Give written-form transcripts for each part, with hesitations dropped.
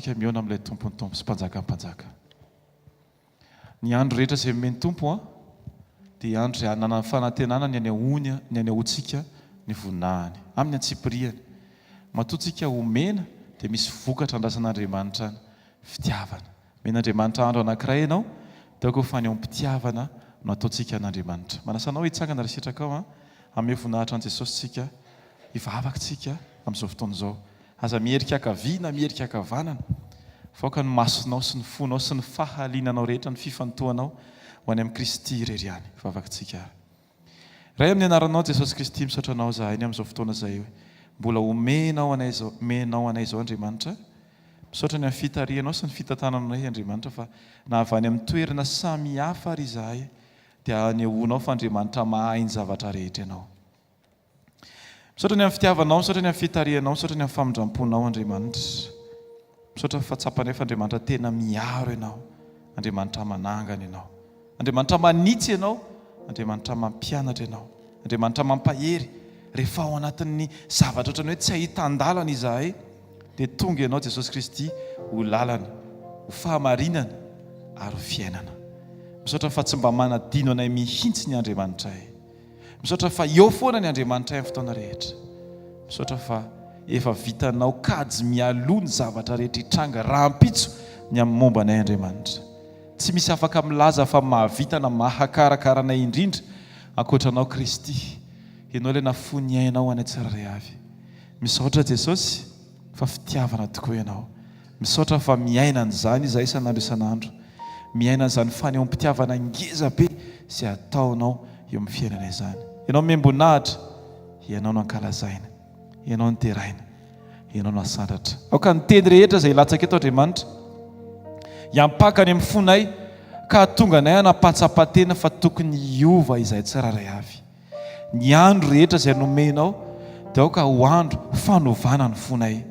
tsika mihaona amin'ilay Tompon'ny Tompo sy Mpanjakan'ny Mpanjaka. Ny andro rehetra izay omen'ny Tompo an, dia andro izay hananany fanantenana ny hanehoany ny hanehoantsika ny voninahiny. Amin'ny antsipiriany. Matoa tsika omena dia misy vokatra andrasan'Andriamanitra any. Fitiavana. Omen'Andriamanitra andro anankiray ianao dia aoka ho fanehoam-pitiavana no ataontsika an'Andriamanitra. Manasa anao hitsangana raha sitrakao an, hanome voninahitra an'i Jesosy tsika, hivavaka tsika amin'izao fotoana izao. Aza miherika ankavia na miherika ankavanana, fa aoka ny masonao sy ny fonao sy ny fahalinanao rehetra, ny fifantohanao ho any amin'i Kristy irery ihany. Vavakintsika ary. Ray amin'ny anaranao Jesosy Kristy misaotra anao izahay ny amin'izao fotoana izay mbola omenao anay izao, omenao anay izao Andriamanitra. Misaotra ny amin'ny fitarihanao sy ny fitantananay Andriamanitra fa na avy any amin'ny toerana samy hafa ary izahay dia anehoanao fa Andriamanitra mahay ny zavatra rehetra ianao. Misaotra ny amin'ny fitiavanao, misaotra ny amin'ny fitarihanao, misaotra ny amin'ny famindram-ponao Andriamanitra. Misaotra fa tsapanay fa Andriamanitra tena miaro Ianao, Andriamanitra manangana Ianao, Andriamanitra manitsy Ianao, Andriamanitra mampianatra Ianao, Andriamanitra mampahery. Rehefa ao anatin'ny zavatra ohatran'ny hoe tsy ahitan-dalana izahay, dia tonga Ianao Jesosy Kristy ho lalana, ho fahamarinana ary ho fiainana. Misaotra fa tsy mba manadino anay mihitsy ny Andriamanitray. Misaotra fa eo foana ny Andriamanitray amin'ny fotoana rehetra. Misaotra fa efa vitanao kajy mialoha ny zavatra rehetra hitranga rahampitso ny amin'ny momba anay Andriamanitra. Tsy misy afaka milaza fa mahavita na mahakarakara anay indrindra ankoatra Anao Kristy. Ianao ilay nafoy ny ainao ho anay tsirairay avy. Misaotra Jesosy fa fitiavana tokoa Ianao. Misaotra fa miaina an'izany izahay isan'andro isan'andro. Miaina an'izany fanehoam-pitiavana ngeza be izay ataonao eo amin'ny fiainana izany. Ianao omem-boninahitra, Ianao no ankalazaina, Ianao no deraina, Ianao no asandratra. Aoka ny teny rehetra izay hilatsaka eto Andriamanitra hiampaka any amin'ny fonay ka hahatonga anay hanam-pahatsapan-tena fa tokony hiova izahay tsirairay avy. Ny andro rehetra izay nomenao dia aoka ho andro fanovana ny fonay.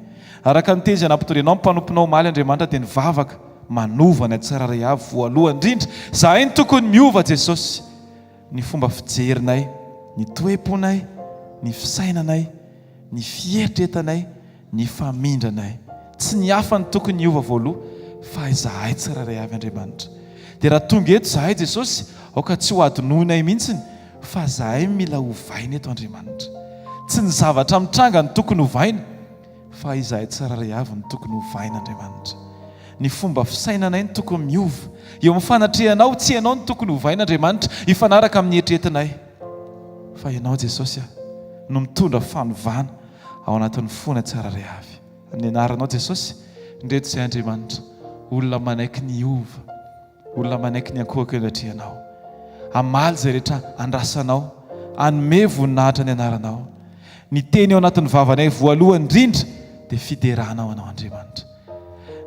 Araka ny teny izay nampitorianao ny mpanomponao omaly Andriamanitra dia nivavaka manova ny tsirairay avy voalohany indrindra zahay no tokony miova Jesosy ny fomba fijerinay ny toe-ponay ny fisainanay ny fieritretanay ny famindranay. Tsy ny hafa no tokony hiova voaloha fa izahay tsirairay avy Andriamanitra. Dia raha tonga eto izahay Jesosy, aoka tsy ho adinoinay mihitsiny fa izahay mila ovaina eto Andriamanitra. Tsy ny zavatra mitranga no tokony hovaina fa izahay tsirairay avy no tokony hovaina Andriamanitra. Ny fomba fisainanay no tokony miova. Eo amin'ny fanatrehanao, tsy ianao no tokony hovaina Andriamanitra hifanaraka amin'ny eritreretinay fa ianao Jesosy no mitondra fanovana ao anatin'ny fona tsirairay avy. Amin'ny anaranao Jesosy, indreto izay Andriamanitra, olona manaiky ny hiova, olona manaiky ny ankohaka eo anatrehanao. Hamaly izay rehetra andrasanao, hanome voninahitra ny anaranao. Ny teny ao anatin'ny vavanay voalohany indrindra dia fiderana ho anao Andriamanitra.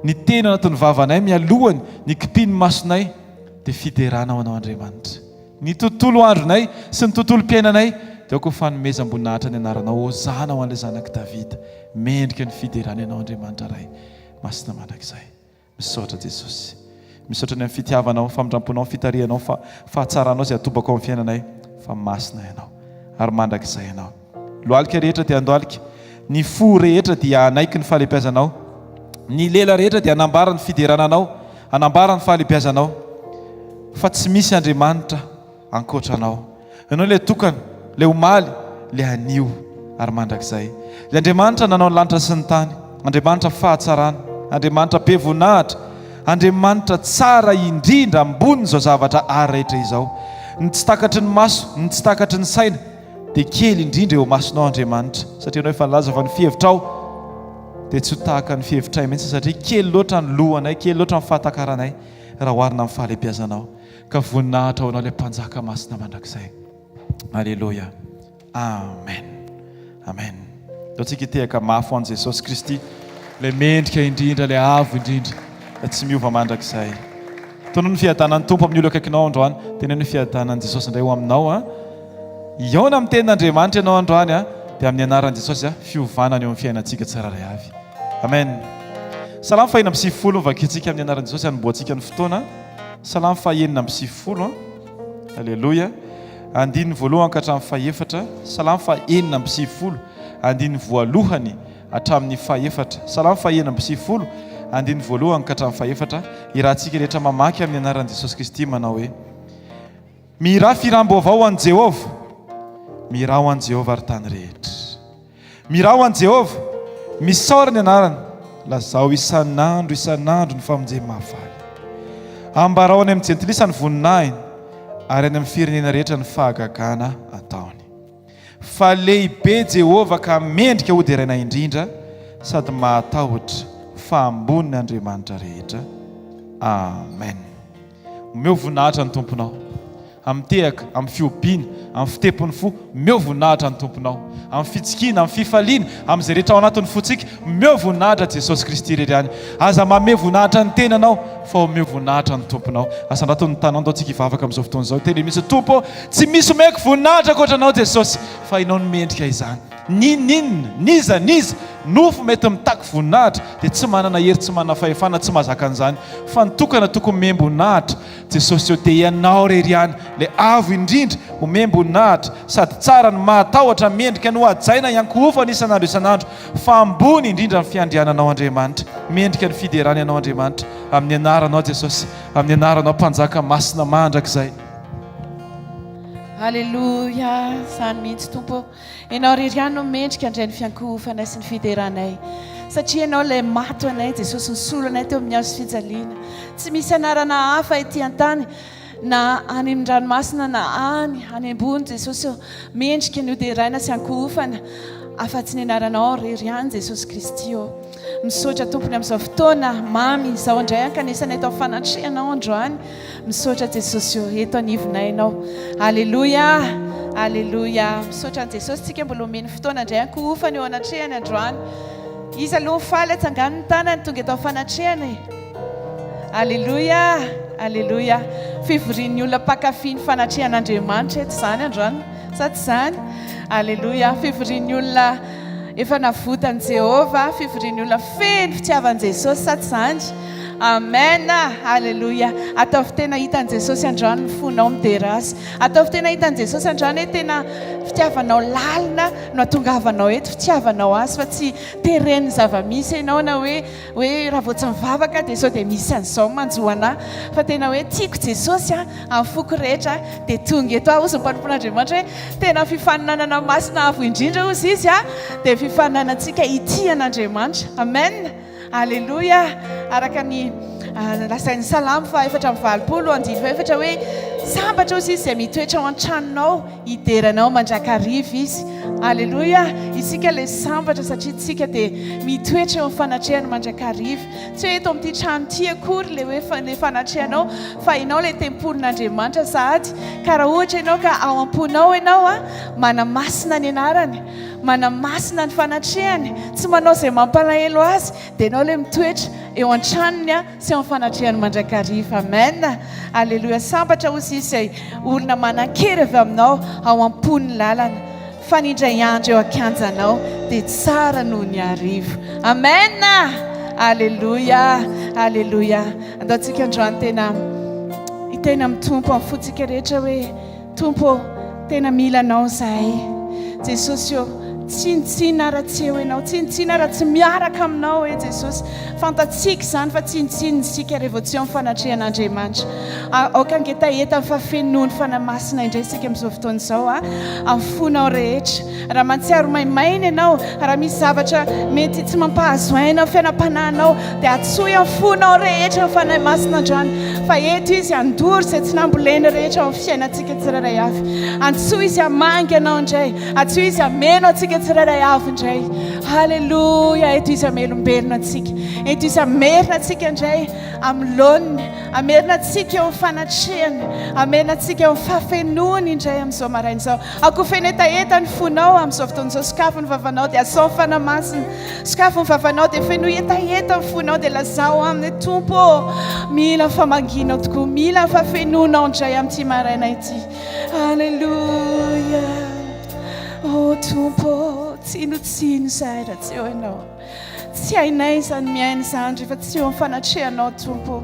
Ny teny ao anatin'ny vavanay mialohany ny kipin'ny masonay dia fiderana ho anao Andriamanitra. Ny tontolo andronay sy ny tontolom-piainanay dia aoka ho fanomezam-boninahitra ny anaranao Hosana ho an'ilay zanak'i Davida. Mendrika ny fiderana Ianao Andriamanitra Ray masina mandrakizay. Misaotra Jesosy. Misaotra ny amin'ny fitiavanao, famindram-ponao, fitarihanao, fa fahatsaranao izay atobako ao amin'ny fiainanay fa masina Ianao ary mandrakizay Ianao. Lohalika rehetra dia handohalika, ny fo rehetra dia hanaiky ny fahalehibiazanao, ny lela rehetra dia hanambara ny fiderana Anao, hanambara ny fahalehibiazanao, fa tsy misy Andriamanitra ankoatra Anao. Ianao ilay tokana, ilay omaly, ilay anio ary mandrakizay. Ilay Andriamanitra nanao ny lanitra sy ny tany, Andriamanitra fahatsarana, Andriamanitra be voninahitra, Andriamanitra tsara indrindra ambonin'izao zavatra ary rehetra izao. Ny tsy takatry ny maso, ny tsy takatry ny saina, dia kely indrindra eo imasonao Andriamanitra, satria Ianao efa nilaza fa ny fihevitrao dia tsy ho tahaka ny fihevitray mihitsy, satria kely loatra ny lohanay, kely loatra ny fahatakaranay raha oharina amin'ny fahalehibiazanao. Ka voninahitra ho Anao ilay Mpanjaka masina mandrakizay. Aleloia. Amen. Amen. Ndao tsika hitehaka mafy ho an'i Jesosy Kristy, ilay mendrika indrindra, ilay avo indrindra, ilay tsy miova mandrakizay. Tonony ny fiadanan'ny Tompo amin'ny olona akaikinao androany. Teneno ny fiadanan'i Jesosy indray ho aminao. A. Hihaona amin'ny tenin'Andriamanitra ianao androany a, dia amin'ny anaran'i Jesosy a, fiovana eo amin'ny fiainantsika tsirairay avy. Amen. Salamo faha 96 vakintsika amin'ny anaran'i Jesosy hanombohantsika ny fotoana. Salamo faha 96 a. Aleloia. Andininy voalohany ka hatramin'ny fahefatra. Salamo faha 96 andininy voalohany hatramin'ny fahefatra. Salamo faha 96. andininy voalohany ka hatramin'ny fahefatra, irahantsika rehetra mamaky amin'ny anaran'i Jesosy Kristy manao hoe, Mihirà fihiram-baovao ho an'i Jehovah, mihirà ho an'i Jehovah ry tany rehetra. Mihirà ho an'i Jehovah, misaora ny anarany, lazao isan'andro isan'andro ny famonjeny mahafaly. Ambarao any amin'ny jentilisa ny voninahiny, ary any amin'ny firenena rehetra ny fahagagana ataony. Fa lehibe Jehovah ka mendrika hoderaina indrindra, sady mahatahotra, fa ambony ny andriamanitra rehetra. Amen. Omeo voninahitra ny Tomponao. Amin'ny tehaka, amin'ny fihobiana, amin'ny fitepon'ny fo, omeo voninahitra ny Tomponao. Amin'ny fitsikiana, amin'ny fifaliana, amin'izay rehetra ao anatin'ny fontsika, omeo voninahitra Jesosy Kristy irery ihany. Aza manome voninahitra ny tenanao, fa omeo voninahitra ny Tomponao. Asandrato ny tanao, ndao tsika hivavaka amin'izao fotoana izao. Teny mihitsy, Tompo ô, tsy misy omeko voninahitra ankoatra Anao Jesosy, fa Ianao no mendrika izany. N'inon'inona, n'iza n'iza, nofo mety mitaky voninahitra dia tsy manana hery, tsy manana fahefana, tsy mahazaka an'izany. Fa ny tokana tokony omem-boninahitra, Jesosy eo, dia Ianao irery ihany, ilay Avo indrindra, omem-boninahitra, sady tsara no mahatahotra, mendrika ny hohajaina hiankohofana isan'andro isan'andro, fa ambony indrindra ny fiandriananao Andriamanitra. Mendrika ny fiderana Ianao Andriamanitra, amin'ny anaranao Jesosy, amin'ny anaranao Mpanjaka masina mandrakizay. Aleloia, izany mihitsy Tompo ô. Ianao irery ihany no mendrika handray ny fiankohofanay sy ny fideranay. Satria Ianao ilay maty ho anay, Jesosy nisolo anay teo amin'ny hazo fijaliana. Tsy misy anarana hafa ety an-tany na any amin'ny ranomasina na any any ambony Jesosy ô. Mendrika ny hoderaina sy ankohofana afa-tsy ny anaranao irery ihany Jesosy Kristy ô. Misaotra Tompony amin'izao fotoana mamy izao indray ankanesana eto amin'ny fanatrehanao androany. Misaotra Jesosy ô, eto anivonay Ianao. Aleloia, aleloia. Misaotra an'i Jesosy tsika mbola omeny fotoana indray ankohofana eo anatrehany androany. Iza aloha ny faly atsangano ny tanany tonga eto amin'ny fanatrehana e. Aleloia, aleloia. Fivorian'ny olona mpankafy ny fanatrehan'Andriamanitra eto izany androany. Sa tsy izany? Aleloia. Fivorian'ny olona efa navotan'i Jehovah, fivorian'ny olona feno fitiavan'i Jesosy, sa tsy izany? Amen! Aleloia. Ataovy tena hitan'i Jesosy androany ny fonao midera Azy. Ataovy tena hitan'i Jesosy androany hoe tena fitiavanao lalina no atongavanao eto, fitiavanao Azy fa tsy teren'ny zava-misy ianao na hoe hoe raha vao tsy mivavaka dia sao dia misy an'izao manjo anà fa tena hoe tiako Jesosy a amin'ny foko rehetra dia tonga eto aho hozy ny mpanompon'Andriamanitra hoe tena fifaninanana masina avo indrindra hozy izy a dia fifaninanantsika hitia an'Andriamanitra. Amen. Aleloia. Araka ny lazain'ny Salamo faha 84 andininy fahefatra hoe sambatra hozy izy izay mitoetra ao an-tranonao Hidera anao mandrakariva izy. Aleloia! Isika ilay sambatra satria tsika dia mitoetra eo amin'ny fanatrehany mandrakariva. Tsy hoe eto amin'ity trano ity akory ilay hoe ilay fanatrehanao fa ianao ilay tempolin'Andriamanitra sahady. Ka raha ohatra ianao ka ao am-ponao ianao a, manamasina ny anarany, manamasina ny fanatrehany, tsy manao izay mampalahelo azy, dia ianao ilay mitoetra eo an-tranony a, sy eo amin'ny fanatrehany mandrakariva. Amen. Aleloia. Sambatra hozy izy izay olona manan-kery avy aminao ao am-pon'ny lalana, fa ny indray andro eo an-kianjanao dia tsara noho ny arivo. Amen. Aleloia. Aleloia. Andao tsika androany tena hiteny amin'ny Tompo amin'ny fontsika rehetra hoe Tompo ô, tena mila Anao izahay. Jesosy ô, tsinontsinona raha tsy eo Ianao, tsinontsinona raha tsy miaraka Aminao e Jesosy. Fantatsika izany fa tsinontsinona isika rehefa tsy eo amin'ny fanatrehan'Andriamanitra. Aoka hangetaheta ny fahafenoan'ny Fanahy Masina indray isika amin'izao fotoana izao, amin'ny fonao rehetra. Raha mahatsiaro maimaina ianao, raha misy zavatra mety tsy mampahazo aina ny fiainam-panahinao, dia antsoy amin'ny fonao rehetra ny Fanahy Masina androany, fa eto Izy handoro izay tsy nambolena rehetra ao amin'ny fiainantsika tsirairay avy. Antsoy Izy hamangy anao indray, antsoy Izy hameno antsika tsirairay avy indray. Haleloia! Eto Izy hamelombelona antsika, eto Izy hamerina antsika indray amin'ny laoniny, hamerina antsika eo amin'ny fanatrehany, hamerina antsika eo amin'ny fahafenoany indray amin'izao maraina izao. Akoho feno hetaheta ny fonao amin'izao fotoana izao, sokafy ny vavanao dia asao ny Fanahy Masina, sokafy ny vavanao dia fenoy hetaheta ny fonao dia lazao aminy hoe Tompo ô, mila ny famangianao tokoa, mila ny fahafenoanao indray amin'ity maraina ity. Aleloia. Oh Tompo ô, tsinotsino izahay raha tsy eo Ianao. Tsy hainay izany miaina izany rehefa tsy eo amin'ny fanatrehanao Tompo ô.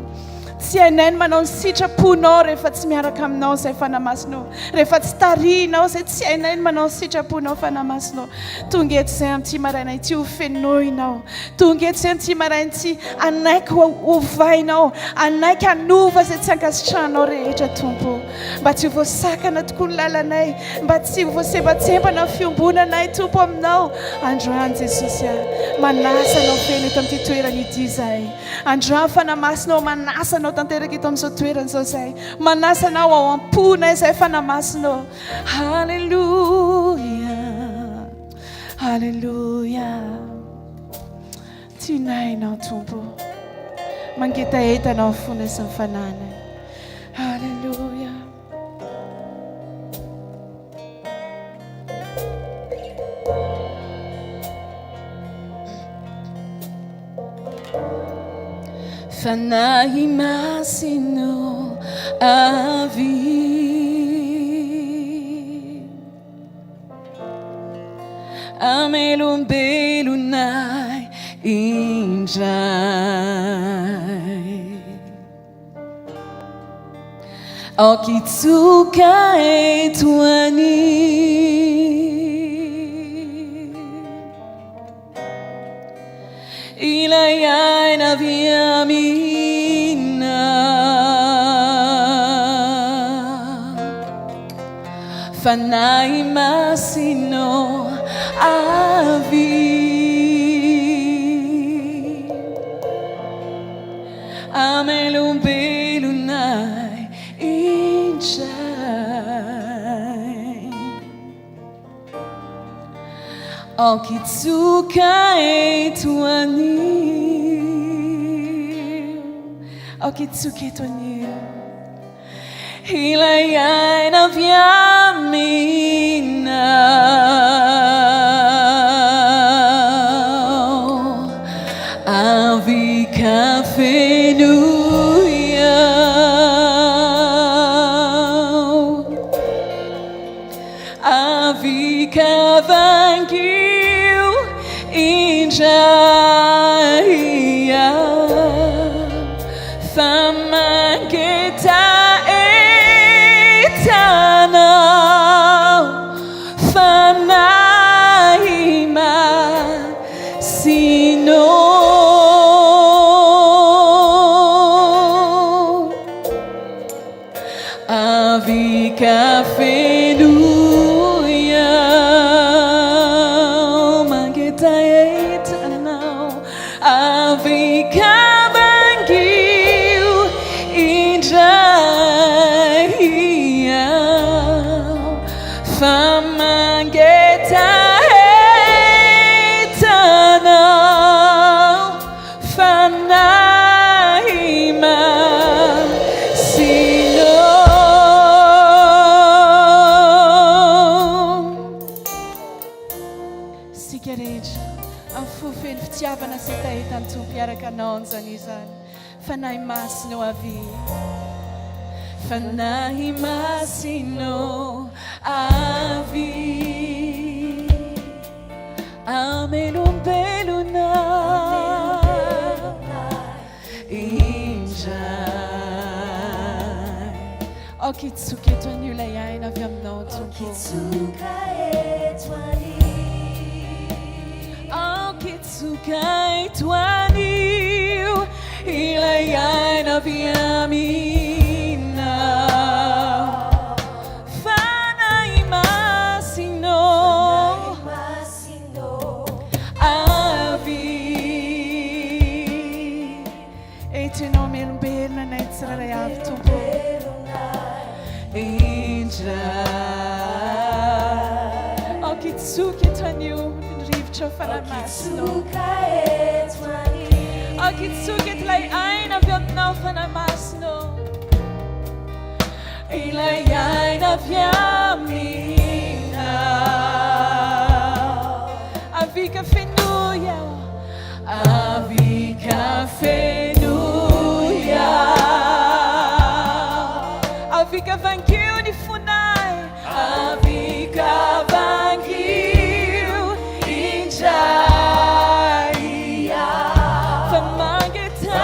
Tsy hainay ny manao ny sitraponao rehefa tsy miaraka aminao izay Fanahy Masina ô. Rehefa tsy tarihinao izay, tsy hainay ny manao ny sitraponao Fanahy Masina ô. Tonga eto izay amin'ity maraina ity ho fenoinao. Tonga eto izay amin'ity maraina ity hanaiky ho ovainao, hanaiky hanova izay tsy ankasitrahanao rehetra Tompo ô. Mba tsy ho voasakana tokoa ny lalanay, mba tsy ho voasembatsembana ny fiombonanay Tompo aminao androany Jesosy a. Manasa Anao feno eto amin'ity toerana ity izahay. Androany Fanahy Masina ô manasa Anao tanteraka eto amin'izao toerana izao izahay. Manasa Anao ao am-ponay izahay Fanahy Masina ô. Haleloia. Haleloia. Tianay Ianao Tompo. Mangetaheta Anao ny fonay sy ny fanahinay. Haleloia. Fanahy Masina avy Amelombelona ahy indray. Aoka hitsoka eto anio. Ilay aina avy aminao. Fanahy Masina avy. Amelombelona ahy indray. Aoka hitsoka eto anio. Aoka hitsoka eto anio. Ilay aina avy aminao. Avy ka fenoy aho. Avy ka vangio indray aho. Fa mangetaheta Anao, Fanahy Masina ô. Avy ka fenoy aho, mangetaheta Anao. Avy ka vangio indray aho, fa mangetaheta Anao. Fanahy Masina ô. Isika rehetra, amin'ny fo feno fitiavana sy hetaheta ny Tompo hiaraka hanao an'izany izany. Fanahy Masina ô avia. Fanahy Masina ô avia. Amelombelona indray. Aoka hitsoka eto anio ilay aina avy aminao Tompo. Aoka hitsoka eto anio ilay aina avy aminao. Fanahy Masina ô, avy eto Ianao hamelombelona anay tsirairay avy Tompo ô. Indray aoka hitsoka eto anio ny rivotra Fanahy Masina ô. Aoka hitsoka eto ilay aina avy aminao Fanahy Masina ô. Ilay aina avy aminao. Avy ka fenoy aho. Avy ka fenoy aho. Avy ka vangio ny fonay. Avy ka vangio indray aho. Fa mangetaheta.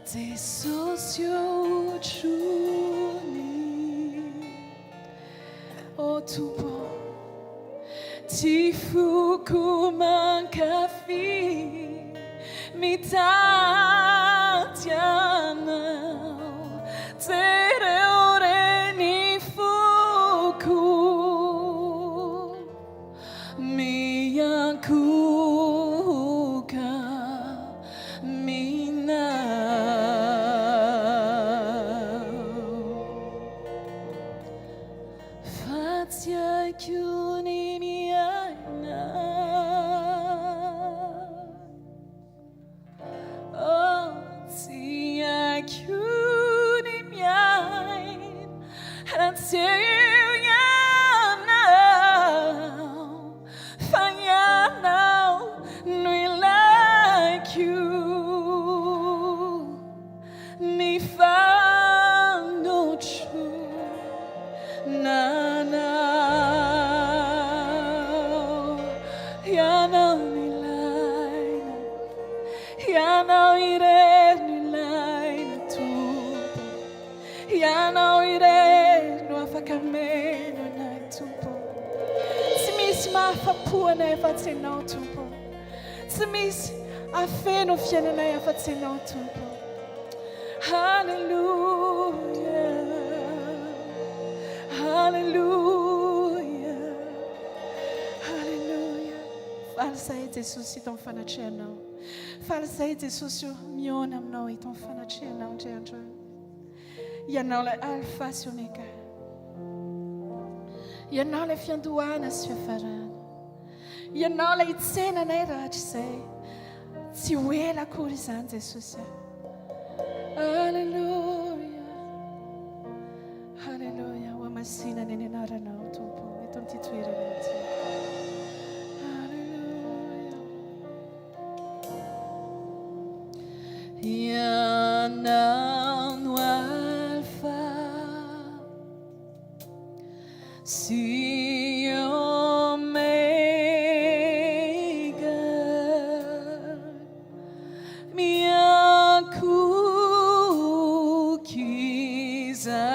Jesosy ô otrony Ô Tompo ô Ty foko mankafy Mitady Anao Jereo re ny foko Miankohoka aminao. Fa tsy haiko ny miaina. Oh, tsy haiko ny miaina raha tsy eo ianao, fa ianao no ilaiko. Ny fanotroana anao, ianao no ilaina. Ianao irery no ilaina Tompo. Ianao irery no afaka hameno anay Tompo. Tsy misy mahafapo anay afa-tsy Ianao Tompo. Tsy misy hafeno ny fiainanay afa-tsy Ianao Tompo. Haleloia. Haleloia. Haleloia. Faly izahay Jesosy eto amin'ny fanatrehanao. Faly izahay Jesosy o, mihaona aminao eto amin'ny fanatrehanao indray androany. Ianao ilay Alpha sy Omega. Ianao ilay fiandohana sy fiafarana. Ianao ilay hitsena anay rahatrizay. Tsy ho ela akory izany Jesosy a. Aleloia. Aleloia. Ho hamasinana ny anaranao Tompo eto amin'ity toerana ity. Aleloia. Ianao no Alpha sy Omega, miankohoka izahay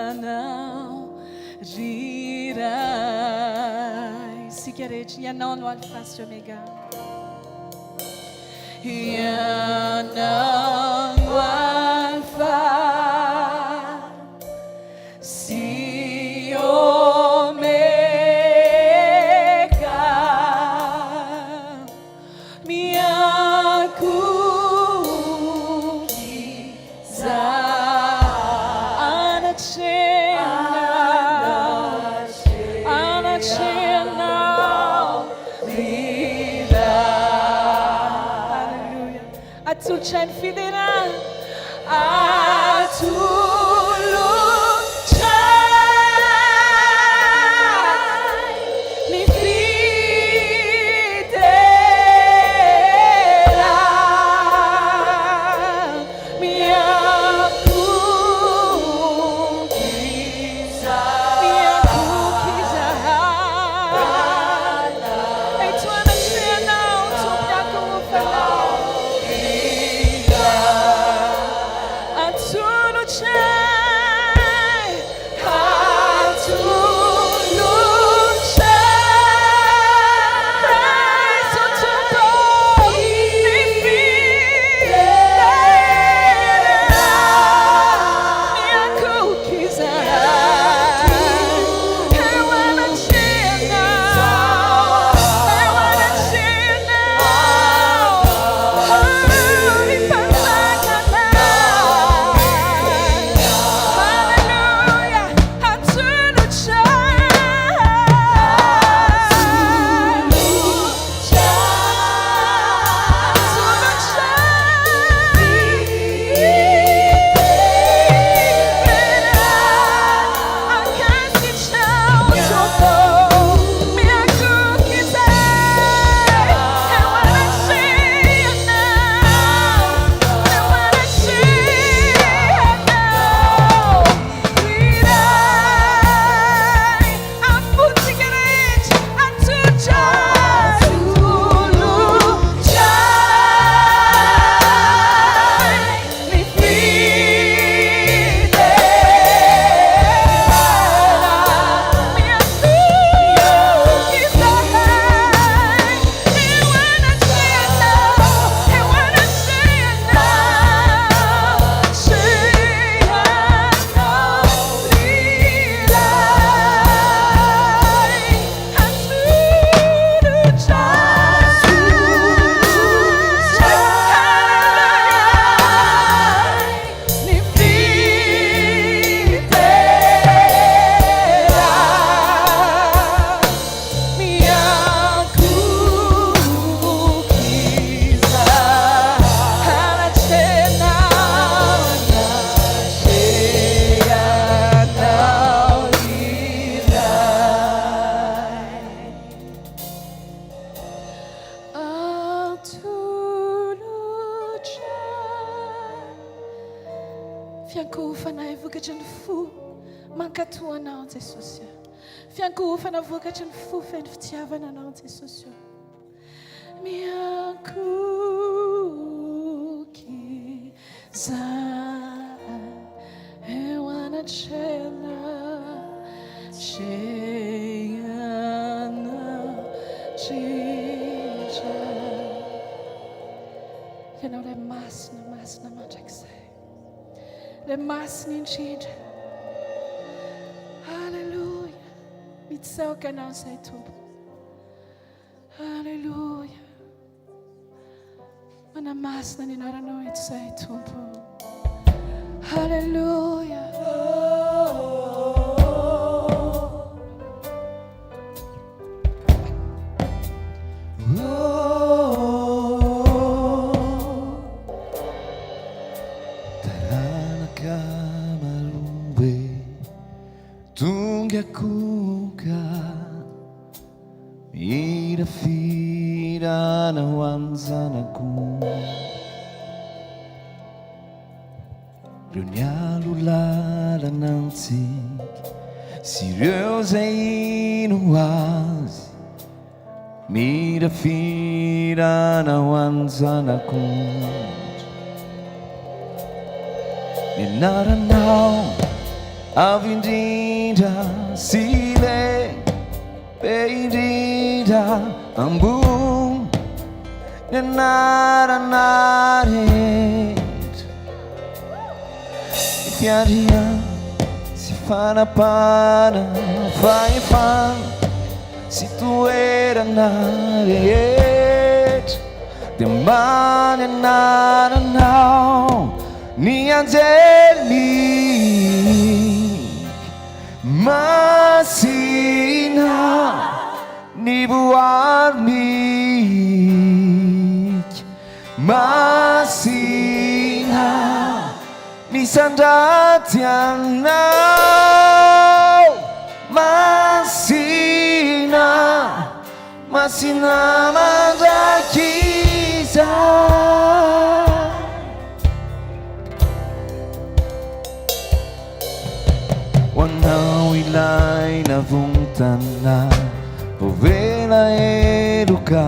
anatrehanao ry Ray. Isika rehetra, Ianao no Alpha sy Omega. Ianao no Alpha sy Omega, miankohoka izahay anatrehanao, anatrehanao. Haleloia. Atolotra ny fiderana. Atolotra ny fiderana. Miankohoka izahay. Miankohoka izahay. Eto anatrehanao, Tompo miankohofanao. Fiankohofana vokatry ny fo mankatò Anao Jesosy ô. Fiankohofana vokatry ny fo feno fitiavana Anao Jesosy ô. Miankohoka izahay eo anatrehanao, Atrehanao indrindra. Ianao ilay masina, masina mandrakizay. Ilay masina indrindra. Aleloia. Mitsaoka anao izay Tompo. Aleloia. Manamasina ny anaranao eto izay Tompo. Aleloia. Taranaka marobe tonga koka mihira fihirana ho an'ny zanak'ondry. Reo nialoha lalana antsika sy ireo izay hino azy Mihira fihirana ho an'ny Zanak'ondry. Ny anaranao avo indrindra sy lehibe indrindra ambony ny anarana rehetra. Ny fiandrianana sy fanapahana fahefana sy toerana rehetra dia ambany anaranao ny anjely masina ny voary mika Masina misandraty Anao Masina, Masina mandrakizay. Ho Anao ilay navontana voavela heloka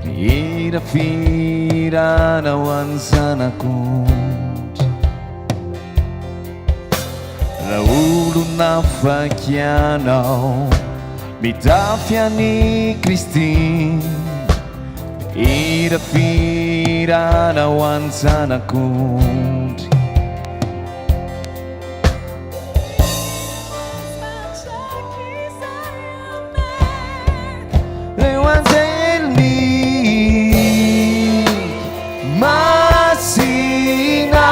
Mihira fihirana ho an'ny zanak'ondry Raha olona afaka ianao Mitafy an'i Kristy Mihira fihirana ho an'ny zanak'ondry. Reo anjely masina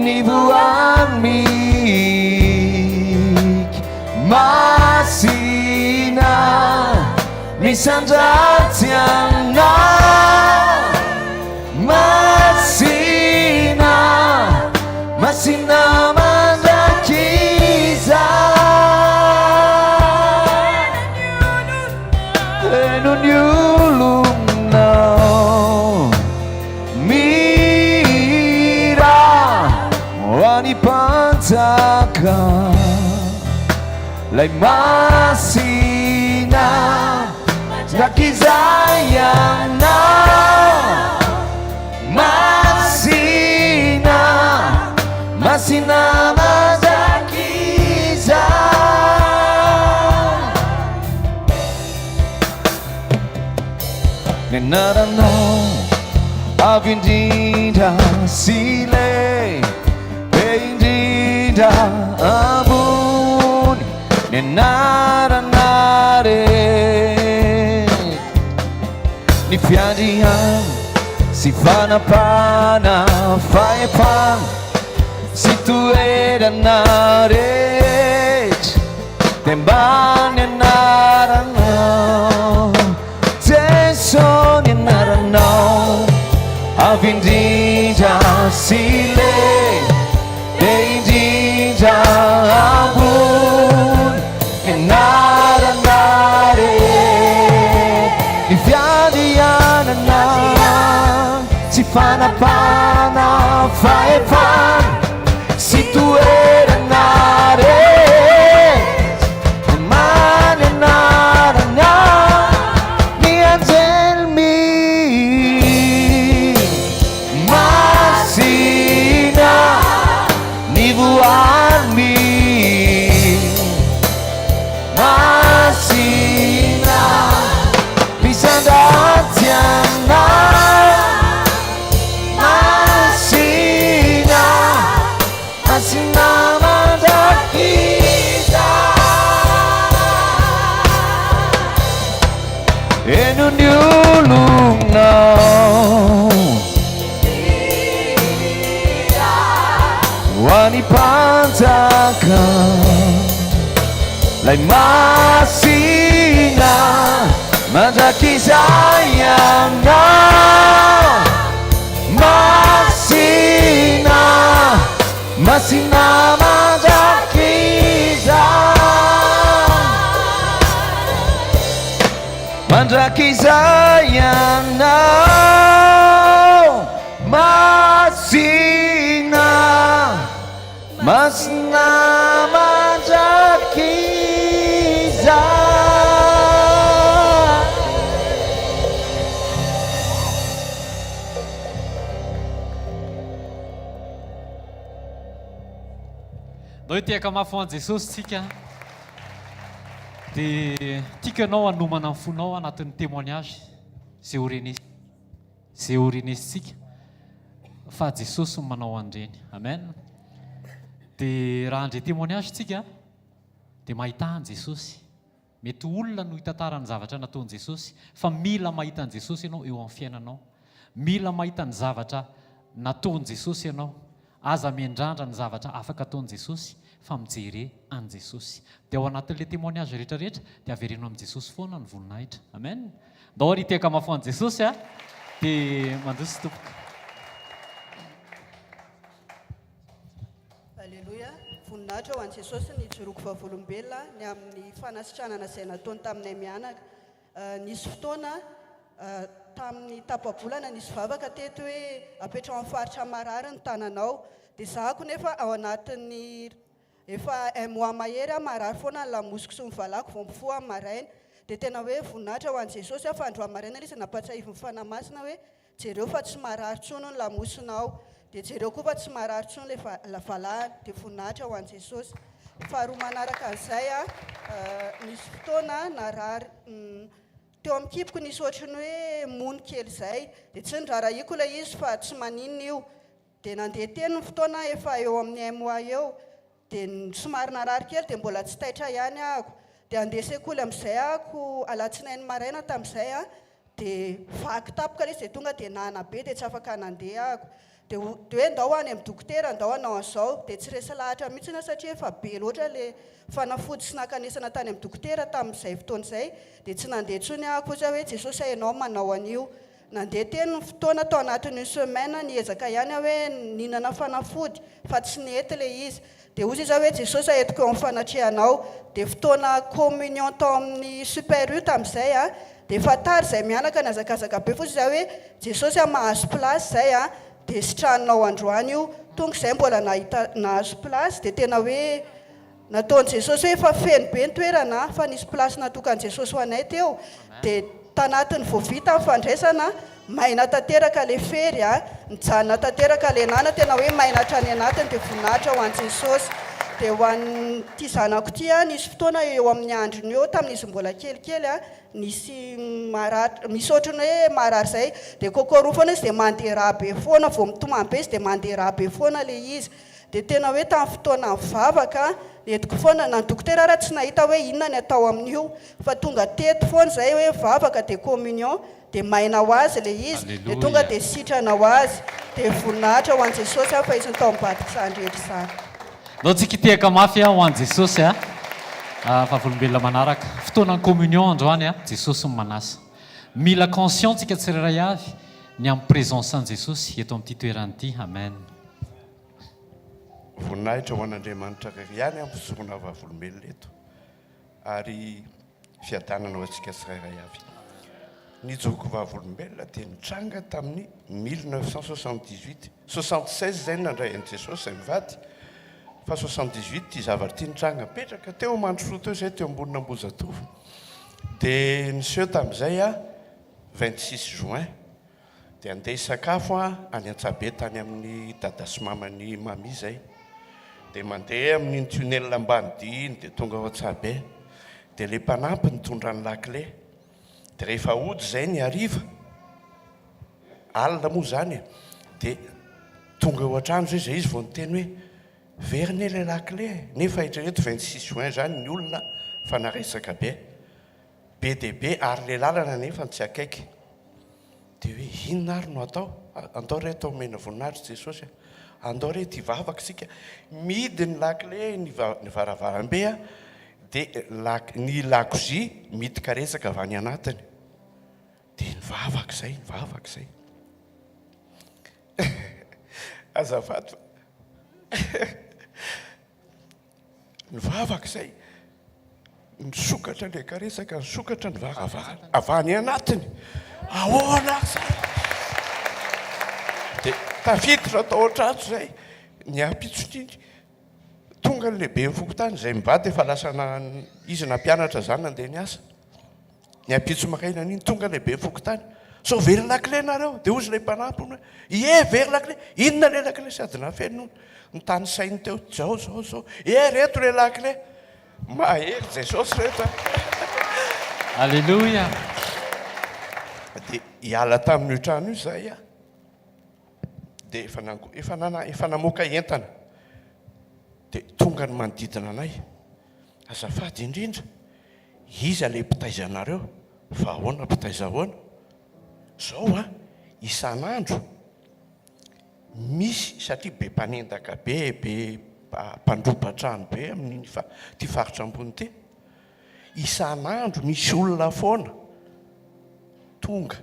ny voary mihiky masina Misandratsy anao Masina Masina mandrakizay Heno ny olonao Mihira ho an'ny mpanjaka Lay masina mandrakizay ianao Masina, masina mandrakizay Ny anaranao avo indrindra sy lehibe indrindra ambony ny anarana rehetra ny fiandrianana sy fanapahana fahefana sy toerana rehetra dia mba ny anaranao Jeso ny anaranao Avo indrindra sy lehibe indrindra ambony ny anarana rehetra Ny fiandrianana sy fanapahana fahefana. Heno ny olonao. Ho an'ny mpanjaka, lay masina mandrakizay ianao. Masina, masina mandrakizay. Mandrakizay ianao, Masina, Masina mandrakizay. Ndao hitehaka mafy ho an'i Jesosy tsika. Dia tiako ianao hanomana ny fonao anatin'ny témoignage izay ho renes izay ho renesintsika fa Jesosy no manao an'ireny. Amen. Dia raha handre témoignage tsika dia mahita an'i Jesosy. Mety ho olona no hitantara ny zavatra nataon'i Jesosy fa mila mahita an'i Jesosy ianao eo amin'ny fiainanao. Mila mahita ny zavatra nataon'i Jesosy ianao. Aza miandrandra ny zavatra afaka ataon'i Jesosy fa mijere an'i Jesosy. Dia ao anatin'ilay témoignage rehetra rehetra dia avereno amin'i Jesosy foana ny voninahitra. Amen. Ndao ary hitehaka mafy ho an'i Jesosy a. Dia mandroso tompoko. Aleloia. Voninahitra ho an'i Jesosy ny hijoroako vavolombelona ny amin'ny fanasitranana izay nataony taminay mianaka. Nisy fotoana tamin'ny tapa-bolana nisy vavaka teto hoe apetraho amin'ny faritra marary ny tananao. Dia zahako nefa ao anatin'ny efa un mois mahery aho marary foana ny lamosiko sy ny valako vao mifoha aho maraina. Dia tena hoe voninahitra ho an'i Jesosy aho fa androany maraina ilay izy nampatsiahivin'ny Fanahy Masina hoe Jereo fa tsy marary intsony ny lamosinao, dia jereo koa fa tsy marary intsony ilay valahana, dia voninahitra ho an'i Jesosy. Faharoa manaraka an'izay, nisy fotoana narary teo amin'ny kiboko nisy ohatry ny hoe mony kely izay, dia tsy noraharahiako ilay izy fa tsy maninona io, dia nandeha teny ny fotoana efa eo amin'ny un mois eo, Dia somary narary kely dia mbola tsy taitra ihany ahako. Dia handeha sekoly amin'izay ahako alatsinainy maraina tamin'izay an, dia vaky tampoka ilay izy dia tonga dia nana be dia tsy afaka nandeha ahako. Dia dia hoe ndao any amin'ny dokotera, ndao hanao an'izao. Dia tsy resy lahatra mihitsy aho satria efa be loatra ilay fanafody sy nankanesana tany amin'ny dokotera tamin'izay fotoana izay. Dia tsy nandeha intsony ahako hoy aho hoe Jesosy a ianao manao an'io. Nandeha teny ny fotoana tao anatin'ny une semaine niezaka ihany aho hoe nihinana fanafody fa tsy nety ilay izy. Dia hozy izy aho hoe Jesosy a entiko eo amin'ny fanatrehanao. Dia fotoana communion tao amin'ny super U tamin'izay a, dia efa tara izay mianaka nihazakazaka be fotsiny izaho hoe Jesosy a mahazo place izay a, dia sitraninao androany io. Tonga izay mbola nahita nahazo place dia tena hoe Nataon'i Jesosy hoe efa feno be ny toerana fa nisy place natokan'i Jesosy ho anay teo dia tanatin'ny vao vita ny fandraisana, maina tanteraka le fery a, nijanona tanteraka le nana, tena hoe maina hatrany anatiny dia voninahitra ho an'i Jesosy. Dia ho an'ity zanako ity a, nisy fotoana eo amin'ny andriny eo tamin'izy mbola kelikely a, nisy maratra, misy ohatran'ny hoe marary izay, dia kôkôroa foana izy dia mandeha rà be foana, vao mitomany be izy dia mandeha rà be foana le izy. Dia tena hoe tamin'ny fotoana nivavaka, nentiko foana, na ny dokotera ara tsy nahita hoe inona ny atao amin'io, fa tonga teto foana izay hoe vavaka dia communion, dia maina ho azy ilay izy, dia tonga dia sitrana ho azy. Dia voninahitra ho an'i Jesosy aho fa izy no tao ambadik'izany rehetra izany. Ndao tsika hitehaka mafy ho an'i Jesosy a! Vavolombelona manaraka. Fotoanan'ny communion androany a! Jesosy no manasa. Mila conscient tsika tsirairay avy ny amin'ny présence an'i Jesosy eto amin'ity toerana ity. Amen. Voninahitra ho an'Andriamanitra irery ihany aho mpisorona vavolombelona eto ary fiadanana ho antsika tsirairay avy. Ny joko vavolombelona dia nitranga tamin'ny 1978, 76 izay no nandray an'i Jesosy izay mivady fa 78 ity zavatra ity nitranga. Nipetraka teo Mandrosoa teo izay teo ambonin'Ambohijatovo. Dia niseho tamin'izay aho 26 juin. Dia andeha hisakafo aho any Antsahabe tany amin'i dada sy maman'i Mamy izay. Dia mandeha amin'iny tunnel Ambanidia iny dia tonga ao Antsahabe. Dia ilay mpanampy nitondra ny lakile. Dia rehefa hody izay ny hariva, alina moa izany e, dia tonga eo an-trano izay izay izy vao niteny hoe very anie ilay lakile e. Nefa eritrereto 26 juin izany ny olona fa naresaka be. Be dia be ary le lalana nefa tsy akaiky. Dia hoe inona ary no atao? Andao re atao omena voninahitra Jesosy a! Andao re ity vavaka isika. Mihidy ny lakile ny ny varavarambe a, dia lak ny lakozia mihidy karetsaka avy any anatiny. Dia nivavaka izay, nivavaka izay. Azafady fa Nivavaka izay, nisokatra ilay karetsaka, nisokatra ny varavarana avy any anatiny. Ahoana ary izany? Dia tafiditra tao an-trano izay, ny ampitson'iny, tonga ny lehiben'ny fokontany izay mivady efa lasa izy nampianatra izany nandeha niasa. Ny ampitso maraina an'iny tonga ilay be fokontany. Sao very lakile nareo? Dia hozy ilay mpanampy hono hoe, ie very lakile. Inona ilay lakile? Sady nafeniny hono. Notanisainy teo, zao zao zao. E reto ilay lakile. Mahery Jesosy reto a. Aleloia. Dia hiala tamin'io trano io izahay a. Dia efa nango, efa nana, efa namoaka entana. Dia tonga ny manodidina anay. Azafady indrindra. Iza ilay mpitaiza anareo? Fa ahoana mpitaiza ahoana? Zao an, isan'andro misy satria be mpanendaka be, be mpandroba trano be amin'iny ity faritra ambony ity. Isan'andro misy olona foana tonga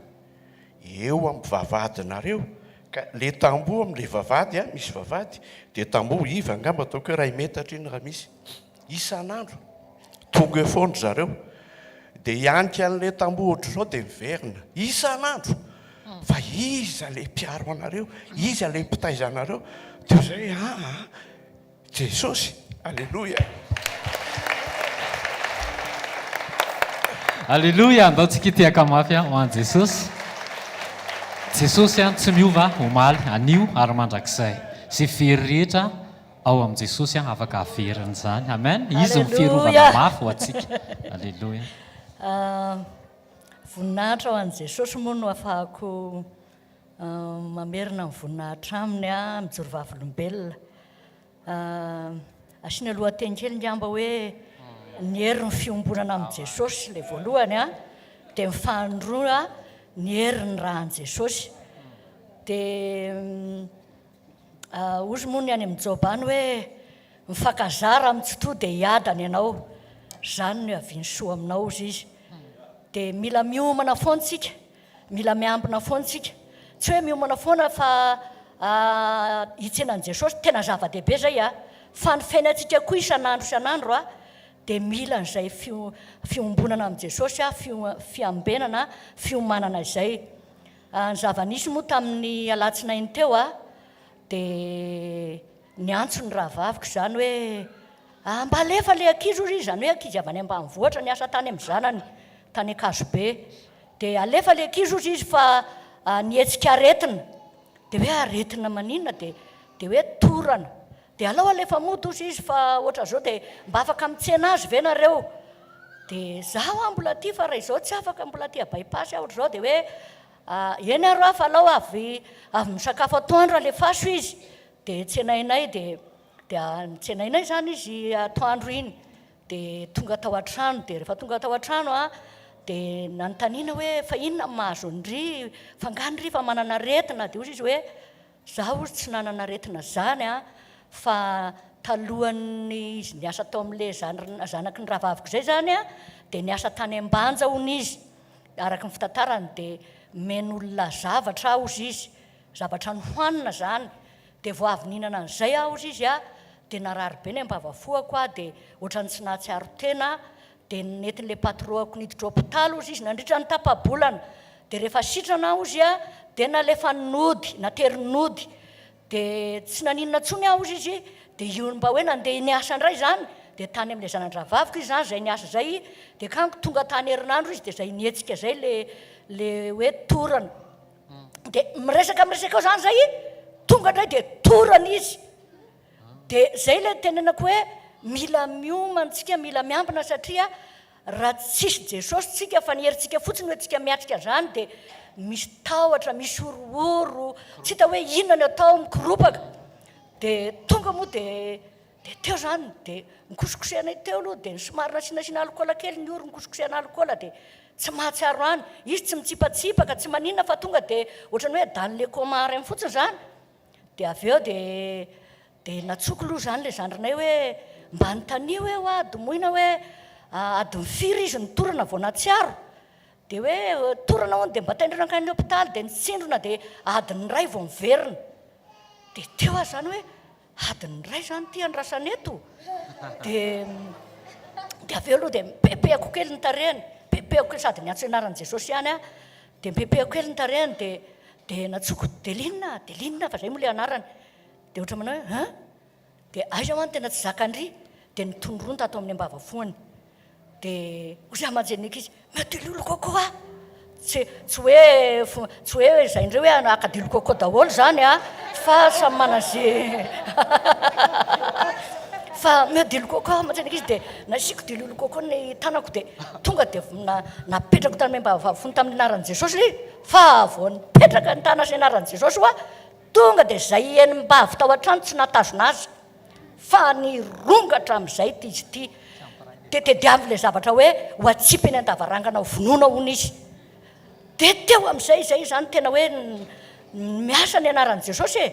eo amin'ny vavahadinareo ka le tamboho amin'ilay vavahady an, misy vavahady dia tamboho iva angamba ataoko hoe iray metatra iny raha misy. Isan'andro, tonga eo foana ry zareo, dia hianika an'ilay tamboho ohatr'izao dia miverina. Isan'andro! Fa iza ilay mpiaro anareo? Iza ilay mpitaiza anareo? Dia izay hoe, aa, Jesosy! Aleloia! Aleloia! Andao tsika hitehaka mafy ho an'i Jesosy. Jesosy tsy miova omaly, anio ary mandrakizay. Izay very rehetra Ao amin'i Jesosy aho afaka haverina izany. Amen. Izy no fiarovana Aleloia. mafy ho antsika. Aleloia. Voninahitra ho an'i Jesosy moa no afahako mamerina ny voninahitra aminy mijoro vavolombelona. Asiana lohateny kely ngamba hoe ny herin'ny fiombonana amin'i Jesosy ilay voalohany dia ny faharoa ny herin'ny ràn'i Jesosy. Dia Hozy moa ny any amin'i Joba any hoe, Mifankazara amin'ny tsitoha dia hiadana ianao. Izany no hiavian'ny soa aminao, hozy izy. Dia mila miomana foana isika, mila miambina foana isika. Tsy hoe miomana foana fa hitsena an'i Jesosy, tena zava-dehibe izay a! Fa ny fiainantsika koa isan'andro isan'andro a, dia mila an'izay fiombonana amin'i Jesosy, fiambenana, fiomanana izay. Ny zava-nisy moa tamin'ny alatsinainy teo dia niantso ny rahavaviko izany hoe mba alefa ilay ankizy hozy izy, izany hoe ankizy avy any ambanivohitra niasa tany amin'ny zanany tany Ankazobe. Dia alefa ilay ankizy hozy izy fa nihetsika aretina. Dia hoe aretina maninona? Dia dia hoe torana. Dia alao alefa mody hozy izy fa ohatran'izao dia mba afaka mitsena azy ve nareo? Dia za hoa mbola aty fa raha izao tsy afaka mbola aty by pass aho ohatr'izao dia hoe eny ary hoa fa alao avy avy misakafo atoandro alefaso izy dia tsenainay dia dia nitsenainay izany izy atoandro iny dia tonga tao an-trano dia rehefa tonga tao an-trano aho dia nanontaniana hoe fa inona no mahazo an-dry fa angaha ndry fa manana aretina dia hozy izy hoe Za ozy tsy nanana aretina zany a, fa talohan'ny izy niasa tao amin'le zanaky ny rahavaviko zay zany a, dia niasa tany Ambanja hono izy, araka ny fitantarany dia nomen'olona zavatra aho ozy izy, zavatra nohanina zany, dia vao avy nihinana an'izay aho ozy izy a, dia narary be ny ambavafoako aho dia ohatran'ny tsy nahatsiaro tena Dia nentin'ilay patron-ko niditra hopitaly hozy izy nandritra ny tapa-bolana. Dia rehefa sitrana aho hozy dia nalefa nody, nateriny nody. Dia tsy naninona intsony aho hozy izy, dia io mba hoe nandeha niasa indray izany, dia tany amin'ilay zana-drahavaviko izy izany izay niasa izay, dia kango tonga tany herinandro izy dia izay nihetsika izay ilay ilay hoe torana. Dia miresaka miresaka eo izany izay, tonga indray dia torana izy. Dia zay ilay tenenako hoe mila miomana tsika, mila miambina satria raha tsisy Jesosy tsika fa ny herintsika fotsiny hoe tsika miatrika an'izany dia misy tahotra, misy horohoro, tsy hita hoe inona no atao, mikoropaka. Dia tonga moa dia. Dia teo izany dia nikosokosehanay teo aloha dia somary nasianasiana alikaola kely ny orony, nikosokosehanay alikaola dia tsy mahatsiaro any. Izy tsy mitsipatsipaka, tsy maninona fa tonga dia ohatran'ny hoe dans le coma ireny fotsiny izany. Dia avy eo dia dia nantsoiko aloha izany ilay zandrinay hoe mba anontanio hoe hoa domoina hoe adiny firy izy no torana vao nahatsiaro. Dia hoe torana hono dia mba taindrona hankany hopitaly dia nitsindrona dia adiny iray vao miverina. Dia teo aho izany hoe Adiny iray izany ity andrasana eto? Dia dia avy eo aloha dia mipepehako kely ny tarehiny, mipepehako kely sady niantso ny anaran'i Jesosy ihany aho, dia mipepehako kely ny tarehiny dia dia nantsoiko Deline, Deline fa izay moa ilay anarany. Dia ohatra manao hoe hein? Dia aiza hoa no tena tsy zakan-dry? Dia nitondrono tato amin'ny ambavafoany. Dia hoy za aman-jen'ny ankizy, Miha-dilolo coco aho. Tsy tsy hoe tsy hoe izay indray hoe haka dilo coco daholo izany an, fa samy manana ze fa miha-dilo coco aho aman-jen'ny ankizy dia nasiako dilolo coco ny tanako dia tonga dia napetrako tany am-bavafony tamin'ny anaran'i Jesosy ilay izy, fa vao nipetraka ny tanana sy ny anaran'i Jesosy hoa, tonga dia izay enim-bavy tao an-trano tsy nahatazona azy. Fa nirongatra amin'izay ity izy ity, dia tediaviny ilay zavatra hoe ho atsipy eny an-davarangana ho vonoina hono izy. Dia teo amin'izay izay izany tena hoe miasa ny anaran'i Jesosy e!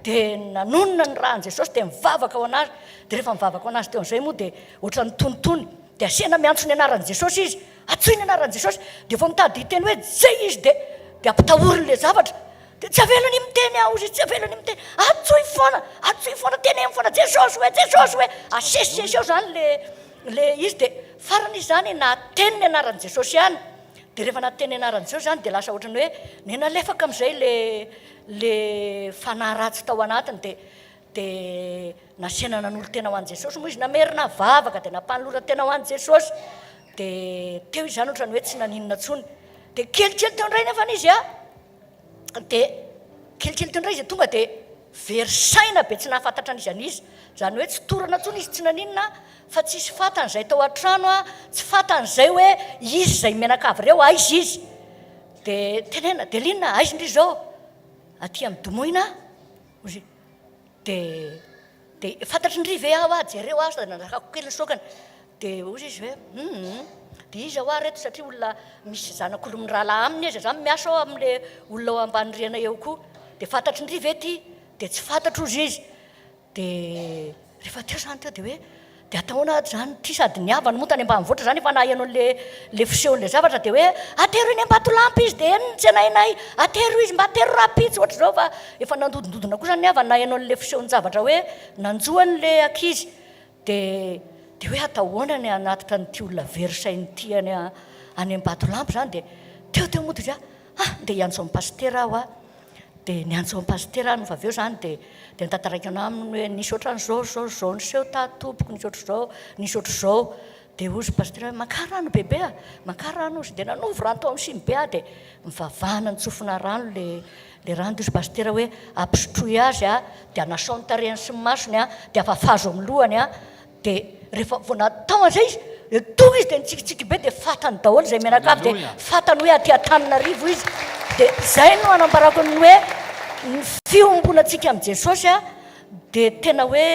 Dia nanonona ny ràn'i Jesosy dia nivavaka ho an'azy. Dia rehefa nivavaka ho an'azy teo amin'izay moa dia ohatran'ny tonitony. Dia asiana miantso ny anaran'i Jesosy izy. Antsoy ny anaran'i Jesosy. Dia vao mitady hiteny hoe Jay izy dia dia ampitahoriny ilay zavatra. Dia tsy avelany miteny aho hozy izy, tsy avelany miteny. Antsoy foana, antsoy foana, teneno foana, Jesosy hoe, Jesosy hoe. Asesisesy eo izany le le izy dia farany izy izany nahateny ny anaran'i Jesosy ihany. Dia rehefa nahateny ny anaran'i Jesosy izany dia lasa ohatran'ny hoe niha-nalefaka amin'izay le le fanahy ratsy tao anatiny dia dia nasiana nanolo-tena ho an'i Jesosy moa izy, namerina vavaka dia nampanoloran-tena ho an'i Jesosy. Dia teo izy izany ohatran'ny hoe tsy naninona intsony. Dia kelikely teo indray nefany izy an, dia kelikely teo indray izy tonga dia very saina be tsy nahafantatra an'iza n'iza, izany hoe tsy torana intsony izy tsy naninona fa tsisy fantany izay tao an-trano an, tsy fantany izay hoe iza izay mianakavy ireo, aiza izy, dia tenenina, Deline aiza ndry izao? Aty amin'ny domoina hozy izy, dia Dia fantatry ndry ve aho ah, jereo aho sady nanjakako kely ny sokany. Dia hozy izy hoe hum, dia iza hoa reto satria olona misy zanak'olo-mirahalahy aminy izy, za miasa ao amin'le olona ao ambany rihana eo koa. Dia fantatry ndry ve ty? Dia tsy fantatro hozy izy. Dia rehefa teo izany teo dia hoe Dia atao ahoana ary izany ity sady ny havany moa tany ambanivohitra izany efa naheno an'le le fisehon'ilay zavatra dia hoe atero eny Ambatolampy izy dia eny no tsenainay, atero izy mba atero rahampitso ohatr'izao fa efa nandodondodona koa izany ny havany naheno an'le fisehon-javatra hoe nanjo an'le ankizy dia dia hoe atao ahoana ny hanatitra an'ity olona very saina ity any any Ambatolampy izany dia teo teo moa dia ah ndeha hiantso an'i pasitera aho ah Dia niantso an'i Pasitera aho nony avy eo izany dia dia notantaraiko aminy hoe nisy ohatran'izao izao izao niseho tato tompoko, nisy ohatr'izao, nisy ohatr'izao. Dia hozy Pasitera hoe makà rano bebe a, makà rano hozy. Dia nanovo rano tao amin'ny sinibe aho dia nivavahana nitsofina rano ilay ilay rano. Dia hozy Pasitera hoe ampisotroy azy a, dia anasao ny tarehiny sy ny masony a, dia afafazo amin'ny lohany a. Dia rehefa vao natao an'izay izy, dia tonga izy dia nitsikitsiky be dia fantany daholo izay mianakavy dia fantany hoe aty Antananarivo izy. Dia izay no anambarako ny hoe ny fiombonantsika amin'i Jesosy a, dia tena hoe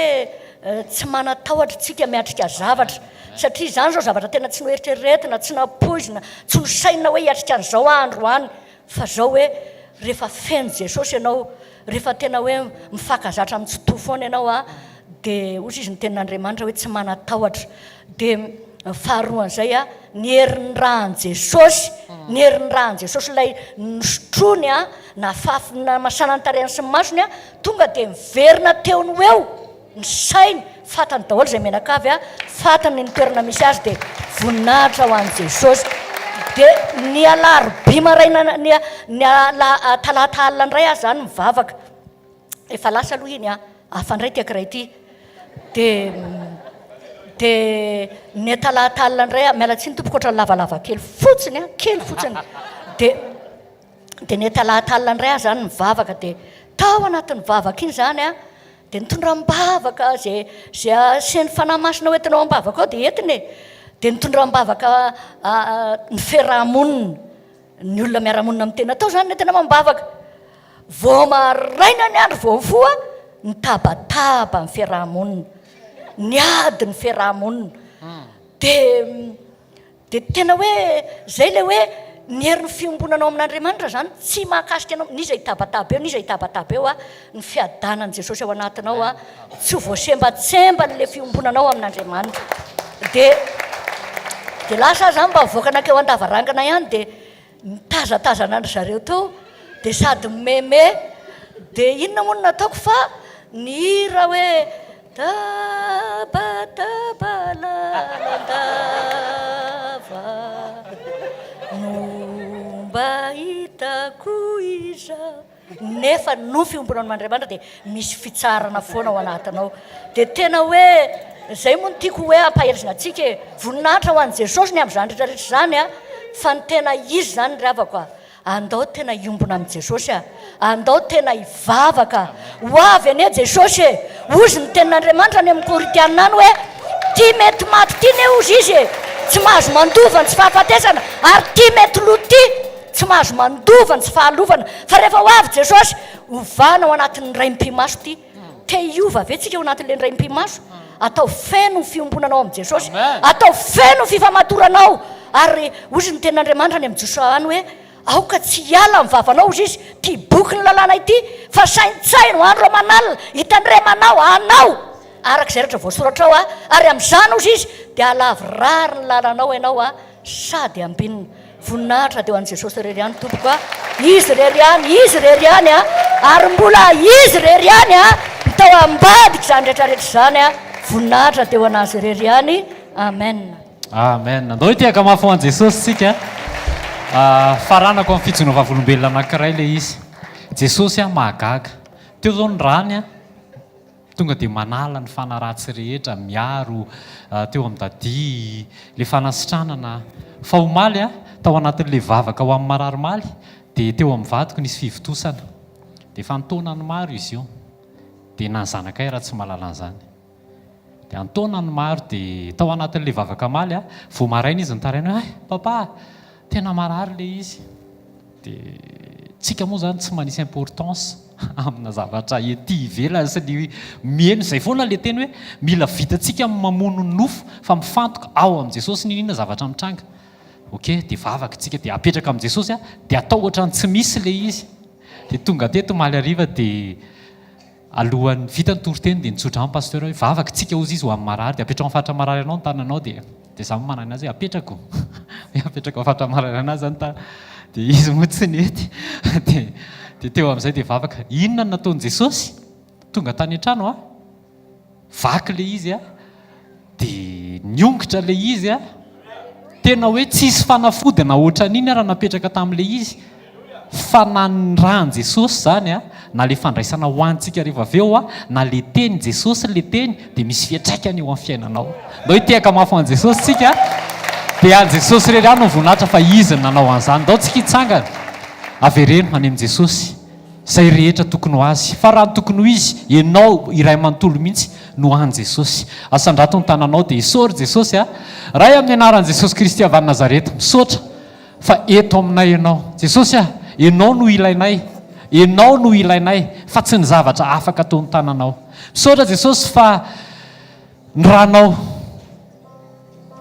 tsy manan-tahotra isika miatrika zavatra. Satria izany izao zavatra tena tsy noeritreretina, tsy nampoizina, tsy nosainina hoe hiatrika an'izao aho androany. Fa zao hoe rehefa feno Jesosy ianao, rehefa tena hoe mifankazatra amin'ny Tsitoha foana ianao a, dia hozy izy ny tenin'Andriamanitra hoe tsy manan-tahotra. Dia faharoan'izay a, ny herin'ny ràn'i Jesosy, ny herin'ny ràn'i Jesosy ilay nosotroiny a, nafafiny namasana ny tarehiny sy ny masony a, tonga dia miverina teo no eo. Ny sainy, fantany daholo izay mianakavy a, fantany ny toerana misy azy dia voninahitra ho an'i Jesosy. Dia ny alarobia maraina ny ny ala talata alina indray aho izany mivavaka. Efa lasa aloha iny a, hafa indray ity ankiray ity. Dia dia ny talata alina indray aho, miala tsiny tompoko ohatran'ny lavalava kely fotsiny a, kely fotsiny. Dia dia ny talata alina indray aho izany mivavaka dia tao anatin'ny vavaka iny izany a, Dia nitondra am-bavaka izay izay asian'ny Fanahy Masina ho entinao am-bavaka ao dia entina e. Dia nitondra am-bavaka ny fiaraha-monina, ny olona miara-monina amin'ny tena tao izany nentina amam-bavaka. Vao maraina ny andro vao mifoha, nitabataba ny fiaraha-monina. Niady ny fiaraha-monina. Dia dia tena hoe izay ilay hoe ny herin'ny fiombonanao amin'Andriamanitra izany tsy mahakasika anao, n'iza hitabataba eo, n'iza hitabataba eo, ny fiadanan'i Jesosy ao anatinao tsy ho voasembatsembana ilay fiombonanao amin'Andriamanitra. Dia dia lasa aho izany mba mivoaka nankeo an-davarangana ihany dia Nitazatazana an-dry zareo teo dia sady mimeme dia inona moa no nataoko fa nihira hoe Tabataba lalandava no mba hitako izao. Nefa noho fiombonana amin'Andriamanitra dia misy fitsarana foana ao anatinao. Dia tena hoe izay moa no tiako hoe ampaherezana antsika e. Voninahitra ho an'i Jesosy ny amin'izany rehetra rehetra izany a, fa ny tena izy izany ry havako a, andao tena hiombona amin'i Jesosy a, andao tena hivavaka. Ho avy anie Jesosy e! Hozy ny tenin'Andriamanitra any amin'ny Korintiana any hoe, Ity mety maty ity anie hozy izy e, tsy mahazo mandova ny tsy fahafatesana, ary ity mety lo ity, Tsy mahazo mandova ny tsy fahalovana fa rehefa ho avy Jesosy, ovana ao anatin'ny indray mipi-maso ity. Te hiova ve tsika ao anatin'ilay indray mipi-maso? Ataovy feno ny fiombonanao amin'i Jesosy. Ataovy feno ny fifamatoranao. Ary hozy ny tenin'Andriamanitra any amin'i Josoa any hoe, Aoka tsy hiala amin'ny vavanao, hozy izy, ity bokin'ny lalàna ity, fa saintsaino andro aman'alina, hitandremanao, anao, araka izay rehetra voasoratra ao, ary amin'izany, hozy izy, dia halavorary ny lalanao ianao, sady ambinina. Voninahitra dia ho an'i Jesosy irery ihany tompoko a! Izy irery ihany, Izy irery ihany a! Ary mbola Izy irery ihany a! Ny tao ambadika izany rehetra rehetra izany a! Voninahitra dia ho an'Azy irery ihany. Amen. Amen. Andao hitehaka mafy ho an'i Jesosy isika. Faranako amin'ny fijoroana vavolombelona anankiray ilay izy. Jesosy mahagaga. Teo izao ny rany. Tonga dia manala ny fanahy ratsy rehetra, miaro teo amin'i Daddy, ilay fanasitranana. Fa omaly, tao anatin'ilay vavaka ho amin'ny marary omaly, dia teo amin'ny vadiko nisy fivontosana. Dia efa an-taonany maro izy io. Dia na ny zanakay raha tsy mahalala an'izany. Dia an-taonany maro dia tao anatin'ilay vavaka omaly, vao maraina izy nitaraina hoe, hay papa, tena marary ilay izy. Dia tsika moa izany tsy manisy importance amina zavatra ety ivelany sy ny miheno izay foana ilay teny hoe mila vitantsika ny mamono ny nofo fa mifantoka ao amin'i Jesosy n'inon'inona zavatra mitranga. Ok, dia vavaka tsika dia apetraka amin'i Jesosy dia atao ohatran'ny tsy misy ilay izy. Dia tonga teto omaly hariva dia Alohan'ny vita ny toriteny dia nitsodrano pasteur hoe vavaka tsika hozy izy ho amin'ny marary dia apetrao amin'ny faritra marary anao ny tananao dia dia za moa manana azy hoe apetrako hoe apetrako amin'ny faritra marary anazy zany ta dia izy moa tsy nety dia dia teo amin'izay dia vavaka inona no nataon'i Jesosy tonga tany an-trano a vaky le izy a Dia niongotra ilay izy a! Tena hoe tsisy fanafody na ohatran'iny ara napetraka tamin'ilay izy fa na ny ràn'i Jesosy izany a, na ilay fandraisana ho antsika rehefa avy eo a, na ilay teny Jesosy ilay teny dia misy fiantraikany eo amin'ny fiainanao. Ndao hitehaka mafy ho an'i Jesosy tsika a! Dia an'i Jesosy irery ihany no voninahitra fa Izy no nanao an'izany. Ndao tsika hitsangana. Avereno any amin'i Jesosy. Izay rehetra tokony ho azy. Fa raha ny tokony ho izy, ianao iray manontolo mihitsy no an'i Jesosy. Asandrato ny tananao dia isaory Jesosy a! Ray amin'ny anaran'i Jesosy Kristy avy any Nazareta, misaotra fa eto aminay Ianao. Jesosy a! Ianao no ilainay. Ianao no ilainay fa tsy ny zavatra afaka ataon'ny tananao. Misaotra Jesosy fa ny ranao.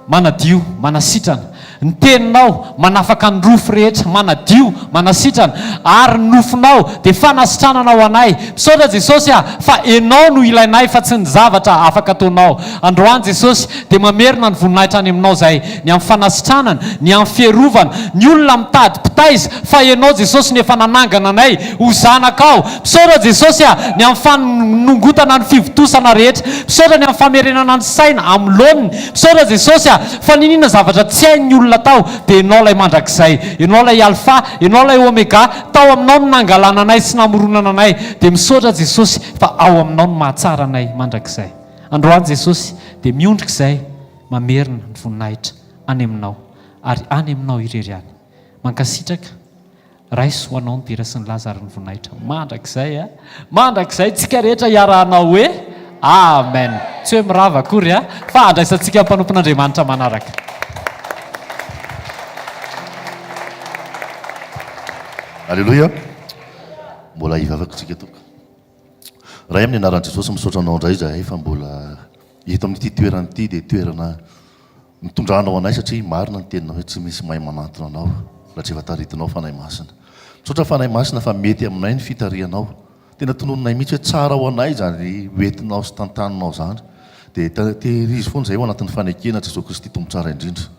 Manadio, manasitrana. Ny teninao manafaka ny rofy rehetra, manadio, manasitrana. Ary ny nofonao dia fanasitranana ho anay. Misaotra Jesosy ah, fa Enao no ilainay fa tsy ny zavatra afaka ataonao. Androany Jesosy dia mamerina ny voninahitra any aminao zahay, ny amin'ny fanasitranana, ny amin'ny fiarovana, ny olona mitady mpitaiza fa Enao Jesosy no efa nanangana anay ho zanakao. Misaotra Jesosy a, ny amin'ny fanongotana ny fivontosana rehetra. Misaotra ny amin'ny famerenana ny saina amin'ny laoniny. Misaotra Jesosy a, fa n'inon'inona zavatra tsy hain'ny olona atao dia Ianao ilay mandrakizay. Ianao ilay Alpha, Ianao ilay Omega, tao aminao no nangalana anay sy namoronana anay. Dia misaotra Jesosy fa ao aminao no mahatsara anay mandrakizay. Androany Jesosy dia miondrika izay mamerina ny voninahitra any aminao ary any aminao irery ihany. Mankasitraka. Raiso ho anao ny dera sy ny laza ary ny voninahitra mandrakizay a! Mandrakizay tsika rehetra hiarahanao hoe Amen! Tsy hoe mirava akory a! Fa andraisantsika mpanompon'Andriamanitra manaraka. Aleloia! Mbola hivavaka isika tompoko. Ray amin'ny anaran'i Jesosy misaotra anao indray izahay fa mbola. Eto amin'ity toerana ity dia toerana nitondranao anay satria marina ny teninao hoe tsy misy mahay manantona anao raha tsy efa taritinao Fanahy Masina. Misaotra Fanahy Masina fa mety aminay ny fitarihanao. Tena tononinay mihitsy hoe tsara ho anay izany hoentinao sy tantaninao izany. Dia tehirizo foana izay ao anatin'ny fanekena Jesoa Kristy Tompo tsara indrindra.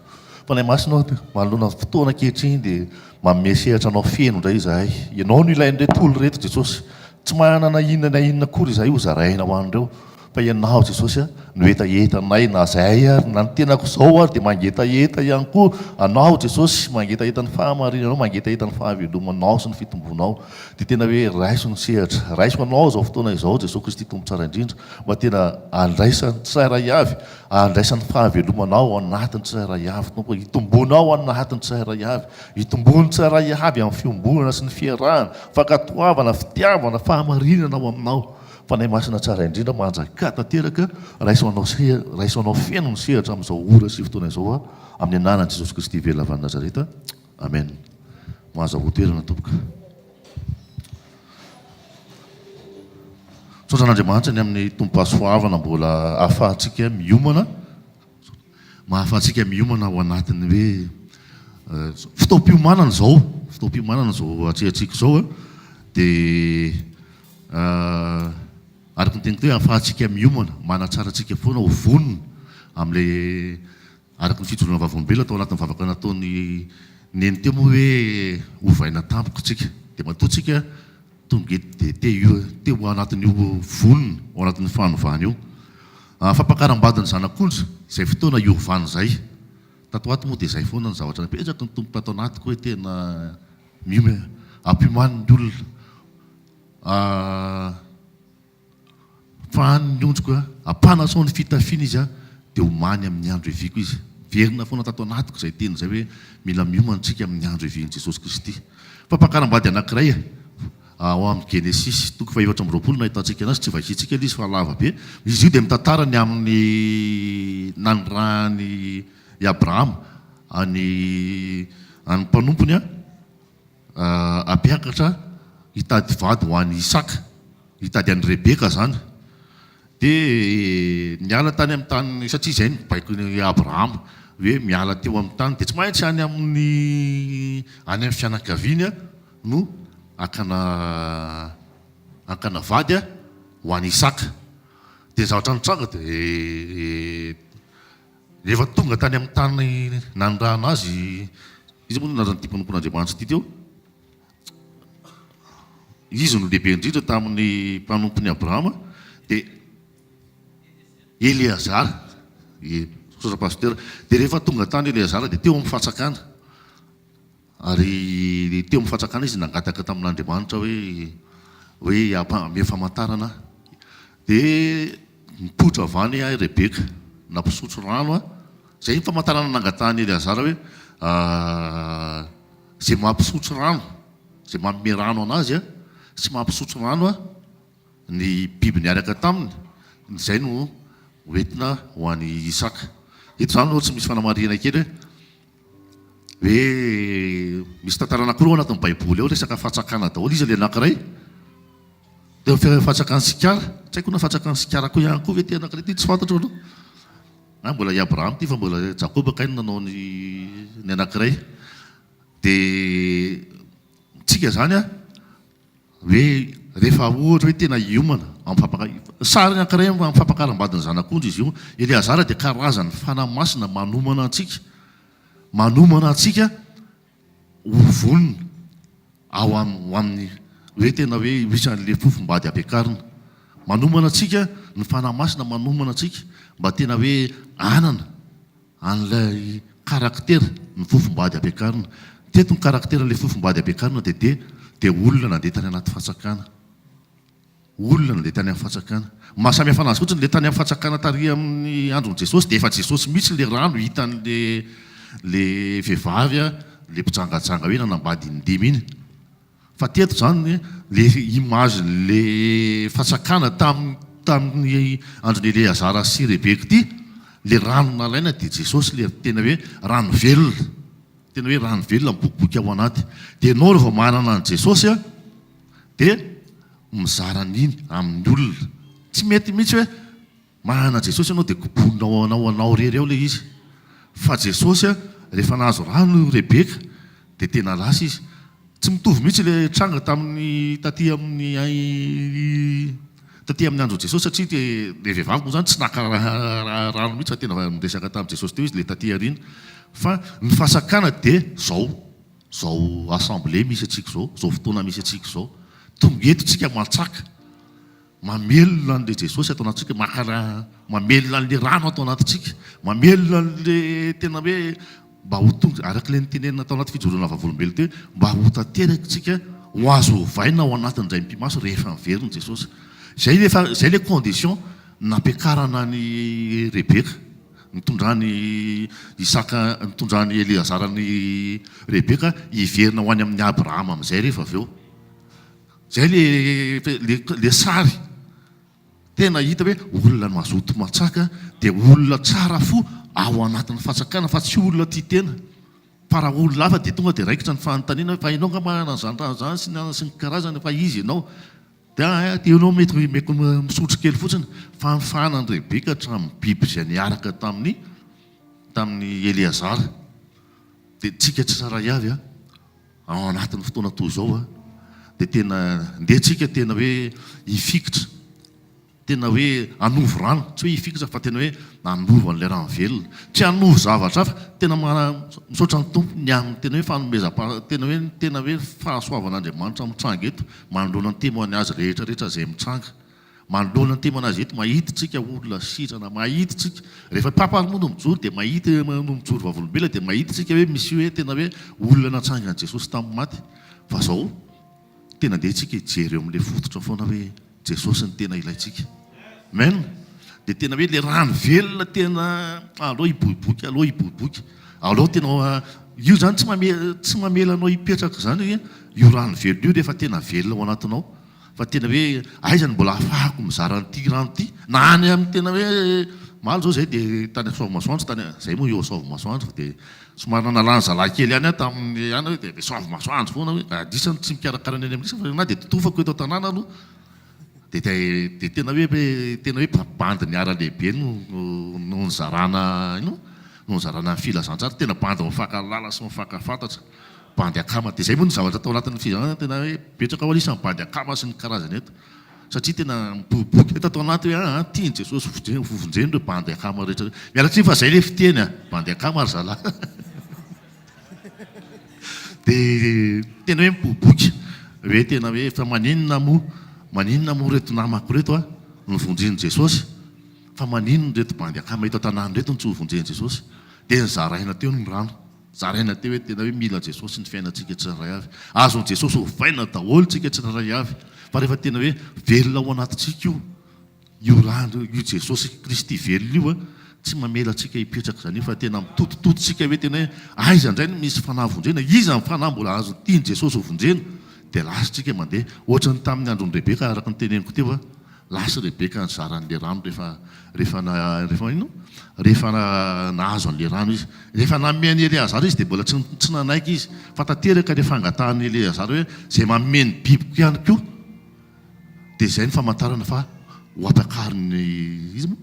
Fanahy Masina ô, manoloana ny fotoana ankehitriny dia manome sehatra anao feno indray izahay. Ianao no ilain'ireto olona ireto Jesosy. Tsy manana inona na inona akory izahay ho zaraina ho an'ireo. Fa Ianao Jesosy a, no hetahetanay na zahay ary na ny tenako izao ary dia mangetaheta ihany koa Anao Jesosy, mangetaheta ny fahamarinanao, mangetaheta ny fahavelomanao sy ny fitombonao. Dia tena hoe raiso ny sehatra, raiso Anao izao fotoana izao Jesosy Kristy Tompo tsara indrindra, mba tena andraisan'ny tsirairay avy, andraisan'ny fahavelomanao ao anatin'ny tsirairay avy Tompo, hitombonao ao anatin'ny tsirairay avy, hitombon'ny tsirairay avy amin'ny fiombonana sy ny fiarahana, fankatoavana, fitiavana, fahamarinana ao Aminao. Fanahy Masina tsara indrindra manjakà tanteraka raiso anao raiso anao feno ny sehatra amin'izao ora sy fotoana izao aho amin'ny anaran'i Jesosy Kristy velona avy any Nazareta Amen mahazahoa toerana tompoko Misaotra an'Andriamanitra ny amin'ny tompom-pahasoavana mbola ahafahantsika miomana Mahafahantsika miomana ao anatin'ny hoe fotoam-piomanana izao, fotoam-piomanana izao atrehantsika izao dia araka ny teniko teo hoe ahafahantsika miomana, manatsara antsika foana ho vonona amin'ilay araka ny fijoroana vavolombelona tao anatin'ny vavaka nataon'i Neny teo moa hoe ovaina tampoka isika dia matoa tsika Tonga eto dia te te ho anatin'io vonona ao anatin'io fanovana io. Fampakaram-badin'ny zanak'ondry, izay fotoana hiovana izay. Tato ho ato moa dia izay foana ny zavatra napetraky ny Tompo tato anatiko hoe tena miome, ampiomany ny olona. Fa any ny ondriko a, ampanasao ny fitafiana izy a, dia omany amin'ny andro hiaviako izy. Miverina foana tato anatiko izay teny izay hoe mila miomana isika amin'ny andro hiavian'i Jesosy Kristy. Fampakaram-bady anankiray ao amin'ny Genesisy toko faha-24 no ahitantsika anazy, tsy vakintsika ilay izy fa lava be. Izy io dia mitantara ny amin'ny nanirahan'i Abrahama an'ny an'ny mpanompony hampiakatra hitady vady ho an'i Isaka. Hitady an'i Rebeka izany. Dia niala tany amin'ny tany, satria izay no baikon'i Abrahama, hoe miala teo amin'ny tany, dia tsy maintsy any amin'ny any amin'ny fianakaviany no hakana hakana vady ho an'i Isaka. Dia ny zavatra nitranga dia rehefa tonga tany amin'ny tany nanirahana azy, iza moa no anaran'ity mpanompon'Andriamanitra ity teo? Izy no lehibe indrindra tamin'ny mpanompon'i Abrahama, dia Eleazara, ie, misaotra pasitera, dia rehefa tonga tany Eleazara dia teo amin'ny fatsakana, ary teo amin'ny fatsakana izy nangataka tamin'Andriamanitra hoe hoe ameo famantarana aho, dia nipoitra avy any aho Rebeka, nampisotro rano aho, izay ny famantarana nangatahan'i Eleazara hoe Izay mampisotro rano, izay manome rano an'azy sy mampisotro rano ny biby niaraka taminy, izay no hoentina ho an'i Isaka. Eto izany aloha tsy misy fanamarihana kely hoe hoe misy tantara anankiroa ao anatin'ny Baiboly ao resaka fatsakana daholo. Iza ilay anankiray? Teo amin'ny fatsakan'i Sikara. Tsy haiko na fatsakan'i Sikara koa ihany koa ve ity anankiray ity, tsy fantatro aloha. Na mbola i Abrahama ity fa mbola Jakoba kay no nanao ny ny anankiray. Dia tsika izany an, hoe rehefa ohatra hoe tena hiomana amin'ny fampaka-, sary anankiray amin'ny fampakaram-badin'ny zanak'ondry izy io. Eleazara dia karazan'ny fanahy masina manomana antsika, manomana antsika ho vonona ao am ho amin'ny hoe tena hoe ho isan'ilay fofombady ampiakarina. Manomana antsika ny Fanahy Masina manomana antsika mba tena hoe hanana an'ilay caractère ny fofombady ampiakarina. Teto ny caractère an'ilay fofombady ampiakarina dia dia dia olona nandeha tany anaty fatsakana. Olona nandeha tany amin'ny fatsakana. Ny maha samy hafa anazy fotsiny, ilay tany amin'ny fatsakana tary amin'ny andron'i Jesosy dia efa Jesosy mihitsy ilay rano hitan'ilay ilay vehivavy ilay mpijangajanga hoe nanambady in-dimy iny. Fa teto izany ilay image-n'ilay fatsakana tamin'ny tamin'ny andron'i Eleazara sy Rebeka ity, ilay rano nalaina dia Jesosy ilay tena hoe rano velona. Tena hoe rano velona mibokiboky ao anaty. Dia ianao rehefa manana an'i Jesosy an, dia mizara an'iny amin'ny olona. Tsy mety mihitsy hoe. Manana Jesosy ianao dia koboninao anao anao irery ao ilay izy. Fa Jesosy rehefa nahazo rano Rebeka dia tena lasa izy. Tsy mitovy mihitsy ilay tranga tamin'ny taty amin'ny taty amin'ny andron'i Jesosy satria ilay vehivavy moa izany tsy naka rano mihitsy fa tena niresaka tamin'i Jesosy teo izy ilay taty aoriana. Fa ny fasakana dia izao, izao assemblée misy antsika izao, izao fotoana misy antsika izao. Tonga eto tsika mantsaka. Mamelona an'ilay Jesosy ato anatintsika, maka ra, mamelona an'ilay rano ato anatintsika, mamelona an'ilay tena hoe mba ho tonga, araka ilay notenenina tao anaty fijoroana vavolombelona teo, mba ho tanteraka isika, ho azo ovaina ao anatin'ny indray mipi-maso rehefa miverina Jesosy. Izay ilay efa, izay ilay condition nampiakarana an'i Rebeka, nitondran'i Isaka, nitondran'i Eleazara an'i Rebeka hiverina ho any amin'i Abrahama amin'izay rehefa avy eo. Zay le le le sary tena hita hoe olona mazoto matsaka dia olona tsara fo ao anatin'ny fatsakana fa tsy olona tia tena. Fa raha olona hafa dia tonga dia raikitra ny fanontaniana hoe fa ianao nga manana an'izany rano izany sy ny sy ny karazany fa iza ianao? Dia ah ianao mety mety misotro kely fotsiny fa ny fahanan'i Rebeka hatramin'ny biby izay niaraka tamin'ny tamin'i Eleazara. Dia tsika tsirairay avy an. Ao anatin'ny fotoana toy izao dia tena ndeha tsika tena hoe hifikitra, tena hoe hanovo rano, tsy hoe hifikitra fa tena hoe hanovo an'ilay rano velona, tsy hanovo zavatra hafa, tena misaotra ny Tompo ny amin'ny tena hoe fanomezam-paha, tena hoe tena hoe fahasoavan'Andriamanitra mitranga eto manoloana ny témoignage rehetra rehetra izay mitranga. Manoloana ny témoignage eto, mahita tsika olona sitrana, mahita tsika, rehefa papa ary moa no mijoro dia mahita, no mijoro vavolombelona dia mahita tsika hoe misy hoe tena hoe olona natsangan'i Jesosy tamin'ny maty. Fa zao, tena ndeha tsika hijery eo amin'ilay fototra foana hoe Jesosy no tena ilaintsika. Amen. Dia tena hoe ilay rano velona tena aleo hiboiboika, aleo hiboiboika. Aleo tena io zany tsy mame, tsy mamela anao hipetraka izany io rano velona io rehefa tena velona ao anatinao. Fa tena hoe aiza no mbola ahafahako mizara an'ity rano ity? Na any amin'ny tena hoe omaly izao izay dia tany Soavimasoandro tany, izay moa eo Soavimasoandro fa dia somary nanalana zalahy kely ihany aho tamin'ny any hoe dia Soavimasoandro foana hoe anisan'ny tsy mikarakara ny any amin'ny fa na dia totofako eto an-tanàna aloha dia dia tena hoe tena hoe bandy niara-lehibe no no nizarana inona? No nizarana ny filazantsara, tena bandy mifankahalala sy mifankafantatra. Bandy akama dia izay moa ny zavatra tao anatin'ny fizarana tena hoe betsaka ho'a isan'ny bandy akama sy ny karazany eto satria tena miboiboika tato anaty hoe aa tian'i Jesosy hovonjena hovonjena ireo bandy akama rehetra ireo. Miala tsiny fa izay ilay fiteny a! Bandy akama ry zalahy. Dia tena hoe miboiboika hoe tena hoe fa maninona moa maninona moa ireto namako ireto a no vonjen'i Jesosy fa maninona ireto bandy akama eto an-tanàna ireto no tsy hovonjen'i Jesosy. Dia nozaraina teo ny rano. Zaraina teo hoe tena hoe mila Jesosy ny fiainantsika tsirairay avy. Azon'i Jesosy ovaina daholo tsika tsirairay avy. Fa rehefa tena hoe velona ao anatintsika io, io rano io Jesosy Kristy velona io a, tsy mamela antsika hipetraka izany io fa tena mitotototo tsika hoe tena hoe aiza indray no misy fanahy vonjena, iza ny fanahy mbola azo tian'i Jesosy ho vonjena, dia lasa tsika mandeha. Ohatran'ny tamin'ny andron'i Rebeka araka ny teneniko teo a. Lasa Rebeka nizara an'ilay rano rehefa rehefa rehefa inona? Rehefa nahazo an'ilay rano izy. Rehefa nanome an'i Eleazara izy dia mbola tsy tsy nanaiky izy. Fa tanteraka ilay fangatahan'i Eleazara hoe izay manome ny bibiko ihany koa dia izay ny famantarana fa ho ampiakarin'ny iza moa?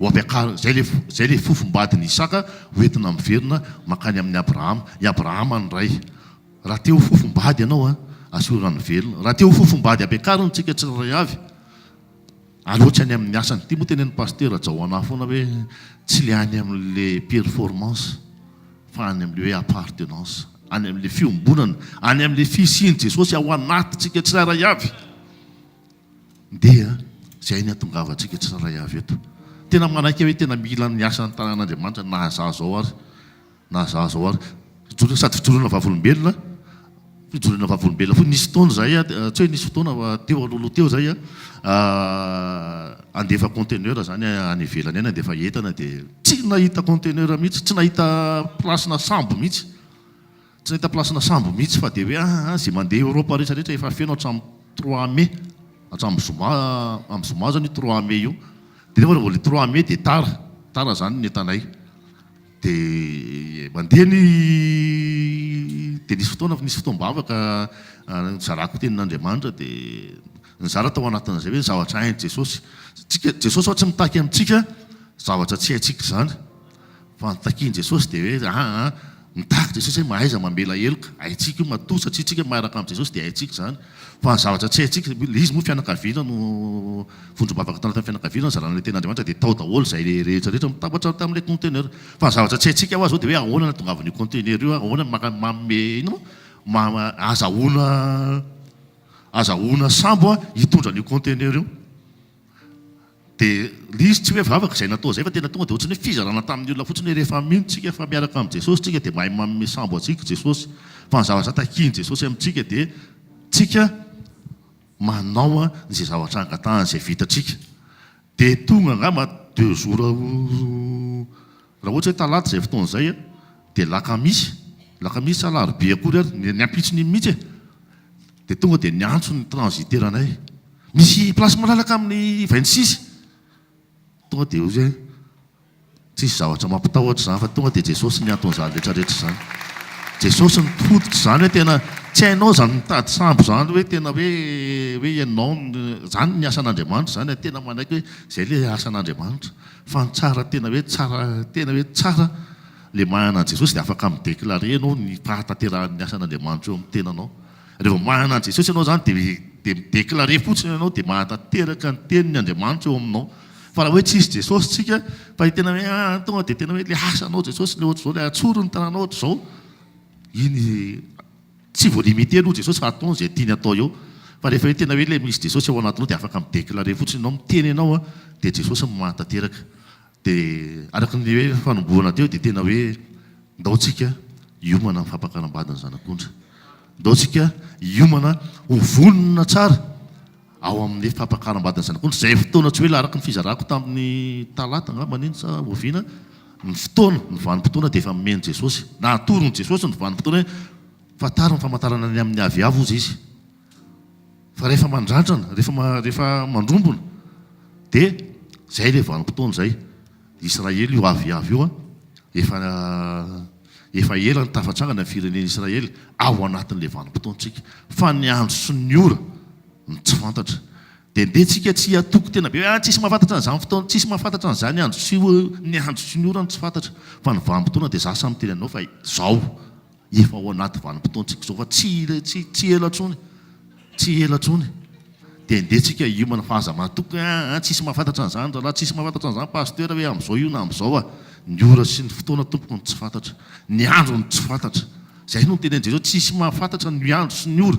Ho ampiakarina, izay ilay izay ilay fofombadin'i Isaka ho entina miverina mankany amin'i Abrahama. I Abrahama ny ray. Raha te ho fofombady ianao an, asio rano velona. Raha te ho fofombady ampiakarina tsika tsirairay avy, aleo tsy any amin'ny asany. Ity moa tenenin'i Pasitera Jaoana foana hoe tsy le any amin'le performance fa any amin'le hoe appartenance, any amin'le fiombonana, any amin'le fisian'i Jesosy ao anatintsika tsirairay avy. Ndeha, izay ny hatongavantsika tsirairay avy eto. Tena manaiky hoe tena mila ny asan'ny tanan'Andriamanitra na za zao ary. Na za zao ary. Fijoroana sady fijoroana vavolombelona, fijoroana vavolombelona fotsiny. Nisy fotoana izahay a, tsy hoe nisy fotoana fa teo alohaloha teo izay a, handefa conteneur izany any ivelany any, handefa entana dia tsy nahita conteneur mihitsy, tsy nahita place-na sambo mihitsy. Tsy nahita place-na sambo mihitsy fa dia hoe aa izay mandeha Europe rehetra rehetra efa feno hatramin'ny trois mai, hatramin'ny zoma, amin'ny zoma izany io trois mai io. Dia nefa raha vao ilay trois mai dia tara, tara izany ny entanay. Dia mandeha ny dia nisy fotoana nisy fotoam-bavaka nizarako tenin'Andriamanitra dia. Nizara tao anatin'izay hoe ny zavatra hain'i Jesosy. Tsika, Jesosy ho'a tsy mitaky amintsika zavatra tsy haintsika izany. Fa ny takian'i Jesosy dia hoe aa, mitaky Jesosy hoe mahaiza mamela heloka. Haintsika io matoa satria tsika miaraka amin'i Jesosy dia haintsika izany. Fa ny zavatra tsy haintsika, ilay izy moa fianakaviana no vondrom-bavaka tao anatin'ny fianakaviana nizarana ilay tenin'Andriamanitra dia tao daholo izay rehetra rehetra mitambatra tamin'ilay conteneur. Fa ny zavatra tsy haintsika ho'a izao dia hoe ahoana no ahatongavan'io conteneur io, ahoana no maka manome inona moa, azahoana Azahoana sambo hitondra an'io conteneur io. Dia ilay izy tsy hoe vavaka izay natao izay fa tena tonga dia ohatran'ny hoe fizarana tamin'ny olona fotsiny hoe rehefa mino tsika fa miaraka amin'i Jesosy tsika dia mahay manome sambo antsika Jesosy. Fa ny zavatra takian'i Jesosy amintsika dia tsika manao izay zavatra angatahany izay vitantsika. Dia tonga angamba deux jours raha ohatra hoe talata izay fotoana izay dia lakamisy, lakamisy sa alarobia akory ary, ny ampitson'iny mihitsy e! Dia tonga dia niantso ny transitaire anay, misy place malalaka amin'ny 26? Tonga dia hoy izy hoe Tsisy zavatra mampitahotra izany fa tonga dia Jesosy ny anton'izany rehetra rehetra izany. Jesosy no fototra izany hoe tena tsy hainao izany mitady sambo izany hoe tena hoe hoe ianao izany ny asan'Andriamanitra izany e, tena manaiky hoe izay ilay asan'Andriamanitra. Fa ny tsara tena hoe tsara tena hoe tsara ilay manana an'i Jesosy dia afaka mi-declarer ianao ny fahatanterahan'ny asan'Andriamanitra eo amin'ny tenanao. Rehefa manana an'i Jesosy ianao izany dia dia mi-declarer fotsiny ianao dia mahatanteraka ny teniny Andriamanitra eo aminao. Fa raha hoe tsisy Jesosy tsika fa tena hoe ah tonga dia tena hoe le asanao Jesosy le ohatr'izao le atsory ny tananao ohatr'izao, iny tsy voa limité aloha Jesosy fa ataony izay tiany atao eo. Fa rehefa hoe tena hoe le misy Jesosy ao anatinao dia afaka mi-declarer fotsiny ianao, miteny ianao an, dia Jesosy no mahatanteraka. Dia araka ny hoe fanombohana teo dia tena hoe ndao tsika hiomana amin'ny fampakaram-bady ny zanak'ondry. Ndao tsika hiomana ho vonona tsara ao amin'ny fampakaram-badin'ny zanak'ondry, izay fotoana tsy ho ela araka ny fizarako tamin'ny talata angamba iny sa oviana, ny fotoana, ny vanim-potoana dia efa nomen'i Jesosy, natoron'i Jesosy ny vanim-potoana hoe fantaro ny famantarana ny amin'ny aviavy hozy izy, fa rehefa mandrandrana, rehefa rehefa mandrombona dia izay ilay vanim-potoana izay, Israely io aviavy io an, efa efa ela ny tafatsangana ny firenena Israely ao anatin'ilay vanim-potoantsika, fa ny andro sy ny ora no tsy fantatra. Dia ndeha tsika tsy hatoky tena be hoe ah tsisy mahafantatra an'izany fotoana, tsisy mahafantatra an'izany andro sy ny andro sy ny ora no tsy fantatra, fa ny vanim-potoana dia za samy miteny anao fa izao efa ao anaty vanim-potoantsika izao fa tsy tsy tsy ela intsony, tsy ela intsony. Dia ndeha tsika hiomana fa aza matoky hoe ah tsisy mahafantatra an'izany rahalahy, tsisy mahafantatra an'izany pasteur hoe amin'izao io na amin'izao ah. Ny ora sy ny fotoana tompoko no tsy fantatra, ny andro no tsy fantatra. Izay no nitenen'i Jesosy, tsisy mahafantatra ny andro sy ny ora.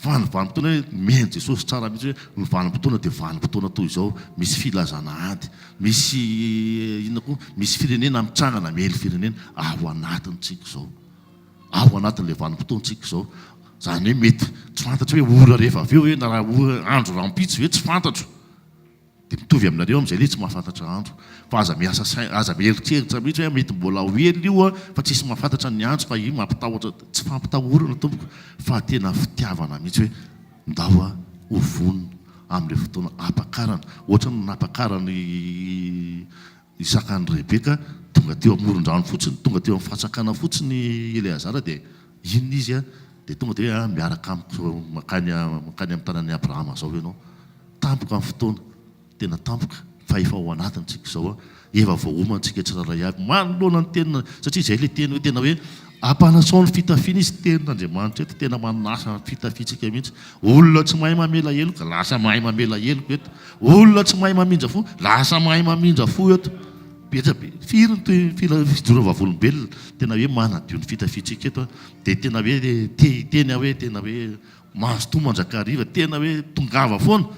Fa ny vanim-potoana hoe nomen'i Jesosy tsara mihitsy hoe ny vanim-potoana dia vanim-potoana toy izao, misy filazana ady, misy inona koa, misy firenena mitsangana hamely firenena, ao anatintsika izao. Ao anatin'ilay vanim-potoantsika izao. Izany hoe mety tsy fantatro hoe ora rehefa avy eo ve na raha andro rahampitso ve tsy fantatro. Dia mitovy aminareo amin'izay ilay tsy mahafantatra andro. Fa aza miasa saina, aza mieritreritra mihitsy hoe mety mbola ho ela io an, fa tsisy mahafantatra ny andro fa io mampitahotra. Tsy fampitahorana tompoko fa tena fitiavana mihitsy hoe ndao aho ho vonona amin'ilay fotoana hampakarana. Ohatran'ny nampakaran'i Isaka an'i Rebeka, tonga teo amoron-drano fotsiny, tonga teo amin'ny fatsakana fotsiny i Eleazara dia inona izy an, dia tonga dia hoe miaraka amiko mankany mankany amin'ny tanàn'i Abrahama izao ianao. Tampoka ny fotoana, tena tampoka, fa efa ao anatiny tsika izao an, efa voaomana tsika tsirairay avy manoloana ny teniny, satria izay ilay teny hoe tena hoe ampanasao ny fitafiana izy, tenin'Andriamanitra eto, tena manasa ny fitafiantsika mihitsy, olona tsy mahay mamela heloka, lasa mahay mamela heloka eto, olona tsy mahay mamindra fo, lasa mahay mamindra fo eto, betsa be, firy ny toy fila fijoroana vavolombelona, tena hoe manadio ny fitafiantsika eto an, dia tena hoe te hiteny aho hoe tena hoe Mazotoa mandrakariva, tena hoe tongava foana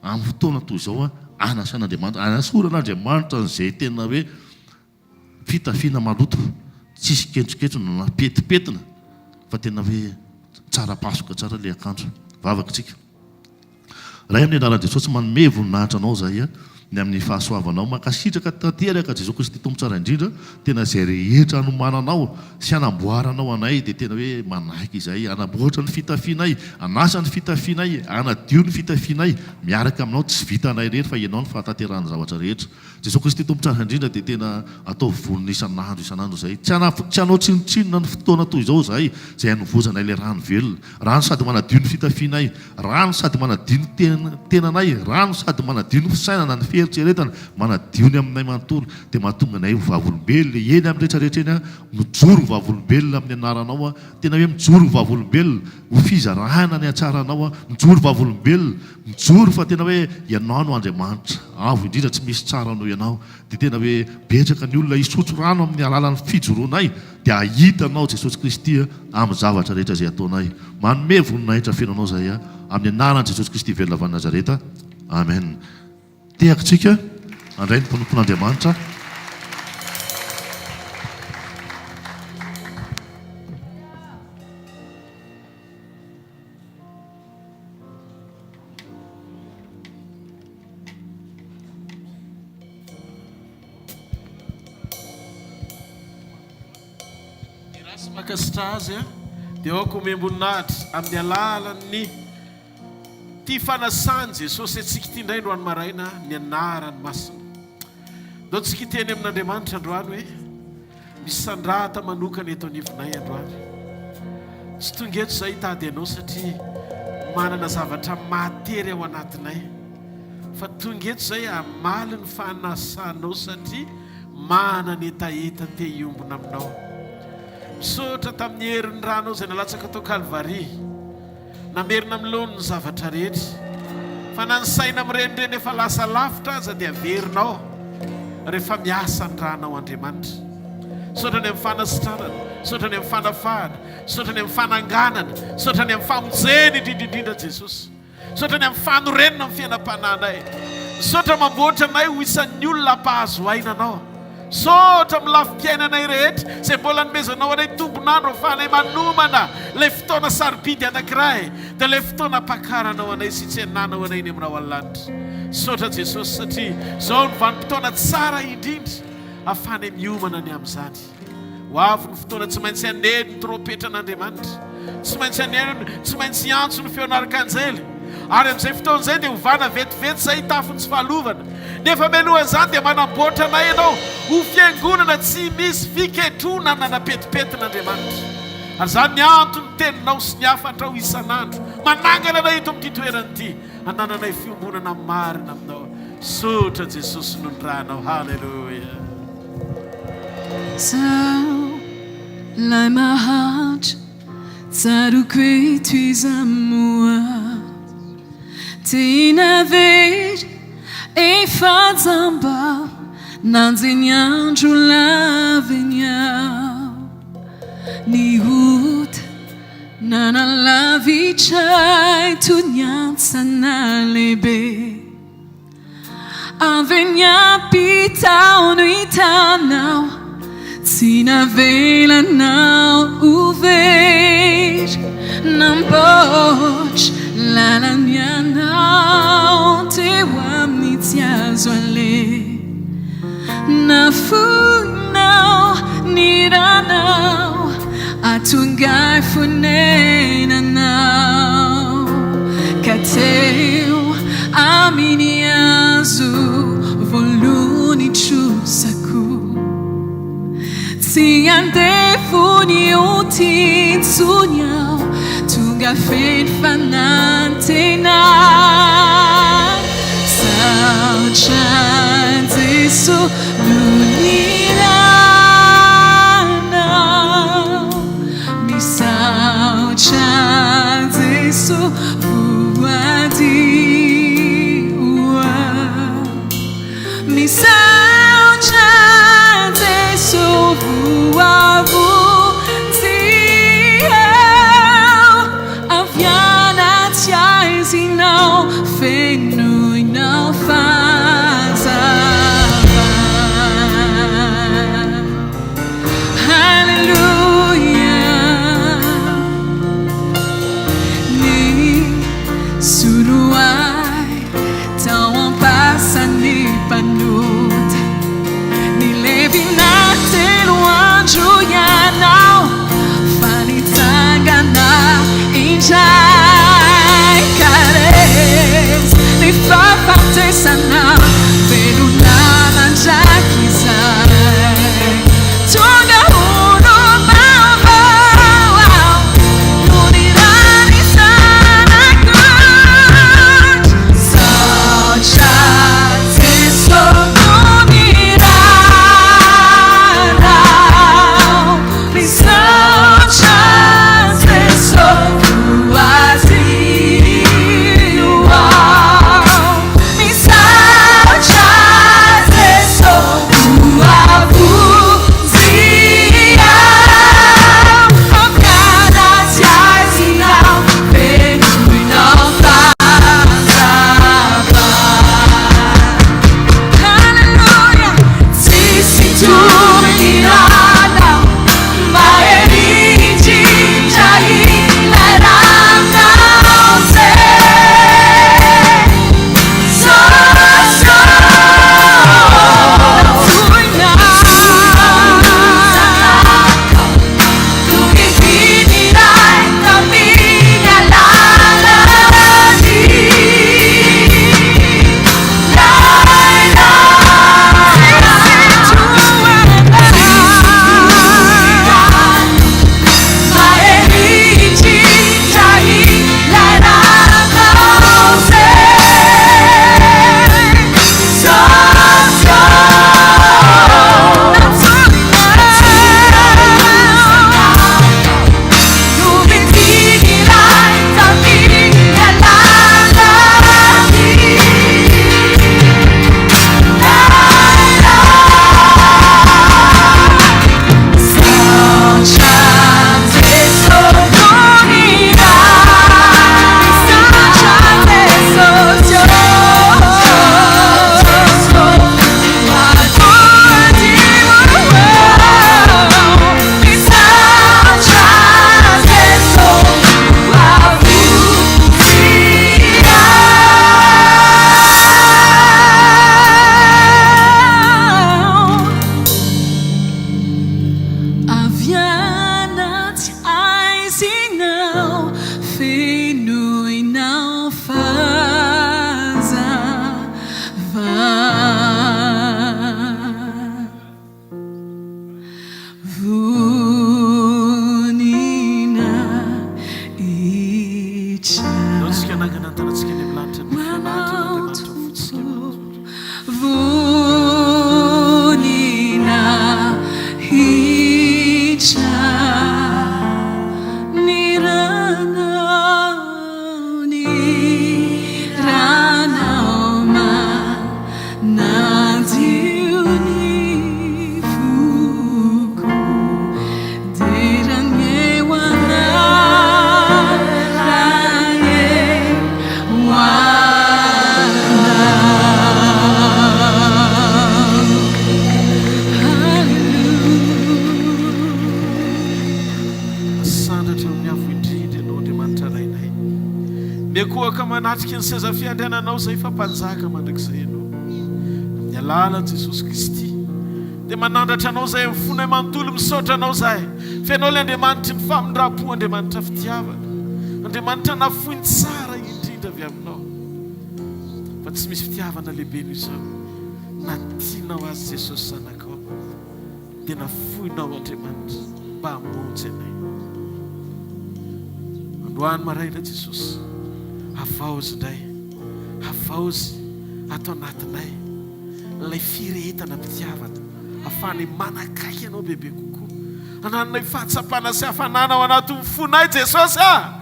amin'ny fotoana toy izao anasan'Andriamanitra, anasoran'Andriamanitra an'izay tena hoe fitafiana maloto, tsisy kentrokentrona na petipetina fa tena hoe tsara pasoka tsara ilay akanjo. Vavaka isika. Ray amin'ny anaran'i Jesosy manome voninahitra anao izahay. ny amin'ny fahasoavanao. Mankasitraka tanteraka Jesoa Kristy Tompo tsara indrindra, tena izay rehetra anomananao sy anamboaranao anay dia tena hoe manaiky izay, hanamboatra ny fitafianay, hanasa ny fitafianay, hanadio ny fitafianay miaraka aminao, tsy vitanay irery fa Ianao no fahatanterahan'ny zavatra rehetra. Jesoa Kristy Tompo tsara indrindra dia tena ataovy vonona isan'andro isan'andro izay. Tsy tsy hanao tsinontsinona ny fotoana toy izao izahay izay hanovozanay ilay rano velona. Rano sady manadio ny fitafianay, rano sady manadio ny tenanay, rano sady manadio ny fisainana, ny fieritreretana, manadio ny aminay manontolo, dia mahatonga anay ho vavolombelona eny amin'ny rehetra rehetra eny aho, mijoro ho vavolombelona amin'ny anaranao aho, tena hoe mijoro ho vavolombelona, ho fizarana ny hatsaranao aho, mijoro vavolombelona, mijoro fa tena hoe Ianao no Andriamanitra avo indrindra, tsy misy tsara noho Ianao, dia tena hoe betsaka ny olona hisotro rano amin'ny alalan'ny fijoroanay, dia hahita Anao Jesosy Kristy amin'ny zavatra rehetra izay ataonay. Manome voninahitra feno Anao izahay amin'ny anaran'i Jesosy Kristy velona avy any Nazareta. Amen. Tehaka tsika handray ny mpanompon'Andriamanitra. Derà sy mankasitraha Azy dia aoka homem-boninahitra amin'ny alalan'ny ity fanasan'i Jesosy antsika ity indray androany maraina ny anarany masina. Ndao tsika hiteny amin'Andriamanitra androany hoe Misandrata manokana eto anivonay androany. Tsy tonga eto izahay hitady anao satria manana zavatra mahatery ao anatinay. Fa tonga eto izahay hamaly ny fanasanao satria manana hetaheta te hiombona aminao. Misaotra tamin'ny herin'ny ranao izay nalatsaka tao Kalvary. Namerina amin'ny laoniny ny zavatra rehetra. Fa na ny saina mirenireny efa lasa lavitra aza dia averinao rehefa miasa ny ranao Andriamanitra. Misaotra ny amin'ny fanasitranana, misaotra ny amin'ny fanafahana, misaotra ny amin'ny fananganana, misaotra ny amin'ny famonjena indrindra indrindra Jesosy. Misaotra ny amin'ny fanorenana ny fiainam-panahinay. Misaotra mamboatra anay ho isan'ny olona hampahazo aina Anao. Misaotra amin'ny lafim-piainanay rehetra izay mbola anomezanao anay tombon'andro ahafahanay manomana ilay fotoana sarobidy anankiray, dia ilay fotoana ampakaranao anay sy itsenanao anay eny amin'ny rahona lanitra. Misaotra Jesosy satria izao no vanim-potoana tsara indrindra ahafahanay miomana ny amin'izany. Ho avy ny fotoana tsy maintsy haneno ny trompetran'Andriamanitra. Tsy maintsy haneno, tsy maintsy hiantso ny feon'arkanjely. Ary amin'izay fotoana izay dia hovana vetivety izay hitafy ny tsy fahalovana. Nefa mialohan'izany dia manamboatra anay Ianao ho fiangonana tsy misy fiketronana na petipetin'Andriamanitra. Ary izany ny anton'ny teninao sy ny hafatrao isan'andro manangana anay eto amin'ity toerana ity. Hanananay fiombonana marina aminao. Misaotra Jesosy noho ny ranao. Haleloia. Zaho lay mahantra tsaroako eto iza moa Tena very efa jamba nanjeny ny andro lava eny aho Ny ota Nanalavitra ahy toy ny hantsana lehibe. Avy eny ampita aho no hitanao, tsy navelanao ho very. Namboatra lalana ianao teo amin'ny tsy azo aleha. Nafoinao ny ranao ahatonga ahy fonenanao ka teo amin'ny hazo voaloa ny trosako tsy andevo ny ota intsony aho tonga feno fanantenana Saotra an'i Jeso no nilanao Misaotra an'i Jeso voadio Misaotra an'i Jeso voavonjy Avy anaty aizinao Fenoinao fahazavana. Haleloia. Ny. tanantsika any amin'ny lanitra ny voninahitra an'Andriamanitra ho fotsika manontolo. Voninahitra ny ranao, ny ranao manadio ny foko. Dera anie ho anao, anie ho anao. Haleloia. Asandratra eo amin'ny Avo Indrindra Ianao, Andriamanitra Rainay. Miankohoka manatrika ny seza fiandriananao izay fa Mpanjaka mandrakizay Ianao. Amin'ny alalan'i Jesosy Kristy. Dia manandratra Anao izahay amin'ny fonay manontolo, misaotra Anao izahay fa Ianao ilay Andriamanitry ny famindram-po, Andriamanitra fitiavana, Andriamanitra nafoy ny tsara indrindra avy Aminao, fa tsy misy fitiavana lehibe noho izao, na tianao azy Jesosy Zanakao, dia nafoinao Andriamanitra mba hamonjy anay. Androany maraina Jesosy, havaozy indray, havaozy ato anatinay. ilay firehetana am-pitiavana ahafahanay manakaiky Anao bebe kokoa. Anananay fahatsapana sy hafanana ao anatin'ny fonay Jesosy a!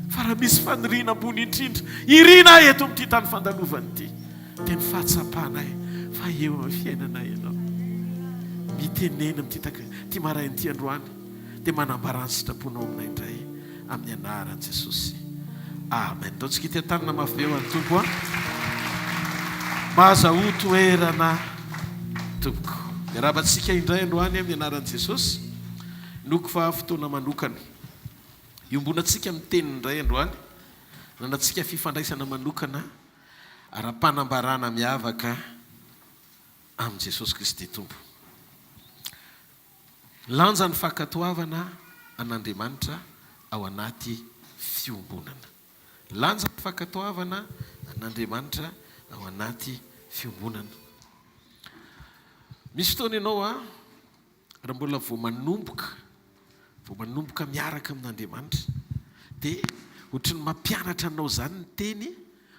Fa raha misy faniriana ambony indrindra irinay eto amin'ity tany fandalovana ity dia ny fahatsapanay fa eo amin'ny fiainanay Ianao. Mitenena amin'ity taka ity maraina ity androany dia manambarà ny sitraponao aminay indray. Amin'ny anaran'i Jesosy. Amen. Ndao tsika iteha-tanana mafy be ho an'ny Tompo a. Mahazahoa toerana tompoko. Miarahaba antsika indray androany amin'ny anaran'i Jesosy. Inoako fa fotoana manokana iombonantsika amin'ny teniny indray androany. Ananantsika fifandraisana manokana ara-panambarana miavaka amin'i Jesosy Kristy Tompo. Lanja ny fankatoavana an'Andriamanitra ao anaty fiombonana. Lanja ny fankatoavana an'Andriamanitra ao anaty fiombonana. Misy fotoana ianao an, raha mbola vao manomboka, vao manomboka miaraka amin'Andriamanitra, dia ohatry ny mampianatra anao izany ny teny,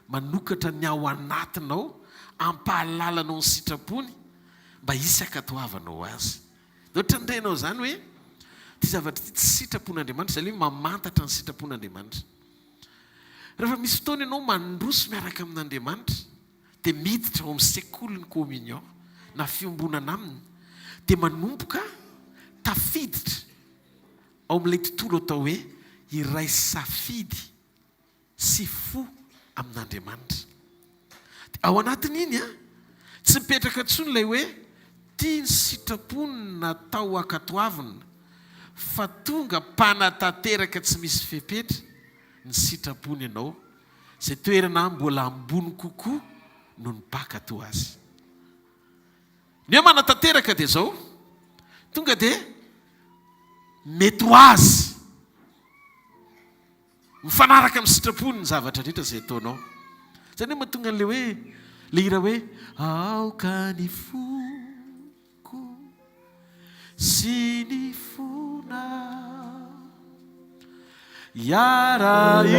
manokatra ny ao anatinao, hampahalala anao ny sitrapony, mba hisy hankatoavanao azy. Dia ohatran'ny renao izany hoe ity zavatra ity tsy sitrapon'Andriamanitra, izay ilay hoe mamantatra ny sitrapon'Andriamanitra. Rehefa misy fotoana ianao mandroso miaraka amin'Andriamanitra, dia miditra ao amin'ny sekolin'ny communion na fiombonana aminy, dia manomboka tafiditra ao amin'ilay tontolo atao hoe iray safidy sy fo amin'Andriamanitra. Dia ao anatin'iny an, tsy mipetraka intsony ilay hoe tia ny sitrapony natao hankatoavina fa tonga mpanatanteraka tsy misy fepetra ny sitrapony ianao, izay toerana mbola ambony kokoa noho ny mpankatò azy. Ny hoe manatanteraka dia izao, tonga dia mety ho azy. Mifanaraka amin'ny sitrapony ny zavatra rehetra izay ataonao. Izay no mahatonga an'ilay hoe, ilay hira hoe, Aoka ny foko sy ny fonao hiara-hitempo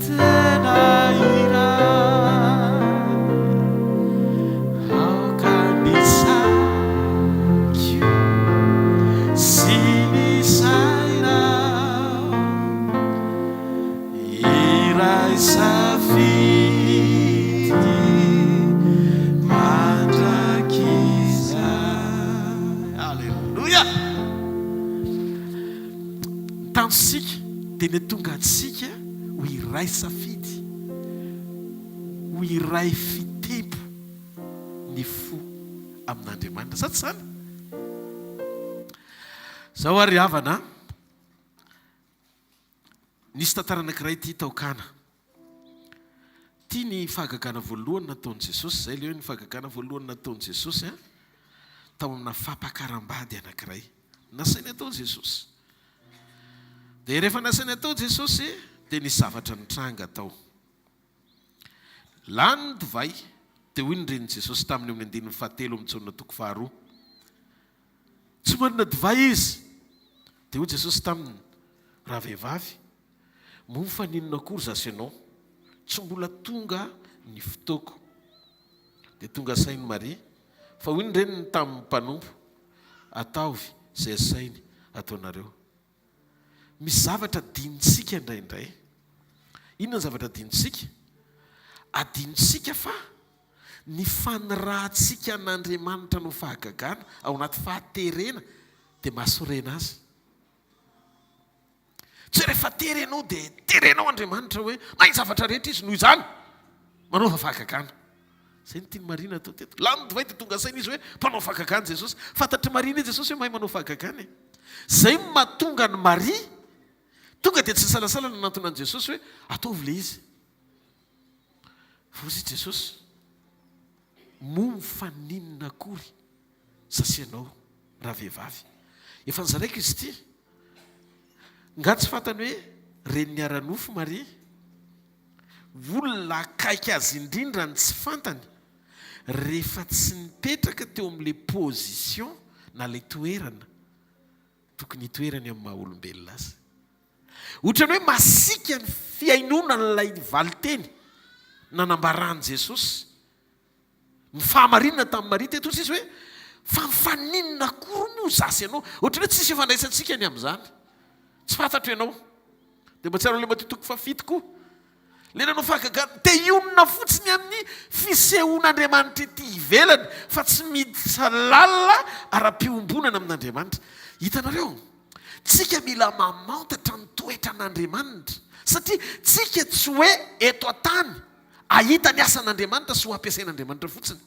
tena iray. Aoka ny saiko sy ny sainao hiray safidy mandrakizay. Aleloia! Ny tanjontsika dia ny hahatonga antsika ho iray safidy. ho iray fitempo ny fo amin'Andriamanitra. Sa tsy izany? Izao ary ry havana, nisy tantara anankiray ity tao Kana. Ity ny fahagagana voalohany nataon'i Jesosy, izay ilay hoe ny fahagagana voalohany nataon'i Jesosy tao amina fampakaram-bady anankiray. Nasainy atao Jesosy. Dia rehefa nasainy atao Jesosy, dia nisy zavatra nitranga tao. Lany ny divay, dia hoy ny renin'i Jesosy taminy eo amin'ny andininy fahatelo amin'ny Jaona toko faharoa, Tsy manana divay izy. Dia hoy Jesosy taminy, Ravehivavy, Moa faninona akory zasy ianao? Tsy mbola tonga ny fotoako. Dia tonga sain'i Maria, fa hoy ny reniny tamin'ny mpanompo, Ataovy izay asainy ataonareo. Misy zavatra adinontsika indraindray. Inona ny zavatra adinontsika? Adinontsika fa ny fanirahantsika an'Andriamanitra hanao fahagagana ao anaty fahaterena dia mahasorena azy. Tsy hoe rehefa tery ianao dia terenao Andriamanitra hoe mahay ny zavatra rehetra izy, noho izany manaova fahagagana. Izay no tian'i Maria natao teto. Lany ny divay dia tonga saina izy hoe mpanao fahagagana Jesosy. Fantatr'i Maria anie Jesosy hoe mahay manao fahagagana e. Izay no mahatonga an'i Maria tonga dia tsy nisalasala nanantona an'i Jesosy hoe ataovy ilay izy. Fa hoy Jesosy, moa mifaninona akory sasianao ravehivavy. Efa nozaraiko izy ity. Nga tsy fantany hoe renin'ny ara-nofo Maria? Olona akaiky azy indrindra ny tsy fantany rehefa tsy nipetraka teo amin'ilay position na ilay toerana tokony hitoerany amin'ny maha olombelona azy. Ohatran'ny hoe masiaka ny fihainoana an'ilay valinteny nanambaran'i Jesosy Ny fahamarinana tamin'i Maria teto hoy izy hoe, Fa mifaninona akory moa izaho sy ianao? Ohatran'ny hoe tsisy ifandraisantsika ny amin'izany. Tsy fantatro ianao. Dia mba tsiaro ilay Matio toko fahafito koa. Ilay nanao fahagagana, te hionona fotsiny amin'ny fisehoan'Andriamanitra ety ivelany fa tsy miditra lalina ara-piombonana amin'Andriamanitra. Hitanareo? Tsika mila mamantatra ny toetran'Andriamanitra satria tsika tsy hoe eto an-tany Hahita ny asan'Andriamanitra sy ho ampiasain'Andriamanitra fotsiny.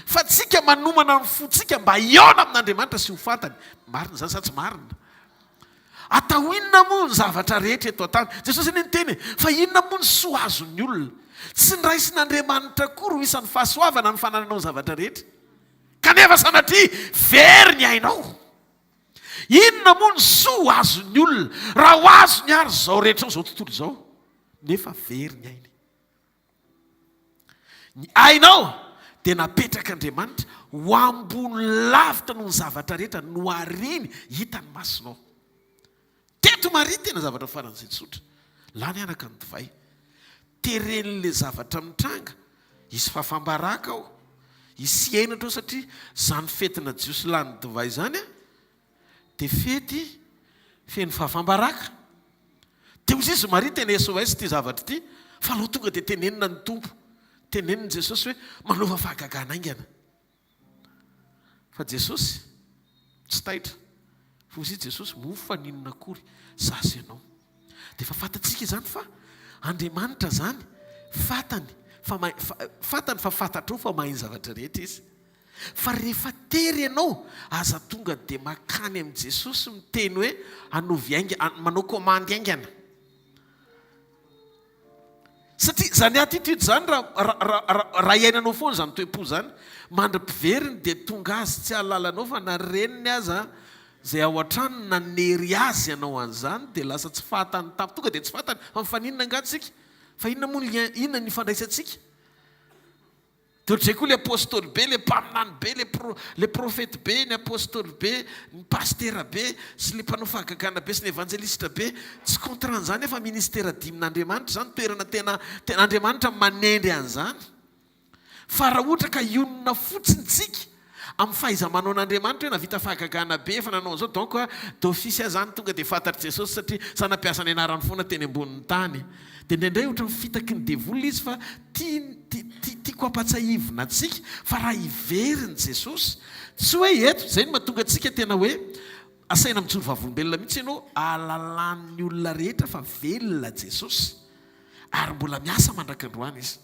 Fa tsika manomana ny fontsika mba hihaona amin'Andriamanitra sy ho fantany. Marina izany sa tsy marina? Atao inona moa ny zavatra rehetra eto an-tany? Jesosy anie niteny e, fa inona moa ny soa azon'ny olona? Tsy niraisin'Andriamanitra akory ho isan'ny fahasoavana ny fanananao ny zavatra rehetra. Kanefa sanatria very ny ainao. Inona moa ny soa azon'ny olona raha ho azony ary izao rehetra izao tontolo izao, nefa very ny ainy? Ny ainao dia napetrak'Andriamanitra ho ambony lavitra noho ny zavatra rehetra nohariny hitan'ny masonao. Teto Maria tena zavatra faran'izay tsotra. Lany anaka ny divay. Teren'ilay zavatra mitranga, hisy fahafam-baraka ao, hisy henatra ao satria izany fetina Jiosy lany divay izany dia fety feno fahafam-baraka. Dia hoy izy, Maria tena SOS ity zavatra ity, fa aleo tonga dia tenenina ny Tompo. Tenenin'i Jesosy hoe, manaova fahagagana haingana. Fa Jesosy tsy taitra. Fa hoy izy Jesosy, moa faninona akory za sy ianao. Dia efa fantatsika izany fa Andriamanitra izany fantany fa fantany fa fantatrao fa mahay ny zavatra rehetra izy. Fa rehefa tery ianao, aza tonga dia makany amin'i Jesosy miteny hoe anovy haingana, manao commande haingana. Satria izany attitude izany raha iainanao foana izany toe-po izany, mandra-piveriny dia tonga azy tsy hahalalanao fa na reniny aza izay ao an-trano nanery azy hanao an'izany dia lasa tsy fantany tampoka, tonga dia tsy fantany fa mifaninona angaha tsika? Fa inona moa ny lien, inona ny ifandraisantsika? Dia ohatr'izay koa ilay apostoly be, ilay mpaminany be, ilay pro, ilay profety be, ny apostoly be, ny pasitera be, sy ilay mpanao fahagagana be, sy ny evanjelistra be. Tsy contre an'izany aho fa ministera dimin'Andriamanitra izany, toerana tena, tena Andriamanitra manendry an'izany. Fa raha ohatra ka hionona fotsiny tsika amin'ny fahaiza-manaon'Andriamanitra hoe nahavita fahagagana be, efa nanao an'izao, donc d'office aho izany tonga dia fantatr'i Jesosy satria za nampiasa ny anarany foana teny ambonin'ny tany. Dia indraindray ohatran'ny fitaky ny devoly ilay izy fa tiany, tiako hampatsahivina antsika fa raha hiveriny Jesosy, tsy hoe eto, izay no mahatonga antsika tena hoe asaina mijoro vavolombelona mihitsy ianao ahalalan'ny olona rehetra fa velona Jesosy ary mbola miasa mandrak'androany Izy.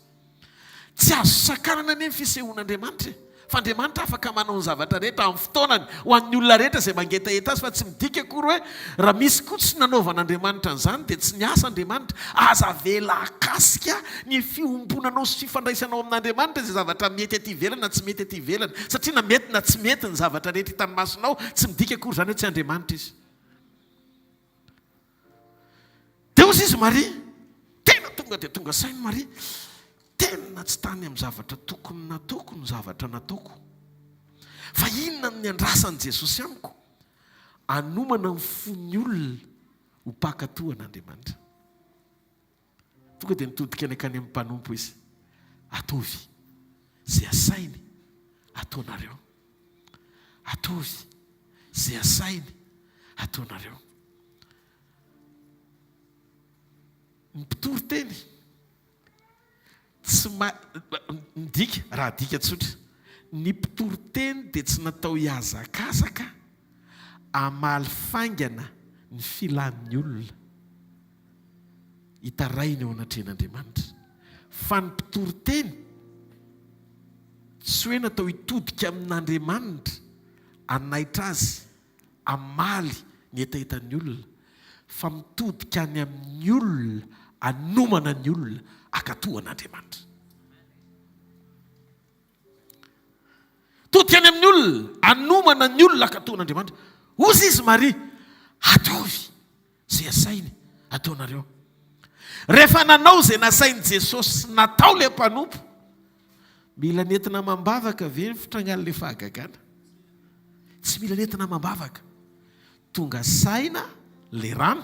Tsy azo sakanana anie ny fisehoan'Andriamanitra e! Fa Andriamanitra afaka manao ny zavatra rehetra amin'ny fotoanany ho an'ny olona rehetra izay mangetaheta azy fa tsy midika akory hoe raha misy koa tsy nanaovan'Andriamanitra an'izany dia tsy niasa Andriamanitra. Aza avela hakasika ny fiombonanao sy fifandraisanao amin'Andriamanitra izay zavatra mety aty ivelany na tsy mety aty ivelany satria na mety na tsy mety ny zavatra rehetra hitan'ny masonao tsy midika akory izany hoe tsy Andriamanitra izy. Dia hoy izy Maria, tena tonga dia tonga saina Maria, tena tsy tany amin'ny zavatra tokony nataoko ny zavatra nataoko. Fa inona no niandrasan'i Jesosy amiko? Hanomana ny fon'ny olona ho mpankatò an'Andriamanitra. Tonga dia nitodika nankany amin'ny mpanompo izy. Ataovy izay asainy ataonareo. Ataovy izay asainy ataonareo. Ny mpitory teny tsy ma midika, raha adika tsotra, ny mpitory teny dia tsy natao hihazakazaka hamaly faingana ny filan'ny olona hitaraina eo anatrehan'Andriamanitra. Fa ny mpitory teny tsy hoe natao hitodika amin'Andriamanitra hanaitra azy hamaly ny hetahetan'ny olona fa mitodika any amin'ny olona hanomana ny olona hankatò an'Andriamanitra. Mitodika any amin'ny olona hanomana ny olona hankatò an'Andriamanitra. Hozy izy Maria, ataovy izay asainy ataonareo. Rehefa nanao izay nasain'i Jesosy natao ilay mpanompo, mila nentina amam-bavaka ve ny fitrangan'ilay fahagagana? Tsy mila nentina amam-bavaka. Tonga saina ilay rano,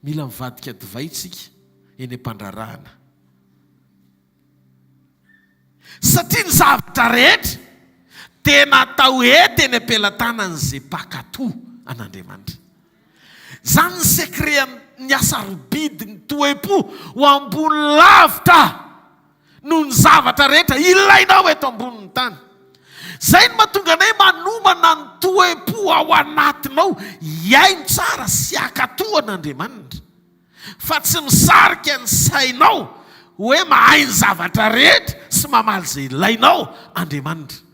mila mivadika divay isika eny am-pandrarahana. Satria ny zavatra rehetra dia natao hety eny am-pelatanan'izay mpankatò an'Andriamanitra. Izany ny secret ny hasarobidin'ny toe-po ho ambony lavitra noho ny zavatra rehetra ilainao eto ambonin'ny tany. Izay no mahatonga anay manomana ny toe-po ao anatinao hihaino tsara sy hankatò an'Andriamanitra. Fa tsy misarika ny sainao hoe mahay ny zavatra rehetra sy mamaly izay ilainao Andriamanitra.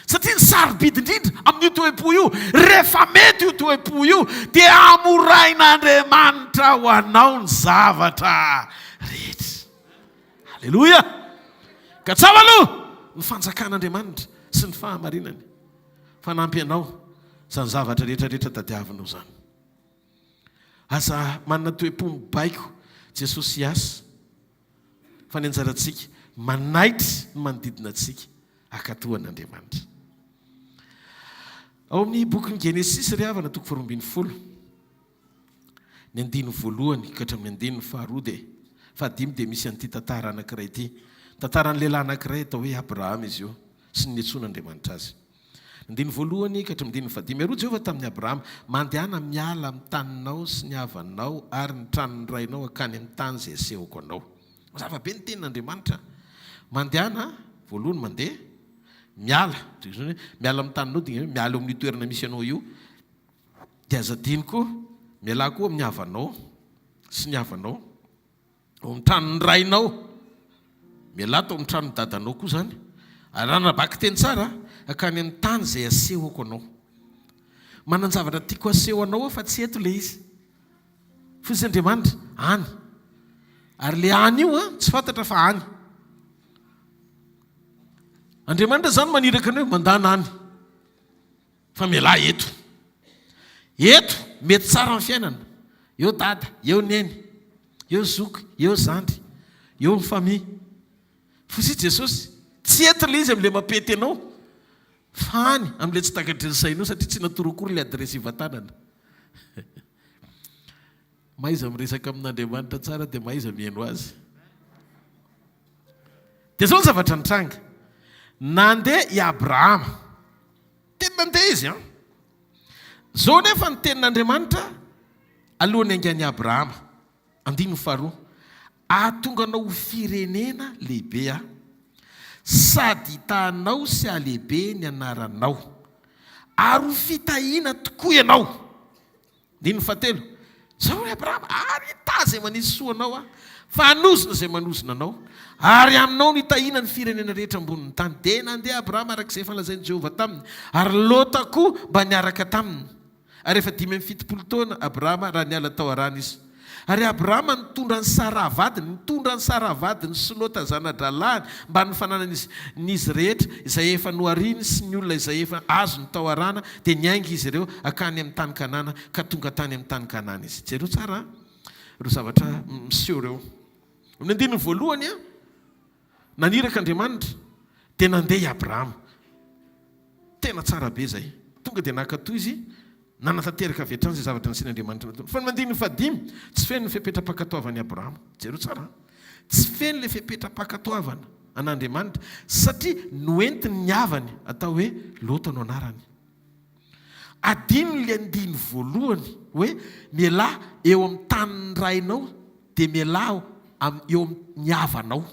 Satria ny sarobidy indrindra amin'io toe-po io, rehefa mety io toe-po io, dia hamorain'Andriamanitra ho anao ny zavatra rehetra. Aleloia! Katsaho aloha ny fanjakan'Andriamanitra sy ny fahamarinany, fa hanampy anao izany zavatra rehetra rehetra tadiavinao izany. Aza manana toe-po mibaiko Jesosy hiasa fa ny anjarantsika manaitra ny manodidina antsika hankatò an'Andriamanitra. Ao amin'ny bokin'ny Genesisy ry havana toko faharoa ambin'ny folo ny andininy voalohany ka hatramin'ny andininy faharoa dia fahadimy dia misy an'ity tantara anankiray ity. Tantaran'ny lehilahy anankiray atao hoe Abrahama izy io sy ny niantsoan'Andriamanitra azy. Andininy voalohany ka hatramin'ny andininy fahadimy. Ary hoy Jehovah tamin'i Abrahama, Mandehana miala amin'ny taninao sy ny havanao ary ny tranon'ny rainao hankany amin'ny tany izay asehoko anao. Mazava be ny tenin'Andriamanitra. Mandehana, voalohany mandeha, miala, izany hoe miala amin'ny taninao dia hoe miala eo amin'io toerana misy anao io. Dia aza adino koa, mialà koa amin'ny havanao sy ny havanao. Ao amin'ny tranon'ny rainao. Mialà tao amin'ny tranon'ny dadanao koa izany. Ary raha nabakiteny tsara, hankany amin'ny tany izay asehoko anao. Manan-javatra tiako haseho anao aho fa tsy eto ilay izy. Hoy izy Andriamanitra, any. Ary ilay any io an, tsy fantatra fa any. Andriamanitra izany maniraka anao hoe mandana any. Fa mialà eto. Eto mety tsara ny fiainana. Eo dada, eo neny, eo zoky, eo zandry, eo ny famille. Fosy Jesosy, tsy eto ilay izy amin'ilay mampety anao, fa any amin'ilay tsy takatry ny sainao satria tsy natoro akory ilay adiresy hivantanana. Mahaiza miresaka amin'Andriamanitra tsara dia mahaiza mihaino Azy. Dia izao ny zavatra nitranga. Nandeha i Abrahama. Tena nandeha izy an. Izao nefa ny tenin'Andriamanitra alohan'ny haingan'i Abrahama. Andininy faharoa. Hahatonga anao ho firenena lehibe aho. Sady hitahanao sy hahalehibe ny anaranao. Ary ho fitahiana tokoa ianao. Andininy fahatelo, Izao ry Abrahama, ary hitahy izay manisy soa anao Aho, fa hanozona izay manozona anao, ary aminao no hitahiana ny firenena rehetra ambonin'ny tany. Dia nandeha Abrahama araka izay efa lazain'i Jehovah taminy, ary Lota koa mba niaraka taminy. Ary efa 75 taona Abrahama raha niala tao Harana izy. Ary Abrahama nitondra an'i Saraha vadiny, nitondra an'i Saraha vadiny sy Lota zana-drahalahiny mbamin'ny fananan'izy n'izy rehetra izay efa nohariny sy ny olona izay efa azony tao Harana, dia niainga izy ireo hankany amin'ny tany Kanana, ka tonga tany amin'ny tany Kanana izy. Jereo tsara ireo zavatra miseho ireo. Amin'ny andininy voalohany, naniraka Andriamanitra, dia nandeha i Abrahama. Tena tsara be izay. Tonga dia nankatò izy. Nanatanteraka avy hatrany izay zavatra nasian'Andriamanitra nataony. Fa ny andininy fahadimy, tsy feno ny fepetram-pankatoavan'i Abrahama. Jereo tsara an! Tsy feno ilay fepetram-pankatoavana an'Andriamanitra satria noentiny ny havany atao hoe Lota no anarany. Adino ilay andiny voalohany hoe mialà eo amin'ny tanin'ny rainao dia mialà eo amin'ny havanao.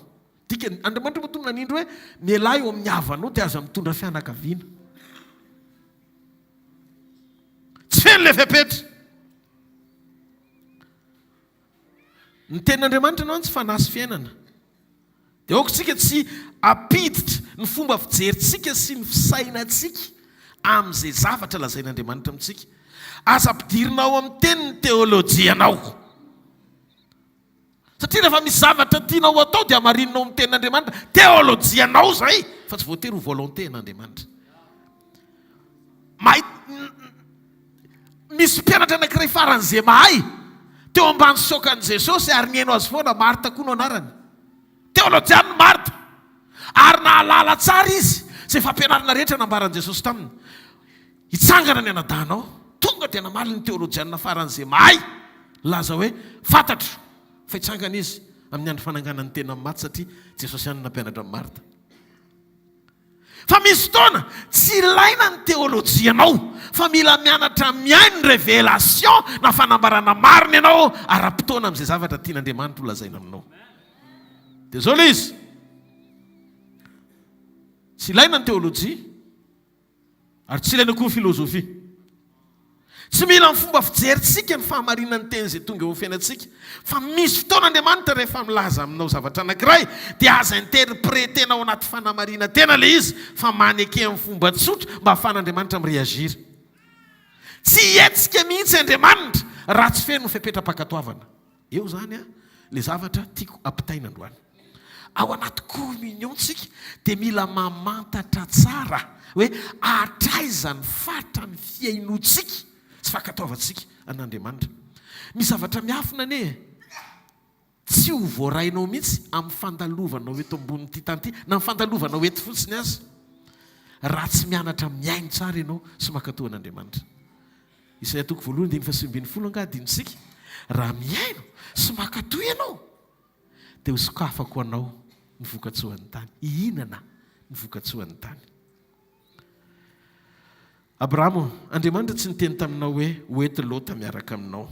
Dikany, Andriamanitra moa Tompo nanindry hoe mialà eo amin'ny havanao dia aza mitondra fianakaviana. Tsy feno ilay fepetra. Ny tenin'Andriamanitra mantsy fanahy sy fiainana. Dia aoka isika tsy hampiditra ny fomba fijerintsika sy ny fisainantsika amin'izay zavatra lazain'Andriamanitra amintsika. Aza ampidirina ao amin'ny teny ny teolojianao. Satria rehefa misy zavatra tianao ho atao dia hamarininao amin'ny tenin'Andriamanitra. Teolojianao izay fa tsy voatery ho volonté an'Andriamanitra. Mahay misy mpianatra anankiray faran'izay mahay teo ambany saokan'i Jesosy ary nihaino azy foana, Marta koa no anarany. Teolojian'i Marta. Ary nahalala tsara izy izay fampianarana rehetra nambaran'i Jesosy taminy. Hitsangana ny anadahinao. Tonga dia namaly ny teolojianina faran'izay mahay nilaza hoe, Fantatro fa hitsangana izy amin'ny andro fananganany ny tena amin'ny maty satria Jesosy ihany no nampianatra an'i Marta. Fa misy fotoana tsy ilaina ny teolojianao fa mila mianatra mihaino ny révélation na fanambarana marina ianao ara-potoana amin'izay zavatra tian'Andriamanitra ho lazaina aminao. Dia izao ilay izy. Tsy ilaina ny teolojia. Ary tsy ilaina koa ny filozofia. Tsy mila ny fomba fijerintsika ny fahamarinan'ny teny izay tonga eo amin'ny fiainantsika. Fa misy fotoana Andriamanitra rehefa milaza aminao zavatra anankiray dia aza interpretena ao anaty fanamarinan-tena ilay izy fa maneke amin'ny fomba tsotra mba hahafahan'Andriamanitra mi-reagir. Tsy hihetsika mihitsy Andriamanitra raha tsy feno ny fepetram-pankatoavana. Eo izany an, ilay zavatra tiako ampitaina androany. Ao anaty communion tsika dia mila mamantatra tsara hoe hatraiza ny faritra ny fihainoantsika sy fankatoavantsika an'Andriamanitra. Misy zavatra miafina anie e! Tsy ho voarainao mihitsy amin'ny fandalovanao eto ambonin'ity tany ity, na ny fandalovanao eto fotsiny aza, raha tsy mianatra mihaino tsara ianao sy mankatoa an'Andriamanitra. Isaia toko voalohany andininy fahasivy ambinifolo angaha adinontsika? Raha mihaino sy mankatò ianao dia ho sokafako anao ny vokatsoan'ny tany, hihinana ny vokatsoan'ny tany. Abrahama ô, Andriamanitra tsy niteny taminao hoe ho eto Lota miaraka aminao.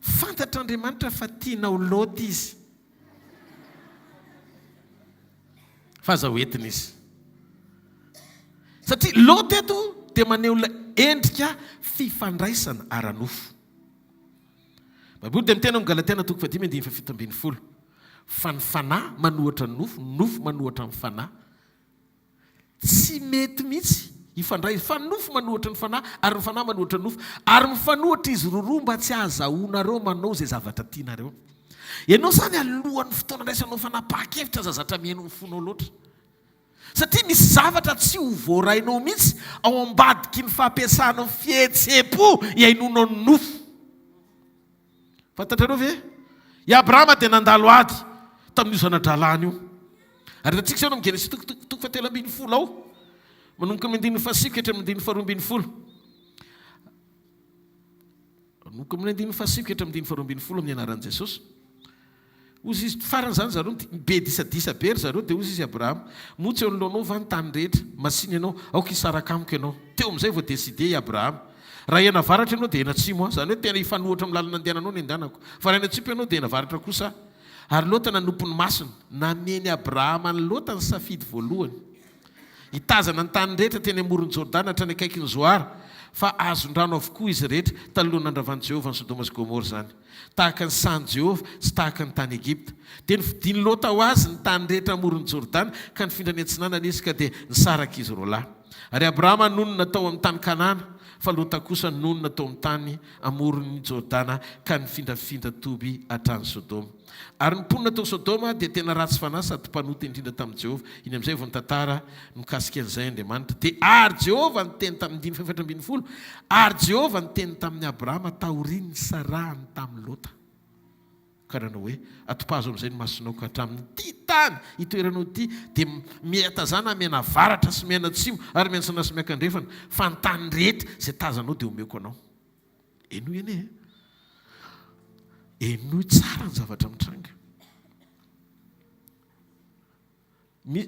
Fantatr'Andriamanitra fa tianao Lota izy. Fa aza hoentina izy. Satria Lota eto dia maneho ilay endrika fifandraisana ara-nofo. Baiboly dia miteny ao amin'ny Galatiana toko fahadimy andininy fahafito ambinifolo fa ny fanahy manohatra ny nofo, ny nofo manohatra ny fanahy. Tsy mety mihitsy hifandray fa ny nofo manohatra ny fanahy ary ny fanahy manohatra ny nofo ary mifanohatra izy roroa mba tsy hahazahoanareo manao izay zavatra tianareo. Ianao izany alohan'ny fotoana andraisanao fanapahan-kevitra aza zatra mihaino ny fonao loatra. Satria misy zavatra tsy ho voarainao mihitsy ao ambadiky ny fampiasanao fihetseham-po hihainoanao ny nofo. Fantatrareo ve? I Abrahama dia nandalo ady tamin'io zana-drahalahiny io. Ary hitantsika izao amin'ny Genesisy toko toko fahatelo ambinifolo ao, manomboka amin'ny andininy fahasivy ka hatramin'ny andininy faharoa ambinifolo. Manomboka amin'ny andininy fahasivy ka hatramin'ny andininy faharoa ambinifolo amin'ny anaran'i Jesosy. Hozy izy, farany izany zareo, be disadisa be ry zareo, dia hozy izy Abrahama, moa tsy eo anoloanao va ny tany rehetra? Masìna ianao, aoka hisaraka amiko ianao. Teo amin'izay vao décidé i Abrahama. Raha hianavaratra ianao dia hianatsimo aho, izany hoe tena hifanohitra amin'ny lalana andehananao ny andehanako. Fa raha hianatsimo ianao dia hianavaratra kosa aho. Ary Lota nanompo ny masony. Namen'i Abrahama an'i Lota ny safidy voalohany. Hitazana ny tany rehetra teny amoron'i Jordana hatrany akaikin'i Zoara, fa azon-drano avokoa izy rehetra, talohan'ny nandravan'i Jehovah an'i Sodoma sy Gomora izany. Tahaka ny sahan'i Jehovah sy tahaka ny tany Egypta. Dia nofidin'i Lota ho azy ny tany rehetra amoron'i Jordana, ka nifindra niatsinanana izy, ka dia nisaraka izy roalahy. Ary Abrahama nonina tao amin'ny tany Kanana, fa Lota kosa nonina tao amin'ny tany amoron'i Jordana, ka nifindrafindra toby hatrany Sodoma. Ary ny mponina tao Sodoma dia tena ratsy fanahy sady mpanota indrindra tamin'i Jehovah. Iny amin'izay vao nitantara mikasika an'izay Andriamanitra. Dia ary Jehovah niteny tamin'ny, andininy fahefatra ambinifolo, ary Jehovah niteny tamin'i Abrahama taorian'ny nisarahany tamin'i Lota, ka nanao hoe, Atopazo amin'izay ny masonao ka hatramin'ity tany itoeranao ity, dia mihatazana mianavaratra sy mianatsimo ary miantsinana sy miankandrefana, fa ny tany rehetra izay tazanao dia homeko anao. Henoy anie e. Henoy tsara ny zavatra mitranga. Mi,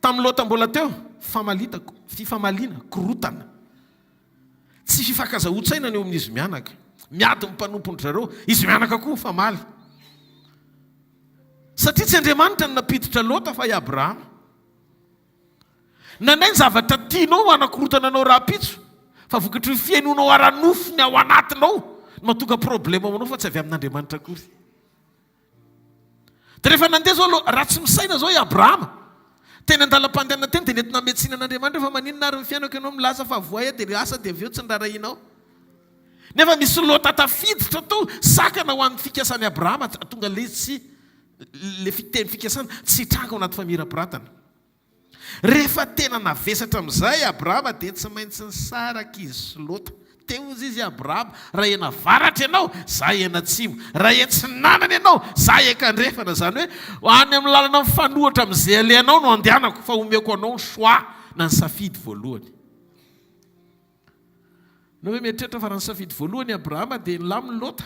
tamin'i Lota mbola teo, famalitako, fifamaliana, korotana. Tsy fifankazahoan-tsaina ny eo amin'izy mianaka. Miady ny mpanompon-dry zareo, izy mianaka koa mifamaly. Satria tsy Andriamanitra no nampiditra Lota fa i Abrahama. Nandray ny zavatra tianao hanakorotana anao rahampitso, fa vokatry ny fihainoanao ara-nofo ny ao anatinao no mahatonga problème ho anao fa tsy avy amin'Andriamanitra akory. Dia rehefa nandeha izao aloha, raha tsy misaina izao i Abrahama, teny an-dalam-pandehanana teny dia nentina hametsiana an'Andriamanitra hoe fa maninona ary ny fiainako ianao milaza fa voay aho dia ny asa dia avy eo tsy nirarahianao. Nefa misy Lota tafiditra tao, sakana ho an'ny fikasan'i Abrahama, tonga ilay tsy, ilay fiteny fikasana tsy hitranga ao anaty famirapiratana. Rehefa tena navesatra amin'izay Abrahama dia tsy maintsy nisaraka izy sy Lota. Teo hozy izy Abrahama, raha eny avaratra ianao, za eny atsimo. Raha etsinanana ianao, za enkandrefana. Izany hoe any amin'ny lalana mifanohitra amin'izay alehanao no andehanako fa omeko anao ny choix na ny safidy voalohany. Ianao ve mieritreritra fa raha nisafidy voalohany Abrahama dia nilamina Lota?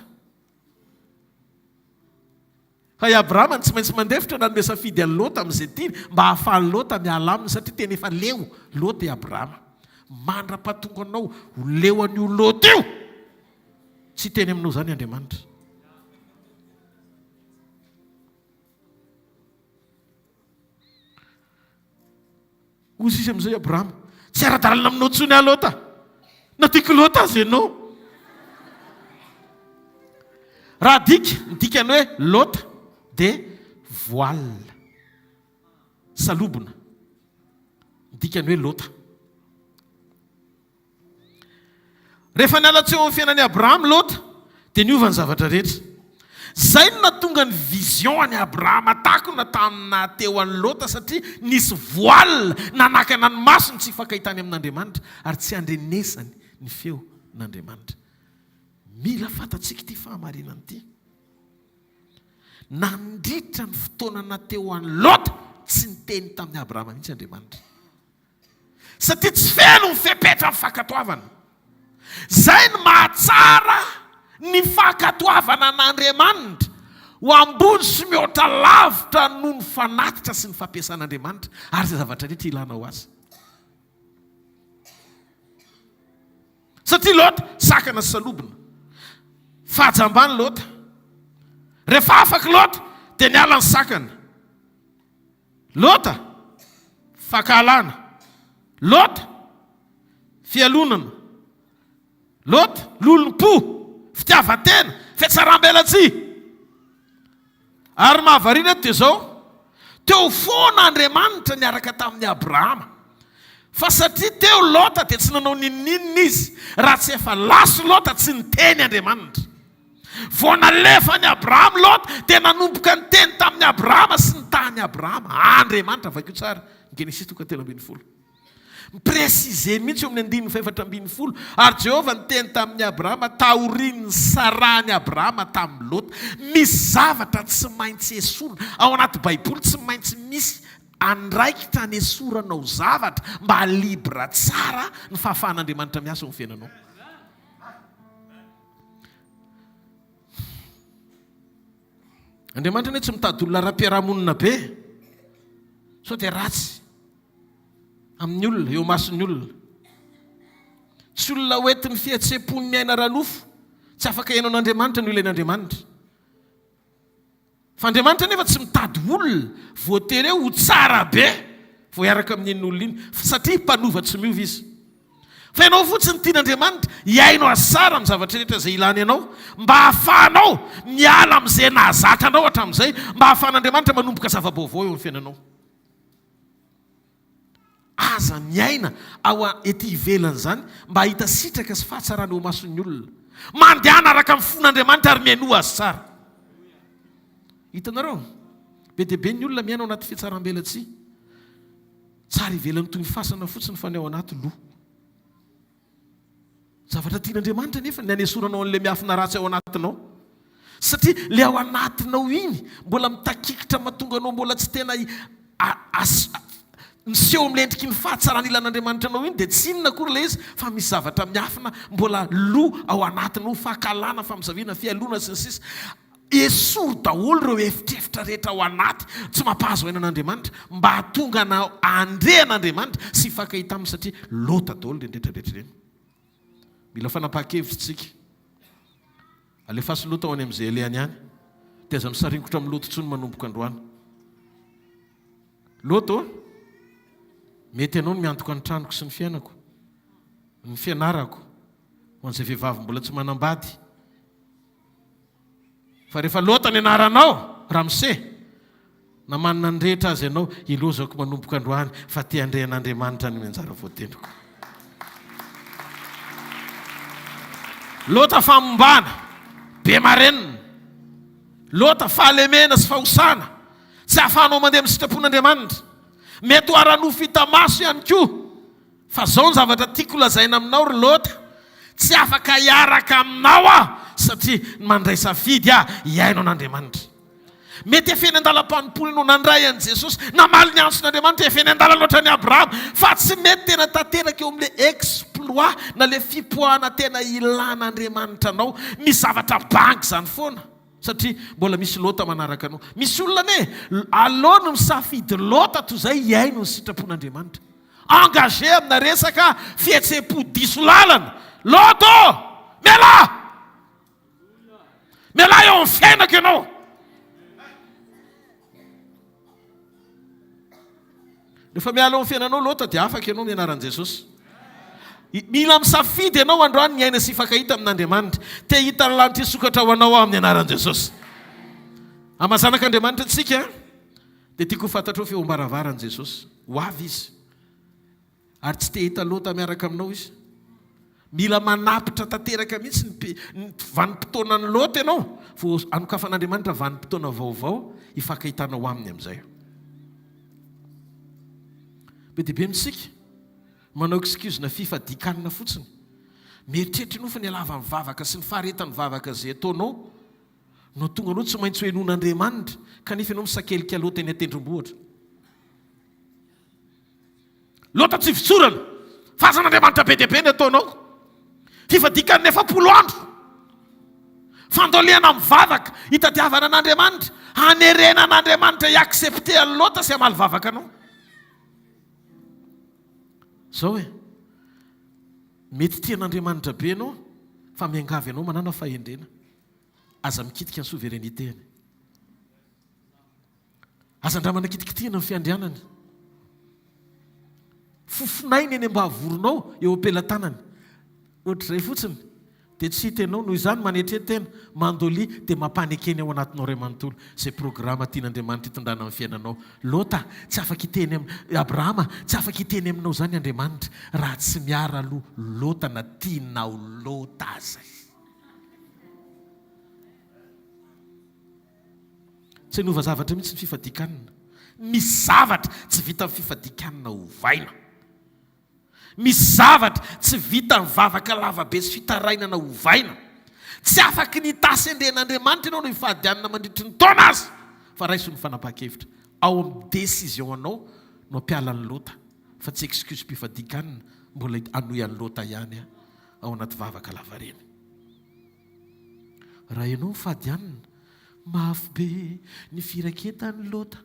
Fa i Abrahama no tsy maintsy mandefitra nanome safidy an'i Lota amin'izay tiany mba hahafahan'i Lota miala aminy satria tena efa leo Lota i Abrahama. Mandra-pahatonga anao ho leo an'io Lota io, tsy hiteny aminao izany Andriamanitra. Hoy izy amin'izay, Abrahama, tsy ara-dalana aminao intsony aho, Lota. Na tiako Lota aza ianao. Raha adika, ny dikany hoe Lota dia voile, salobona. Ny dikany hoe Lota. Rehefa niala teo amin'ny fiainan'i Abrahama Lota, dia niova ny zavatra rehetra. Izay no nahatonga ny vision an'i Abrahama takona tamin'ny naha teo an'i Lota satria nisy voile nanakana ny masony tsy hifankahitany amin'Andriamanitra ary tsy handrenesany ny feon'Andriamanitra. Mila fantatsika ity fahamarinana ity. Nandritra ny fotoana naha teo an'i Lota, tsy niteny tamin'i Abrahama mihitsy Andriamanitra. Satria tsy feno ny fepetra amin'ny fankatoavana. Izay no mahatsara ny fankatoavana an'Andriamanitra ho ambony sy mihoatra lavitra noho ny fanatitra sy ny fampiasan'Andriamanitra ary izay zavatra rehetra ilanao azy. Satria Lota, sakana sy salobona. Fahajambany Lota. Rehefa afaka Lota, dia niala ny sakana. Lota, fankahalana. Lota, fialonana. Lota, lolompo, fitiavan-tena, fihatsaram-belatsihy. Ary mahavariana eto dia izao, teo foana Andriamanitra niaraka tamin'i Abrahama. Fa satria teo Lota dia tsy nanao n'inon'inona izy, raha tsy efa lasa Lota tsy niteny Andriamanitra. Vao nalefan'i Abrahama Lota, dia nanomboka niteny tamin'i Abrahama sy ny tahan'i Abrahama Andriamanitra. Vakio tsara ny Genesisy toko 13. Mi-préciser mihitsy eo amin'ny andininy fahefatra ambin'ny folo, Ary Jehovah niteny tamin'i Abrahama taorian'ny nisarahan'i Abrahama tamin'i Lota. Misy zavatra tsy maintsy esorina. Ao anaty Baiboly tsy maintsy misy andraikitra anesoranao zavatra mba ha-libre tsara ny fahafahan'Andriamanitra miasa eo amin'ny fiainanao. Andriamanitra anie tsy mitady olona ara-piarahamonina be sao dia ratsy amin'ny olona, eo imason'ny olona. Tsy olona hoentin'ny fihetseham-pon'ny aina ara-nofo, tsy afaka hihaino an'Andriamanitra no ilain'Andriamanitra. Fa Andriamanitra anefa tsy mitady olona voatery hoe ho tsara be vao hiaraka amin'iny olona iny, satria mpanova tsy miova Izy. Fa ianao fotsiny tian'Andriamanitra hihaino Azy tsara amin'ny zavatra rehetra izay ilany anao, mba hahafahanao miala amin'izay nahazatra anao hatramin'izay, mba hahafahan'Andriamanitra manomboka zava-baovao eo amin'ny fiainanao. Aza miaina ao ety ivelany izany mba hahita sitraka sy fahatsarana eo imason'ny olona. Mandehana araka ny fon'Andriamanitra ary mihainoa Azy tsara. Hitanareo? Be dia be ny olona miaina ao anaty fihatsarambelatsihy. Tsara ivelany toy ny fasana fotsiny fa ny ao anaty lo. Zavatra tian'Andriamanitra anefa ny hanesoranao an'ilay miafina ratsy ao anatinao. Satria ilay ao anatinao iny mbola mitakikitra mahatonga anao mbola tsy tena. Miseho amin'ilay endriky ny fahatsarana ilan'Andriamanitra anao iny dia tsy inona akory ilay izy fa misy zavatra miafina mbola lo ao anatinao, fankahalana, famosaviana, fialonana sy ny sisa Esory daholo ireo efitrefitra rehetra ao anaty tsy mampahazo aina an'Andriamanitra mba hahatonga anao handre an'Andriamanitra sy hifankahita aminy satria lota daholo ireny rehetra rehetra ireny. Mila fanapahan-kevitra isika. Alefaso lota ho any amin'izay alehany any dia aza misaringotra amin'ny loto intsony manomboka androany. Lota ô, mety ianao no miantoka ny tranoko sy ny fiainako, ny fianarako, ho an'izay vehivavy mbola tsy manambady. Fa rehefa Lota ny anaranao, ramose, na manana ny rehetra aza ianao, ilozako manomboka androany fa te handre an'Andriamanitra ny anjara voatendriko. Lota famombana, be marenina. Lota fahalemena sy fahosana, tsy ahafahanao mandeha amin'ny sitrapon'Andriamanitra. Mety ho ara-nofo hita maso ihany koa. Fa zao ny zavatra tiako lazaina aminao ry Lota, tsy afaka hiaraka aminao aho satria mandray safidy aho hihaino an'Andriamanitra. Mety efa eny an-dalam-panompoana ianao nandray an'i Jesosy, namaly ny antson'Andriamanitra, efa eny an-dalana ohatran'i Abrahama, fa tsy mety tena tanteraka eo amin'ilay exploit na ilay fipoahana tena ilan'Andriamanitra anao. Misy zavatra banga izany foana satria mbola misy Lota manaraka anao. Misy olona anie aleo no misafidy Lota toy izay hihaino ny sitrapon'Andriamanitra. Engagé amina resaka fihetseham-po diso lalana. Lot ô! Mialà! Mialà eo amin'ny fiainako ianao. Rehefa miala eo amin'ny fiainanao Lota dia afaka ianao amin'ny anaran'i Jesosy. Mila misafidy ianao androany ny aina sy hifankahita amin'Andriamanitra. Te hahita ny lanitra hisokatra ho anao aho amin'ny anaran'i Jesosy. Amin'ny maha zanak'Andriamanitra antsika, Dia tiako ho fantatrao fa eo am-baravarany Jesosy. Ho avy Izy. Ary tsy te hahita Lota miaraka aminao Izy. Mila manapitra tanteraka mihitsy ny, ny vanim-potoanan'i Lota ianao, vao hanokafan'Andriamanitra vanim-potoana vaovao hifankahitanao Aminy amin'izay. Be dia be amintsika manao excuse-na fifadian-kanina fotsiny. Mieritreritra ianao fa ny halavan'ny vavaka sy ny faharetan'ny vavaka izay ataonao No tonga anao tsy maintsy ho henoin'Andriamanitra kanefa ianao misakelika Lota eny an-tendrombohitra. Lota tsy fitsorana. Fazan'Andriamanitra be dia be ny ataonao. Fifadikan'ny 40 andro. Fandolehana mivavaka, hitadiavana an'Andriamanitra, hanerena an'Andriamanitra hi-accepter an'i Lota sy hamaly vavaka anao. Zao e. Mety tian'Andriamanitra be ianao fa miangavy anao manana fahendrena. Aza mikitika ny souveraineté-ny. Aza andramana kitikitihina ny fiandrianany. Fofonainy eny ambavoronao eo am-pelatanany. Ohatr'izay fotsiny dia tsy hita ianao. Noho izany manetre tena, mandolia dia mampanekeny ao anatinao iray manontolo izay programa tian'Andriamanitra hitondrana ny fiainanao. Lota, tsy afaka hiteny am, Abrahama, tsy afaka hiteny aminao izany Andriamanitra raha tsy miara aloha Lota na tianao Lota aza izy. Tsy hanova zavatra mihitsy ny fifadian-kanina. Misy zavatra tsy vitan'ny fifadian-kanina ovaina. Misy zavatra tsy vitan'ny vavaka lavabe sy fitarainana ovaina. Tsy afaky ny hitasy endrehin'Andriamanitra ianao no hifady hanina mandritry ny taona aza, fa raiso ny fanapahan-kevitra. Ao amin'ny décision anao no hampiala an'i Lota, fa tsy excuse-mpifadian-kanina mbola hanohy an'i Lota ihany ao anaty vavaka lavareny. Raha ianao mifady hanina, mafy be ny firaketan'i Lota,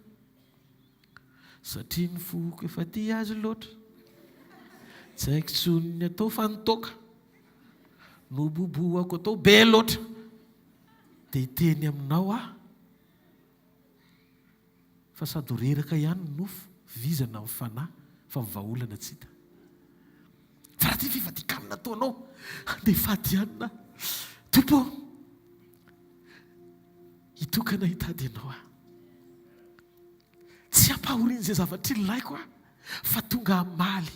satria ny foko efa tia azy loatra. Tsy haiko intsony ny atao fa ny toaka no bobohako atao be loatra. Dia hiteny aminao aho. Fa sady ho reraka ihany ny nofo, vizana ny fanahy, fa ny vahaolana tsy hita. Fa raha ity fifadian-kanina ataonao, handeha hifady hanina aho. Tompo ô, hitokana hitady Anao aho. Tsy hampahorian'izay zavatra ilaiko aho, fa tonga hamaly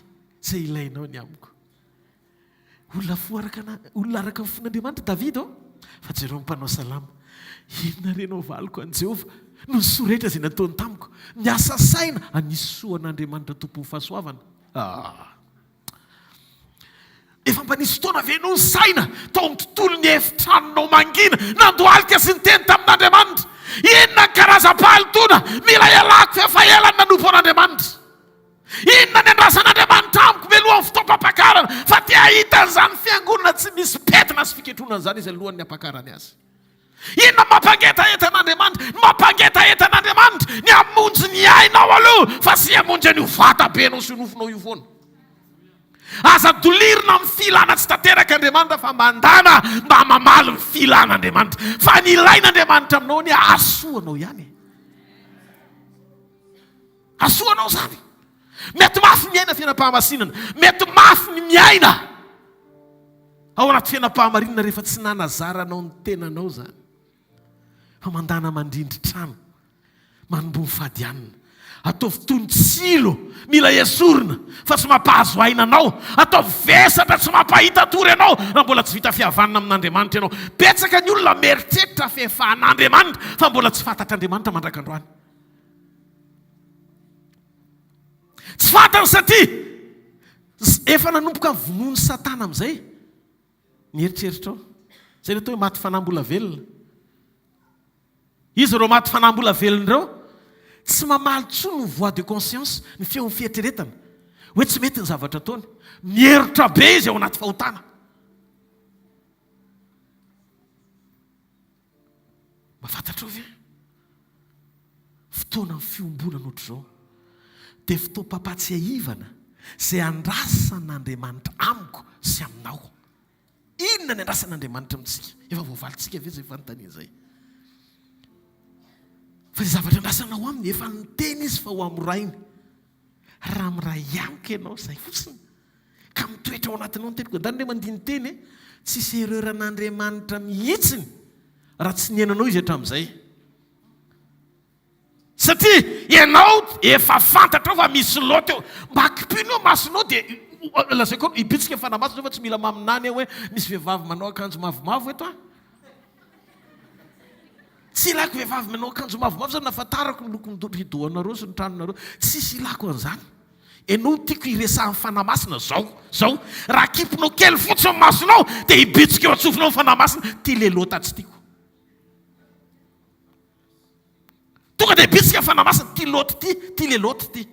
izay ilainao ny amiko. Olona fo araka an, olona araka ny fon'Andriamanitra Davida ô! Fa jereo ny mpanao salamo, Inona re no havaliko an'i Jehovah noho ny soa rehetra izay nataony tamiko? Miasa saina hanisy soa an'Andriamanitra Tompon'ny fahasoavana. Ah! Efa mba nisy fotoana ve ianao nisaina tao amin'ny tontolon'ny efitranonao mangina, nandohalika sy niteny tamin'Andriamanitra? Inona ny karazam-pahalotoana mila ialako fa efa ela ny nanompo an'Andriamanitra? Inona ny andrasan'Andriamanitra amiko mialohan'ny fotoam-pampakarana? Fa te hahita an'izany fiangonana tsy misy pentina sy fiketronana izany izy alohan'ny hampakarany azy. Inona no mampangetaheta an'Andriamanitra? Ny mampangetaheta an'Andriamanitra ny hamonjy ny ainao aloha fa tsy hamonjy an'io vatabenao sy io nofonao io foana. Aza dolirina amin'ny filana tsy tanteraka Andriamanitra fa mandàna mba mamaly ny filan'Andriamanitra. Fa ny ilain'Andriamanitra aminao anie hahasoa anao ihany e. Hahasoa anao izany. Mety mafy ny miaina fiainam-pahamasinana. Mety mafy ny miaina ao anaty fiainam-pahamarinana rehefa tsy nanazaranao ny tenanao izany. Fa mandàna mandrindry trano. Manomboha mifady hanina. Ataovy toy ny tsilo mila esorina fa tsy mampahazo aina anao. Ataovy vesatra tsy mampahita tory anao raha mbola tsy vita fihavanana amin'Andriamanitra ianao. Betsaka ny olona mieritreritra fihefahan'Andriamanitra fa mbola tsy fantatr'Andriamanitra mandrak'androany. Tsy fantany satria efa nanomboka vonoin'i Satana amin'izay ny eritreritrao. Izay no atao hoe maty fanahy mbola velona. Iza ireo maty fanahy mbola velona ireo? Tsy mamaly intsony ny voix de conscience, ny feon'ny fieritreretana, hoe tsy mety ny zavatra ataony. Mierotra be izy ao anaty fahotana. Mba fantatrao ve? Fotoanan'ny fiombonana ohatr'izao dia fotoam-pampahatsiahivana izay andrasan'Andriamanitra amiko sy aminao. Inona ny andrasan'Andriamanitra amintsika? Efa voavalintsika ve izay fanontaniana izay? Fa izay zavatra andrasanao aminy, efa niteny izy fa ho hamorainy. Raha miray amiko ianao, izay fotsiny. Ka mitoetra ao anatinao ny teniko. Andany re mandini-teny e. Tsisy erreur an'Andriamanitra mihitsiny raha tsy niainanao izy hatramin'izay. Satria ianao efa fantatrao fa misy lot eo. Mba akipino eo masonao dia lazaiko anao, hibitsika fanahy masina fa tsy mila maminany aho hoe misy vehivavy manao akanjo mavomavo eto an. Tsy ilako vehivavy manao akanjo mavomavo zany nahafantarako ny lokon'ny rideau anareo sy ny tranonareo. Tsisy ilako an'izany. Ianao no tiako hiresahan'ny fanahy masina zao, zao. Raha akipinao kely fotsiny ny masonao dia hibitsika eo an-tsofinao ny fanahy masina. Ty le lota tsy tiako. Tonga dia bitsika ny Fanahy Masina, ty Lot ty, ty le Lot ty.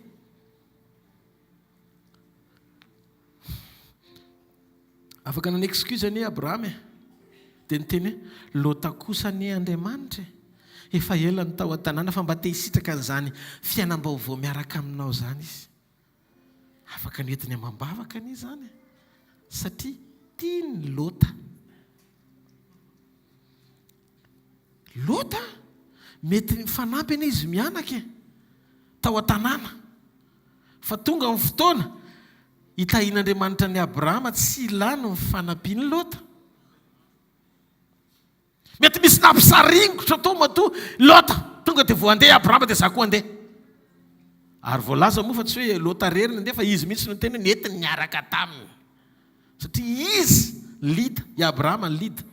Afaka nanao excuse anie Abrahama e. Dia niteny hoe, Lota kosa anie Andriamanitra e. Efa ela no tao an-tanàna fa mba te hisitraka an'izany fiainam-baovao miaraka aminao izany izy. Afaka nentiny amam-bavaka anie izany e. Satria tiany Lota. Lota, mety nifanampy anie izy mianaka e, tao an-tanàna. Fa tonga ny fotoana hitahian'Andriamanitra an'i Abrahama, tsy ilany ny fanampian'i Lota. Mety misy nampisaringotra tao matoa Lota tonga dia vao handeha Abrahama dia za koa handeha. Ary voalaza moa fa tsy hoe Lota irery nandeha fa izy mihitsy no niteny hoe nentiny niaraka taminy. Satria izy lead, i Abrahama lead.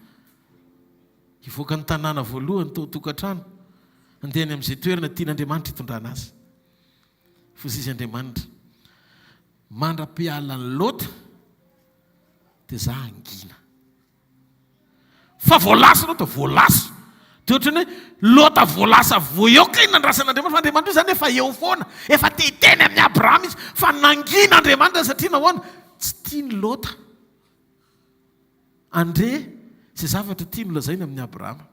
Hivoaka ny tanàna voalohany tao an-tokantrano, handeha any amin'izay toerana tian'Andriamanitra hitondrana azy. Foza izy Andriamanitra. Mandra-pialan'i Lota, dia za hangina. Fa voalasa Lota, voalasa. Dia ohatran'ny hoe Lota voalasa voaeoka iny nandrasan'Andriamanitra, fa Andriamanitra io izany efa eo foana, efa te hiteny amin'i Abrahama izy, fa nangina Andriamanitra satria nahoana? Tsy tian'i Lota. Andre izay zavatra tiany holazaina amin'i Abrahama.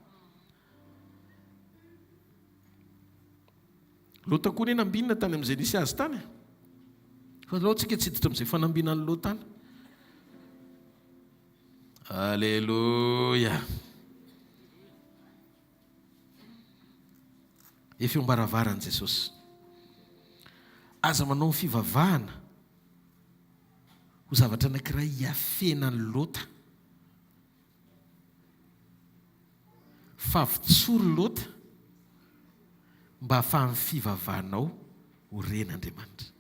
Lota koa anie nambinina tany amin'izay nisy azy tany. Fa aleo tsika tsy hiditra amin'izay fanambinan'i Lota any. Aleloia. Efa eo am-baravaran'i Jesosy. Aza manao ny fivavahana ho zavatra anankiray hiafenan'i Lota. Fa votsory Lota mba hahafahan'ny fivavahanao ho ren'Andriamanitra.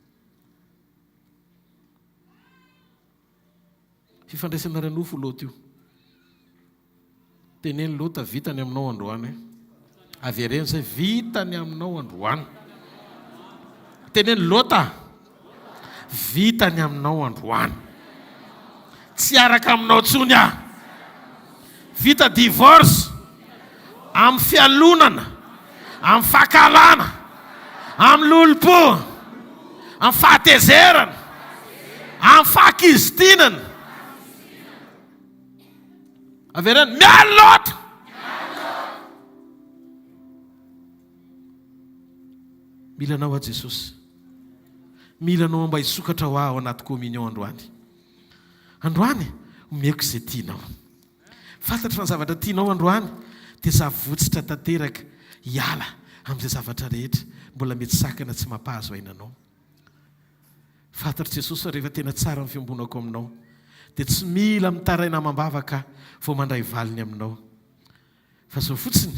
Fifandraisana ara-nofo Lota io. Teneno Lota, vita ny aminao androany. Avereno izay, vita ny aminao androany. Teneno Lota, vita ny aminao androany. Tsy hiaraka aminao intsony aho. Vita divorce amin'ny fialonana, amin'ny fankahalana, amin'ny lolompo. Amin'ny fahatezerana. Amin'ny fahakizitinana. Avereno, miala Lota! Mila anao aho Jesosy. Mila anao mba hisokatra ho ahy ao anaty communion androany. Androany, omeko izay tianao. Fantatro fa ny zavatra tianao androany dia za votsitra tanteraka hiala amin'izay zavatra rehetra mbola mety sakana tsy mampahazo aina anao. Fantatro Jesosy fa rehefa tena tsara ny fiombonako aminao dia tsy mila mitaraina amam-bavaka aho vao mandray valiny aminao. Fa zao fotsiny,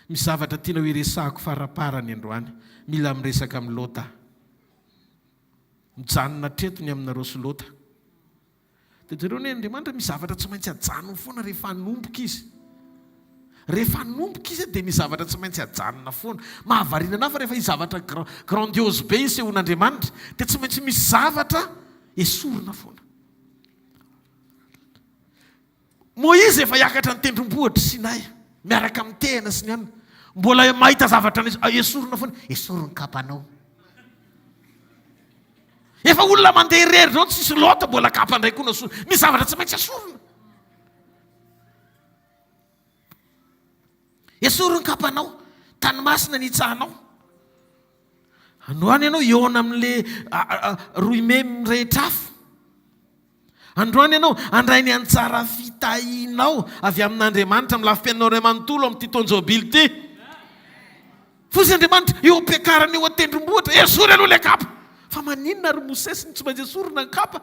misy zavatra tianao hiresahako faraparany androany, mila miresaka amin'i Lota aho. Mijanona hatreto ny aminareo sy Lota. Dia jereo anie Andriamanitra misy zavatra tsy maintsy ajanony foana rehefa hanomboka izy. Rehefa hanomboka izy dia misy zavatra tsy maintsy ajanona foana. Mahavariana anah fa rehefa hisy zavatra grandiose be hisehoan'Andriamanitra dia tsy maintsy misy zavatra esorina foana. Moizy efa hiakatra ny tendrombohitra Sinay miaraka amin'ny tehina sy ny anona. Mbola mahita zavatra esorina foana. Esory ny kapanao. Efa olona mandeha irery zao tsisy lota mbola kapa indray koa no asorina. Misy zavatra tsy maintsy asorina. Esory ny kapanao. Tany masina ny hitsahanao. Androany ianao hihaona amin'le roimemy mirehitra afo. Androany ianao handray ny anjara fitahianao avy amin'Andriamanitra amin'ny lafim-piainanao iray manontolo amin'ity taon-jobily ity. Fotsy Andriamanitra eo am-piakarana eo an-tendrombohitra, esory aloha ilay kapa. Fa maninona ry Mosesy no tsy maintsy esorina ny kapa?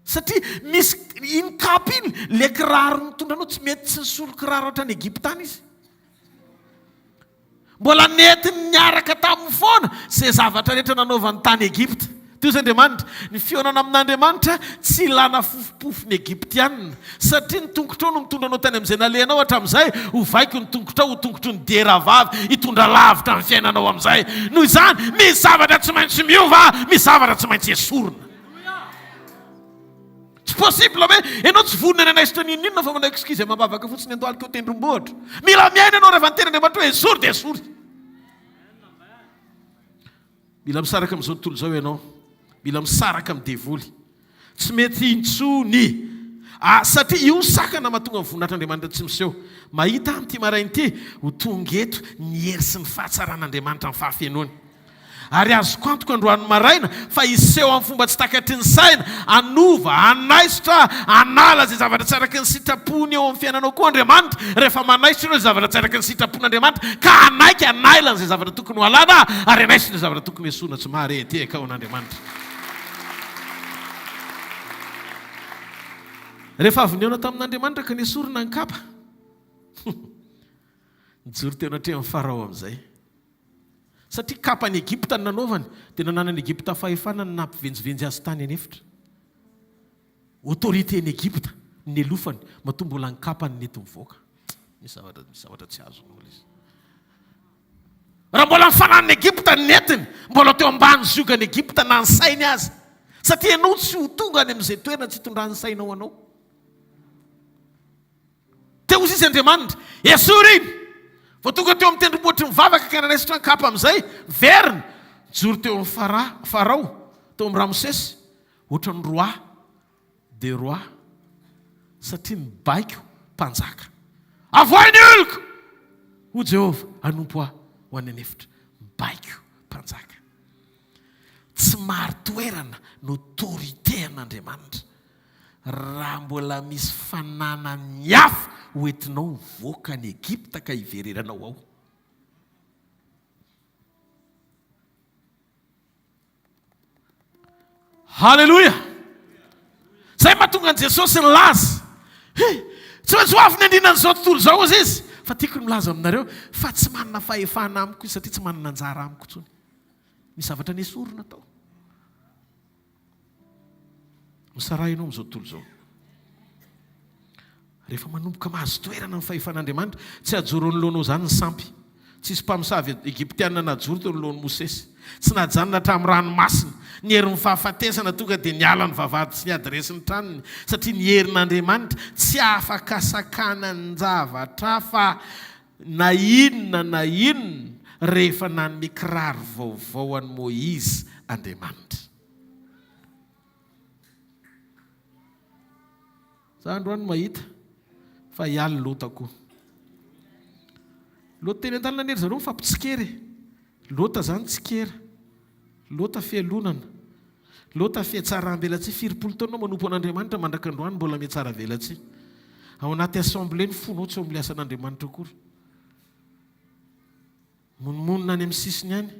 Satria misy iny kapa iny, ilay kiraro nitondra anao tsy mety tsy nisolo kiraro hatrany Egypta any izy. Mbola nentiny niaraka taminy foana izay zavatra rehetra nanaovany tany Egypta. Toy izay Andriamanitra. Ny fihaonana amin'Andriamanitra tsy ilana fofompofony Egyptiana. Satria ny tongotrao no mitondra anao tany amin'izay nalehanao hatramin'izay, hovaiko ny tongotrao ho tongotry ny diera vavy hitondra lavitra ny fiainanao amin'izay. Noho izany, misy zavatra tsy maintsy miova, misy zavatra tsy maintsy esorina. Tsy possible hoe ianao tsy vonona ny hanaisotra n'inon'inona fa manao excuse amam-bavaka fotsiny andohalika eo tendrombohitra. Mila miaina ianao rehefa niteny Andriamanitra hoe esory dia esory. Mila misaraka amin'izao tontolo izao ianao. Mila misaraka amin'ny devoly. Tsy mety intsony. Ah, satria io ny sakana mahatonga ny voninahitr'Andriamanitra tsy miseho. Mahita aho amin'ity maraina ity ho tonga eto ny hery sy ny fahatsaran'Andriamanitra amin'ny fahafenoany. Ary azoko antoka androany maraina fa hiseho amin'ny fomba tsy takatry ny saina, hanova, hanaisotra, hanala izay zavatra tsy araka ny sitrapony eo amin'ny fiainanao koa Andriamanitra, rehefa manaisotra ianao izay zavatra tsy araka ny sitrapon'Andriamanitra, ka hanaiky hanaila an'izay zavatra tokony ho alana ary hanaisotra izay zavatra tokony hesorina tsy mahare tehaka ho an'Andriamanitra. Rehefa avy nihaona tamin'Andriamanitra ka nesorina ny kapa, nijoro teo anatrehan'i Farao amin'izay. Satria kapan'i Egypta no nanaovany, dia nananan'i Egypta fahefana ny nampivenjivenjy azy tany an'efitra. Autorité-n'i Egypta no nialofany, matoa mbola ny kapany nety nivoaka. Misy zavatra, misy zavatra tsy azonao ilay izy. Raha mbola ny fananan'i Egypta no nentiny, mbola teo ambany ziogan'i Egypta na ny sainy aza. Satria ianao tsy ho tonga any amin'izay toerana tsy hitondran'ny sainao anao. Teo hozy izy Andriamanitra, Esory iny! Vao tonga teo amin'ny tendrombohitry ny vavaka ka nanaisotra ny kapa amin'izay, niverina, nijoro teo amin'i Fara, Farao, teo amin'i Ramosesy, ohatran'ny roi des rois, satria nibaiko mpanjaka. Avoahy ny oloko! Hoy Jehovah, hanompo ahy ho any an'efitra. Mibaiko mpanjaka. Tsy marin-toerana ny autorité an'Andriamanitra. Raha mbola misy fananany hafa ho entinao mivoaka any Egypta ka hiverenanao ao. Haleloia! Zay mahatonga an'i Jesosy nilaza, He, tsy maintsy ho avy ny andrinan'izao tontolo izao hozy izy. Fa tiako ny milaza aminareo fa tsy manana fahefana amiko izy satria tsy manana anjara amiko intsony. Misy zavatra nesorina tao. Misaraha ianao amin'izao tontolo izao. Rehefa manomboka mahazo toerana ny fahefan'Andriamanitra, tsy hajoro anoloanao izany ny sampy. Tsisy mpamosavy egyptiana najoro teo anoloan'i Mosesy. Tsy najanona hatramin'ny ranomasina. Ny herin'ny fahafatesana tonga dia niala ny vavahady sy ny adiresin'ny tranony, satria ny herin'Andriamanitra tsy afaka sakanan-javatra fa Na inona na inona, rehefa nanome kiraro vaovao an'i Môizy. Andriamanitra. Za androany mahita fa hialy Lota koa. Lota teny an-dalana anie ry zareo mifampitsikera e. Lota zany tsikera. Lota fialonana. Lota fihatsaram-belatsihy. Firimpolo taona manompo an'Andriamanitra mandrak'androany mbola mihatsaravelatsihy. Ao anaty assemblée ny fonao tsy ao amin'ilay asan'Andriamanitra akory. Monimonina any amin'ny sisiny any.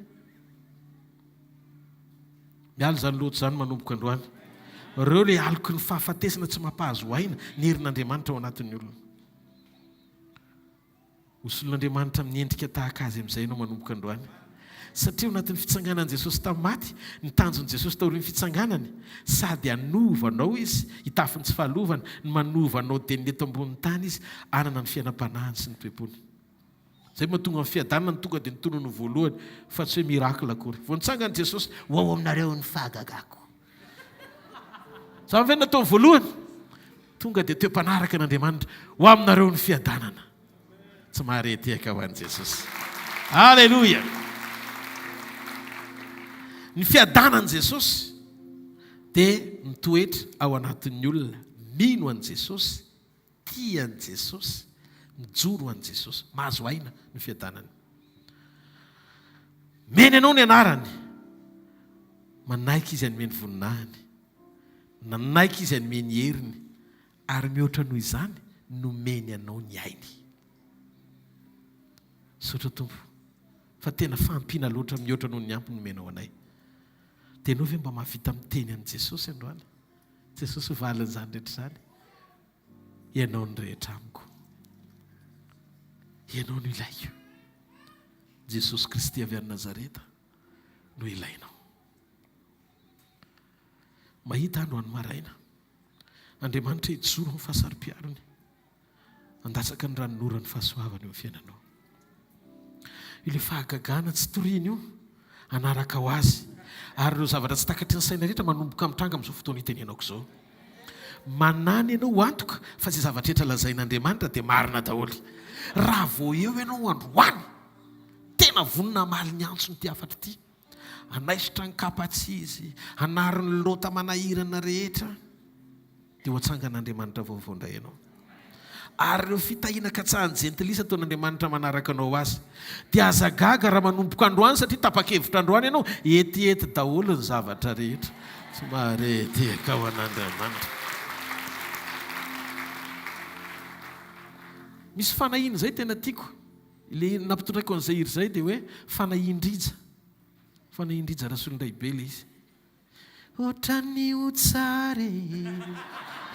Miala izany loto izany manomboka androany. Ireo ilay aloky ny fahafatesana tsy mampahazo aina ny herin'Andriamanitra ao anatin'ny olona. Ho solon'Andriamanitra amin'ny endrika tahaka azy amin'izay ianao manomboka androany. Satria ao anatin'ny fitsanganan'i Jesosy tamin'ny maty, ny tanjon'i Jesosy taorian'ny fitsanganany, sady hanova anao Izy, hitafy ny tsy fahalovana, ny manova anao dia ny eto ambonin'ny tany Izy, hanana ny fiainam-panahiny sy ny toe-pony. Izay mahatonga ny fiadanana no tonga dia ny tonony voalohany fa tsy hoe miracle akory. Vao nitsangana Jesosy, ho ao aminareo ny fahagagako. Izany ve no nataony voalohany? Tonga dia toe-panaraka an'Andriamanitra, ho aminareo ny fiadanana. Tsy mahare tehaka ho an'i Jesosy. Aleloia! Ny fiadanan'i Jesosy dia mitoetra ao anatin'ny olona mino an'i Jesosy Tia an'i Jesosy, mijoro ho an'i Jesosy. Mahazo aina ny fiadanany. Meny anao ny anarany. Manaiky izy hanome ny voninahiny. Nanaiky izy hanome ny heriny. Ary mihoatra noho izany, nomeny anao ny ainy. Misaotra Tompo fa tena fahampiana loatra mihoatra noho ny ampy nomenao anay. Dia ianao ve mba mahavita miteny amin'i Jesosy androany? Jesosy ho valin'izany rehetra izany. Ianao no rehetra amiko. Ianao no ilaiko. Jesosy Kristy avy any Nazareta no ilainao. Mahita andro any maraina. Andriamanitra hijoro amin'ny fahasaro-piarony. Handatsaka ny ranonorany fahasoavana eo amin'ny fiainanao. Ilay fahagagana tsy toriana io, hanaraka ho azy. Ary ireo zavatra tsy takatry ny saina rehetra manomboka mitranga amin'izao fotoana itenenako izao. Manana ianao ho antoka fa izay zavatra rehetra lazain'Andriamanitra dia marina daholo. Raha vao eo ianao androany, tena vonona hamaly ny antson'ity hafatra ity, hanaisotra ny kapa tsy izy, hanary ny lota manahirana rehetra, dia ho atsangan'Andriamanitra vaovao indray ianao. Ary ireo fitahiana katsahan'ny jentilisa ataon'Andriamanitra manaraka anao azy. Dia aza gaga raha manomboka androany satria tapa-kevitra androany ianao, etiety daholo ny zavatra rehetra. Tsy mahare tehaka ho an'Andriamanitra. Misy fanahiana izay tena tiako. Ilay nampitondraiko an'izay hira izay dia hoe fanahian-dRija. Fanahian-dRija Rasolondraibe ilay izy. Ohatran'ny ho tsara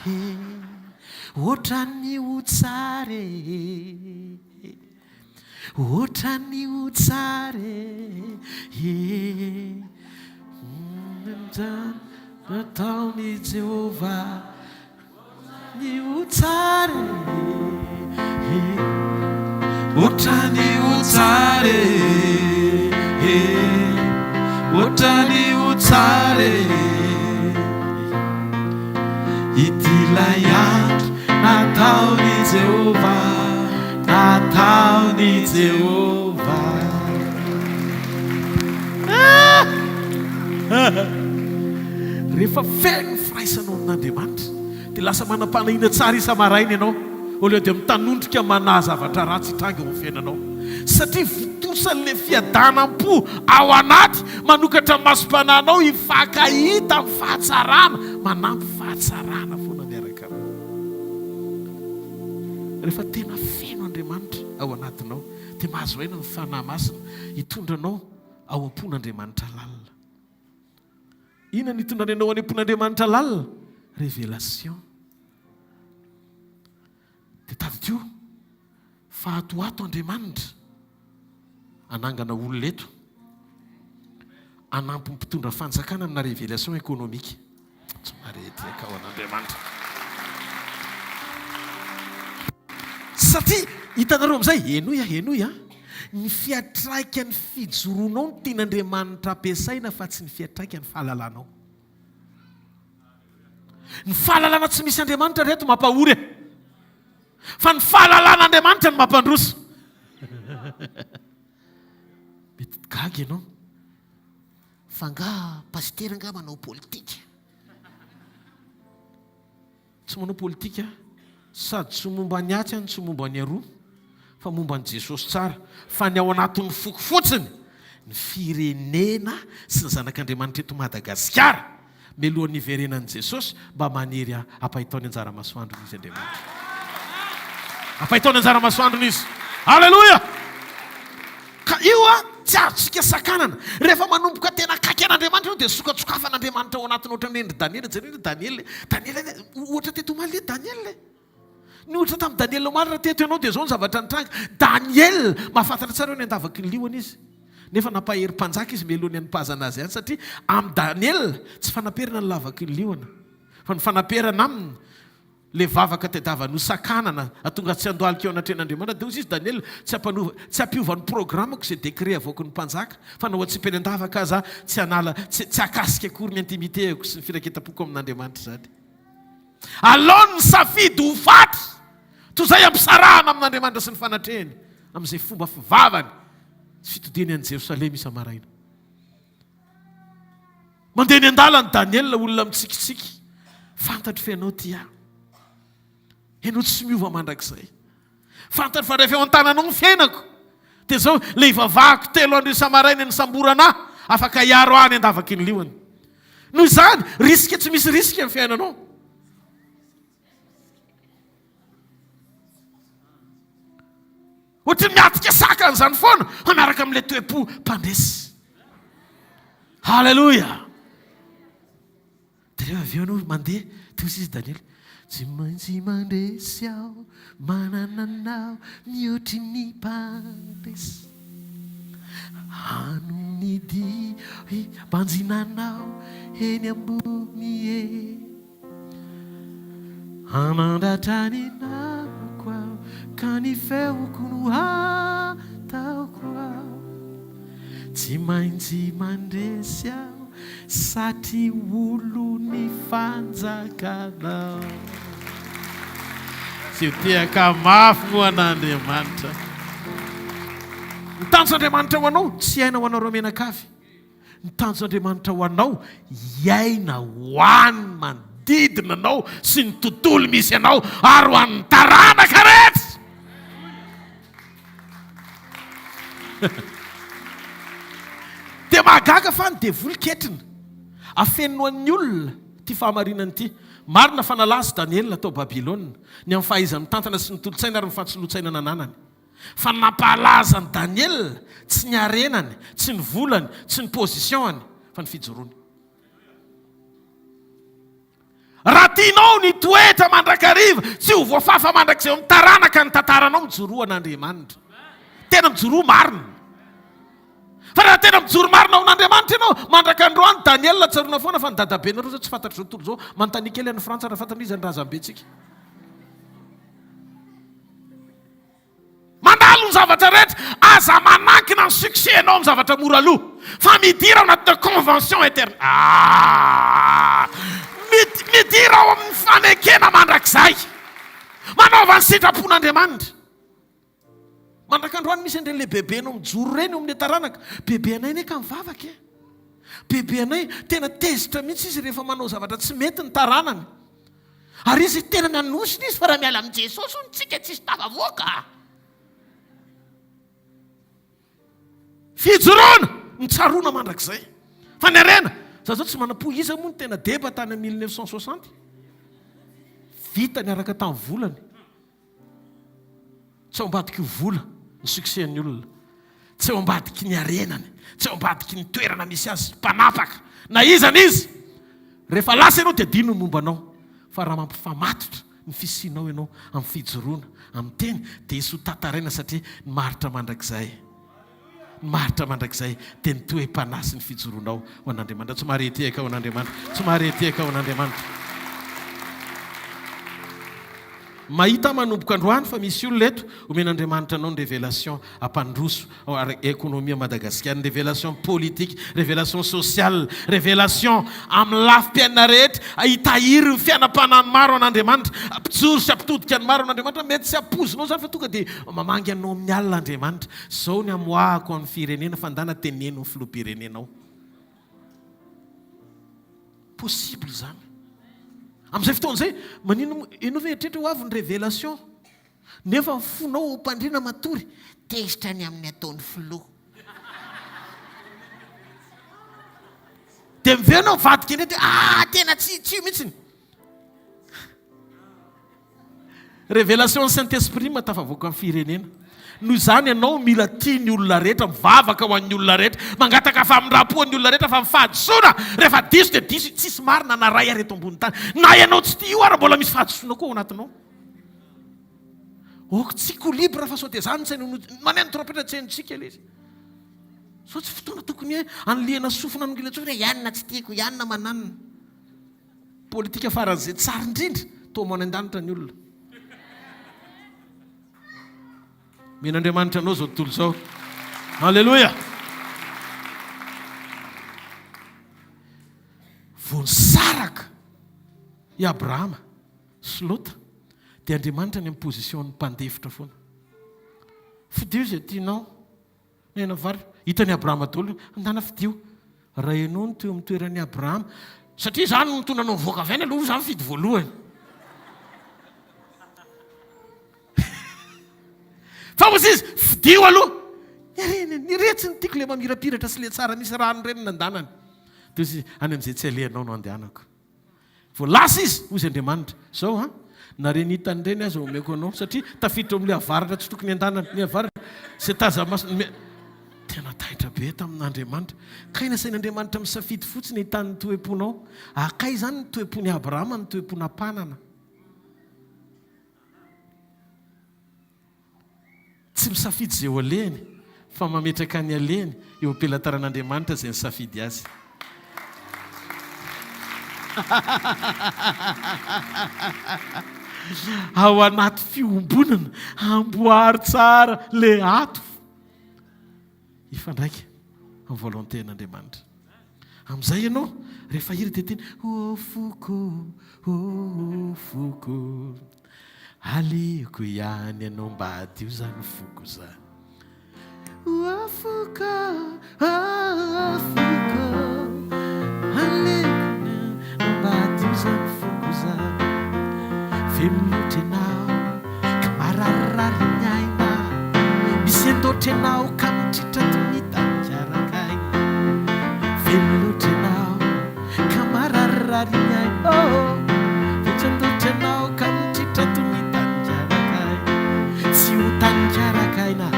e, ohatran'ny ho tsara e, ohatran'ny ho tsara e, nataon'i Jehovah. Ny ho tsara e, ohatran'ny ho tsara e, ohatran'ny ho tsara e, ity ilay andro nataon'i Jehovah, nataon'i Jehovah. Rehefa feno ny firaisanao amin'Andriamanitra, dia lasa manam-panahiana tsara isa-maraina ianao, au lieu de mitanondrika manahy zavatra ratsy hitranga eo amin'ny fiainanao. Satria votosan'ilay fiadanam-po ao anaty, manokatra ny masom-panahinao hifankahita amin'ny fahatsarana, manampy fahatsarana foana miaraka aminao. Rehefa tena feno Andriamanitra ao anatinao, dia mahazo aina ny Fanahy Masina hitondra anao ao am-pon'Andriamanitra lalina. Inona no hitondrany anao any am-pon'Andriamanitra lalina? Révélation. Dia tadidio fa ato ho ato Andriamanitra hanangana olona eto hanampy ny mpitondra fanjakana amina révélation économique. Tsy maharehidreka ho an'Andriamanitra. Satria hitanareo amin'izay, henoy a, henoy a, ny fiatraikan'ny fijoroanao no tian'Andriamanitra ampiasaina fa tsy ny fiatraikan'ny fahalalanao. Ny fahalalana tsy misy Andriamanitra reto mampahory e. Fa ny fahalalana Andriamanitra no mampandroso. Mety gaga ianao. Fa angaha pasitera angaha manao politika? Tsy manao politika aho, sady tsy momba ny atsy aho no tsy momba ny aroa, fa momba an'i Jesosy tsara. Fa ny ao anatin'ny foko fotsiny, ny firenena sy ny zanak'Andriamanitra eto Madagasikara, mialohan'ny hiverenan'i Jesosy, mba maniry ahy hampahitao ny anjara masoandrony Izy Andriamanitra. Hampahitao ny anjara masoandrony Izy. Aleloia! Ka io an, tsy azontsika sakanana. Rehefa manomboka tena akaiky an'Andriamanitra ianao dia sokatsokafan'Andriamanitra ao anatiny ohatran'ny hoe ry Daniela, jereo ry Daniela e. Daniela anie, ohatra teto omaly anie Daniela e. Ny ohatra tamin'i Daniela omaly raha teto ianao dia izao ny zavatra nitranga. Daniela, mahafantatra tsara hoe any an-davaky ny liona izy. Nefa nampahery mpanjaka izy mialoha ny hanipazana azy any satria amin'i Daniela tsy fanaperana ny lavaky ny liona fa ny fanaperana aminy Ilay vavaka tadiavany ho sakanana hahatonga azy tsy handohalika eo anatrehan'Andriamanitra, dia hoy izy, Daniela, tsy hampanova, tsy hampiova ny programako izay décret avoaky ny mpanjaka, fa na ho atsipy any an-davaka aza aho, tsy hanala, tsy, tsy hahakasika akory ny intimité-ako sy ny firaiketam-poko amin'Andriamanitra izany. Aleony ny safidy ho faty, toy izay hampisarahana amin'Andriamanitra sy ny fanatrehany, amin'izay fomba fivavany sy fitodiany any Jerosalema isa-maraina. Mandeha eny an-dalana Daniela, olona mitsikitsiky. Fantatro fa ianao tia ahy. Ianao tsy miova mandrakizay. Fantatro fa rehefa eo an-tananao ny fiainako, dia izao ilay ivavahako telo andro isa-maraina nisamborana ahy, afaka hiaro ahy any an-davaky ny liona. Noho izany, risque tsy misy risque ny fiainanao. Ohatry ny miatrika sakana izany foana fa miaraka amin'ilay toe-po mpandresy. Haleloia! Dia rehefa avy eo ianao mandeha, dia hoy izy Daniela, tsy maintsy mandresy aho, manana anao mihoatry ny mpandresy. Hano ny dia banjina anao eny ambony eny. Hanandratra ny namako aho ka ny feoko no hataoko aho. Tsy maintsy mandresy aho satria olon'ny fanjakanao. Tsy tehaka mafy moa an'Andriamanitra. Ny tanjon'Andriamanitra ho anao tsy hiaina ho anareo mianakavy. Ny tanjon'Andriamanitra ho anao, hiaina ho an'ny manodidina anao sy ny tontolo misy anao ary ho an'ny taranaka rehetra. Dia mahagaga fa ny devoly ketrina. Afeniny ho an'ny olona ity fahamarinana ity. Marina fa nalaza i Daniela tao Babylona, ny amin'ny fahaizany mitantana sy ny tolo-tsaina ary ny fahatsoloan-tsaina nananany. Fa ny nampahalaza an'i Daniela, tsy ny harenany, tsy ny volany, tsy ny position-ny, fa ny fijoroany. Raha tianao ny hitoetra mandrakariva, tsy ho voafafa mandrakizay eo amin'ny taranaka ny tantaranao, mijoroa an'Andriamanitra. Tena mijoroa marina. Fa raha tena mijoro marina ho an'Andriamanitra ianao, mandraka androany, Daniela tsaroana foana fa ny dadabenareo izao tsy fantatr'izao tontolo izao. Manontania kely any Frantsa raha fantany iza ny razambentsika. Mandalo ny zavatra rehetra, aza manankina ny succès-nao amin'ny zavatra mora lo, fa midira ao anatina convention eternelle. Ah! Midira ao amin'ny fanekena mandrakizay. Manaova ny sitrapon'Andriamanitra. Mandrak'androany misy an'ireny lehibebenao mijoro ireny eo amin'ny taranaka. Bebe anay anie ka mivavaka e. Bebe anay, tena tezitra mihitsy izy rehefa manao zavatra tsy mety ny taranany. Ary izy tena nanosina izy fa raha miala amin'i Jesosy hono tsika tsisy tafavoaka. Fijoroana ny tsaroana mandrakizay. Fa ny harena, za zao tsy manam-po iza moa no tena deba tany amin'ny 1960? Vita niaraka tamin'ny volany. Tsy ao ambadik'io vola ny succès-n'ny olona. Tsy ao ambadiky ny harenany, tsy ao ambadiky ny toerana misy azy, mpanapaka, na iza na iza. Rehefa lasa ianao dia adino ny momba anao. Fa raha mampifamatotra ny fisianao ianao amin'ny fijoroana, amin'ny teny, dia hisy ho tantaraina satria ny maharitra mandrakizay. Ny maharitra mandrakizay dia ny toe-panahy sy ny fijoroanao ho an'Andriamanitra. Tsy mahare tehaka ho an'Andriamanitra. Tsy mahare tehaka ho an'Andriamanitra. Mahita aho manomboka androany fa misy olona eto omen'Andriamanitra anao ny révélation hampandroso ara-ekonomia Madagasikara, ny révélation politique, révélation sociale, révélation amin'ny lafim-piainana rehetra, hitahiry ny fiainam-panahy maro an'Andriamanitra, hampijoro sy hampitodika ny maro an'Andriamanitra. Mety tsy hampoizinao izany fa tonga dia mamangy anao amin'ny alina Andriamanitra. Zao ny amoahako amin'ny firenena fa ndana teneno ny filoham-pirenenao. Possible izany. Amin'izay fotoana izay, maninona moa, ianao ve eritreritra ho avy ny révélation? Nefa ny fonao ao am-pandriana matory, tezitra ny amin'ny ataon'ny filoha. Dia miverina mivadika indray dia ah tena tsy tsy io mihitsiny. Révélation ny Saint Esprit mahatafavoaka ny firenena. Noho izany ianao mila tia ny olona rehetra, mivavaka ho an'ny olona rehetra, mangataka famindram-po an'ny olona rehetra fa ny fahadisoana rehefa diso dia diso, tsisy marina na ray ary eto ambony tany. Na ianao tsy tia io ary mbola misy fahadisoana koa ao anatinao. Ok tsy ko libre fa sao dia zany tsy haino maneno trompetra tsy hainontsika ilay izy. Sao tsy fotoana tokony hanilihana sofina hanongilan-tsofina hoe ianona tsy tiako, ianona mananona. Politika faran'izay tsara indrindra, toa any an-danitra ny olona. Omen'Andriamanitra anao izao tontolo izao. Alléluia! Vao nisaraka i Abrahama sy Lota dia Andriamanitra any amin'ny position-n'ny mpandefitra foana. Fidio izay tianao. Nena vary. Hitan'i Abrahama daholo. Andana fidio. Raha ianao no teo amin'ny toeran'i Abrahama. Satria izaho no nitondra anao nivoaka avy any aloha, izaho nifidy voalohany. Fa hozy izy, fidio aloha. Ireny, iretsy ny tiako, ilay mamirapiratra sy ilay tsara misy rano ireny no nandanany. Dia hozy izy, any amin'izay tsy alehanao no andehanako. Vao lasa izy, hozy Andriamanitra, Izao an, na ireny hitany ireny aza omeko anao, satria tafiditra ao amin'ilay avaratra tsy tokony handanana, ny avaratra, izay taza-maso, ny. Tena taitra be tamin'Andriamanitra. Kay nasain'Andriamanitra misafidy fotsiny ahitany ny toe-ponao. Akay izany ny toe-pon'i Abrahama, ny toe-pona mpanana. Tsy misafidy izay ho alehany fa mametraka ny alehany eo am-pelatanan'Andriamanitra izay nisafidy azy. Ao anaty fiombonana, amboary tsara le ato. Hifandraika amin'ny volonté-n'Andriamanitra. Amin'izay ianao, rehefa hira dia teny, Ô foko, ô foko. Aleoko ihany ianao mba hadio zany foko zany. Oh foko, oh foko, aleoko ianao mba hadio zany foko zany. Velona loatra ianao ka mararirary ny aina, misy andoatra ianao ka mitritra toy ny tanikarakaina. Velona loatra ianao. Ka mararirary ny aina oh Votran-doatra ianao ka mitritra toy ny tanin-karakaina Tsy ho tanin-karakaina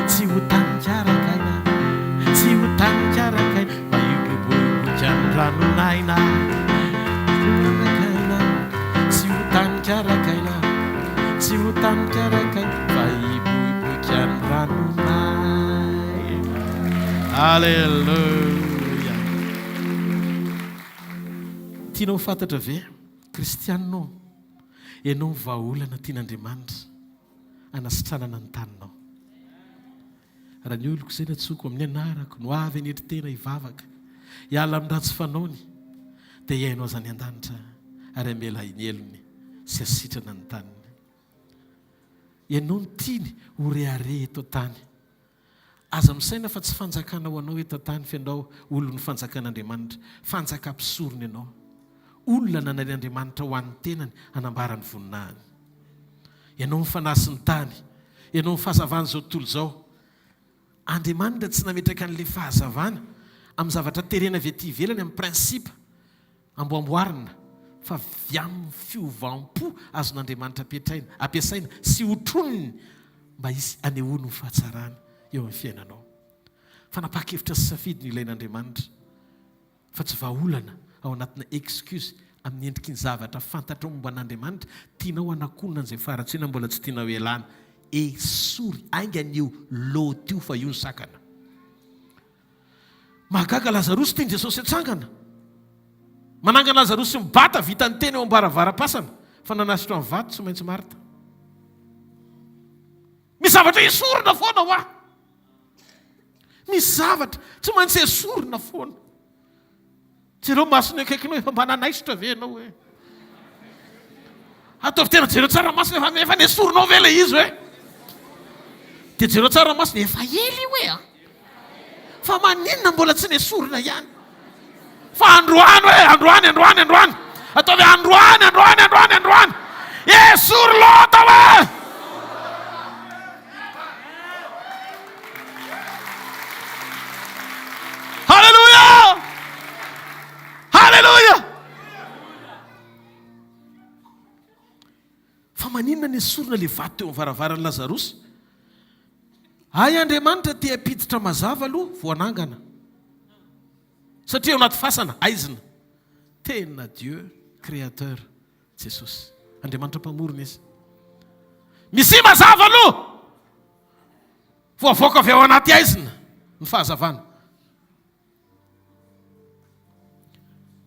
Tsy ho tanin-karakaina Tsy ho tanin-karakaina Fa hiboiboika ny ranon'aina Karakaina Tsy ho tanin-karakaina Tsy ho tanin-karakaina Fa hiboiboika ny ranon'aina Alléluia. Tianao ho fantatra ve, Kristianina ô, ianao ny vahaolana tian'Andriamanitra hanasitranana ny taninao? Raha ny oloko izay nantsoiko amin'ny anarako no avy hanetry tena hivavaka, hiala amin'ny ratsy fanaony, dia hihaino azy any an-danitra ary hamela ny helony sy hasitrana ny taniny. Ianao no tiany ho rehareha eto an-tany. Aza misaina fa tsy fanjakana ho anao eto an-tany fa ianao olon'ny fanjakan'Andriamanitra. Fanjaka mpisorona ianao. Olona nanarin'Andriamanitra ho an'ny tenany hanambara ny voninahiny. Ianao ny fanahy sy ny tany. Ianao ny fahazavan'izao tontolo izao. Andriamanitra tsy nametraka an'ilay fahazavana amin'ny zavatra terena avy aty ivelany amin'ny principe. Amboamboarina fa avy amin'ny fiovam-po azon'Andriamanitra apetraina, ampiasaina sy hotroniny mba hisy hanehoany ny fahatsarany eo amin'ny fiainanao. Fanapahan-kevitra sy safidy no ilain'Andriamanitra fa tsy vahaolana ao anatina excuse amin'ny endriky ny zavatra fantatrao momba an'Andriamanitra tianao hanakonana an'izay faharatsiana mbola tsy tianao hialana. Esory haingana io lot io fa io ny sakana. Mahagaga Lazarosy tian'i Jesosy hatsangana. Manangana Lazarosy mibata vita ny teny eo am-baravaram-pasana fa nanasitra ny vato tsy maintsy Marta. Misy zavatra esorina foana hoa. Misy zavatra tsy maintsy esorina foana. Jereo masony akaikinao efa mba nanaisotra ve ianao hoe? Ataovy tena jereo tsara masony efa efa nesorinao ve ilay izy hoe? Dia jereo tsara masony efa ela io e a. Fa maninona mbola tsy nesorina ihany? Fa androany hoe, androany, androany, androany. Ataovy androany, androany, androany, androany. Esory Lota hoe! Haleloia! Haleloia! Fa maninona nesorina le vato teo amin'ny varavaran'i Lazarosy? Hay Andriamanitra te hampiditra mazava aloha vao hanangana. Satria ao anaty fasana, aizina. Tena Dieu créateur Jesosy. Andriamanitra mpamorona izy. Misia mazava aloha vao avoaka avy ao anaty aizina ny fahazavana.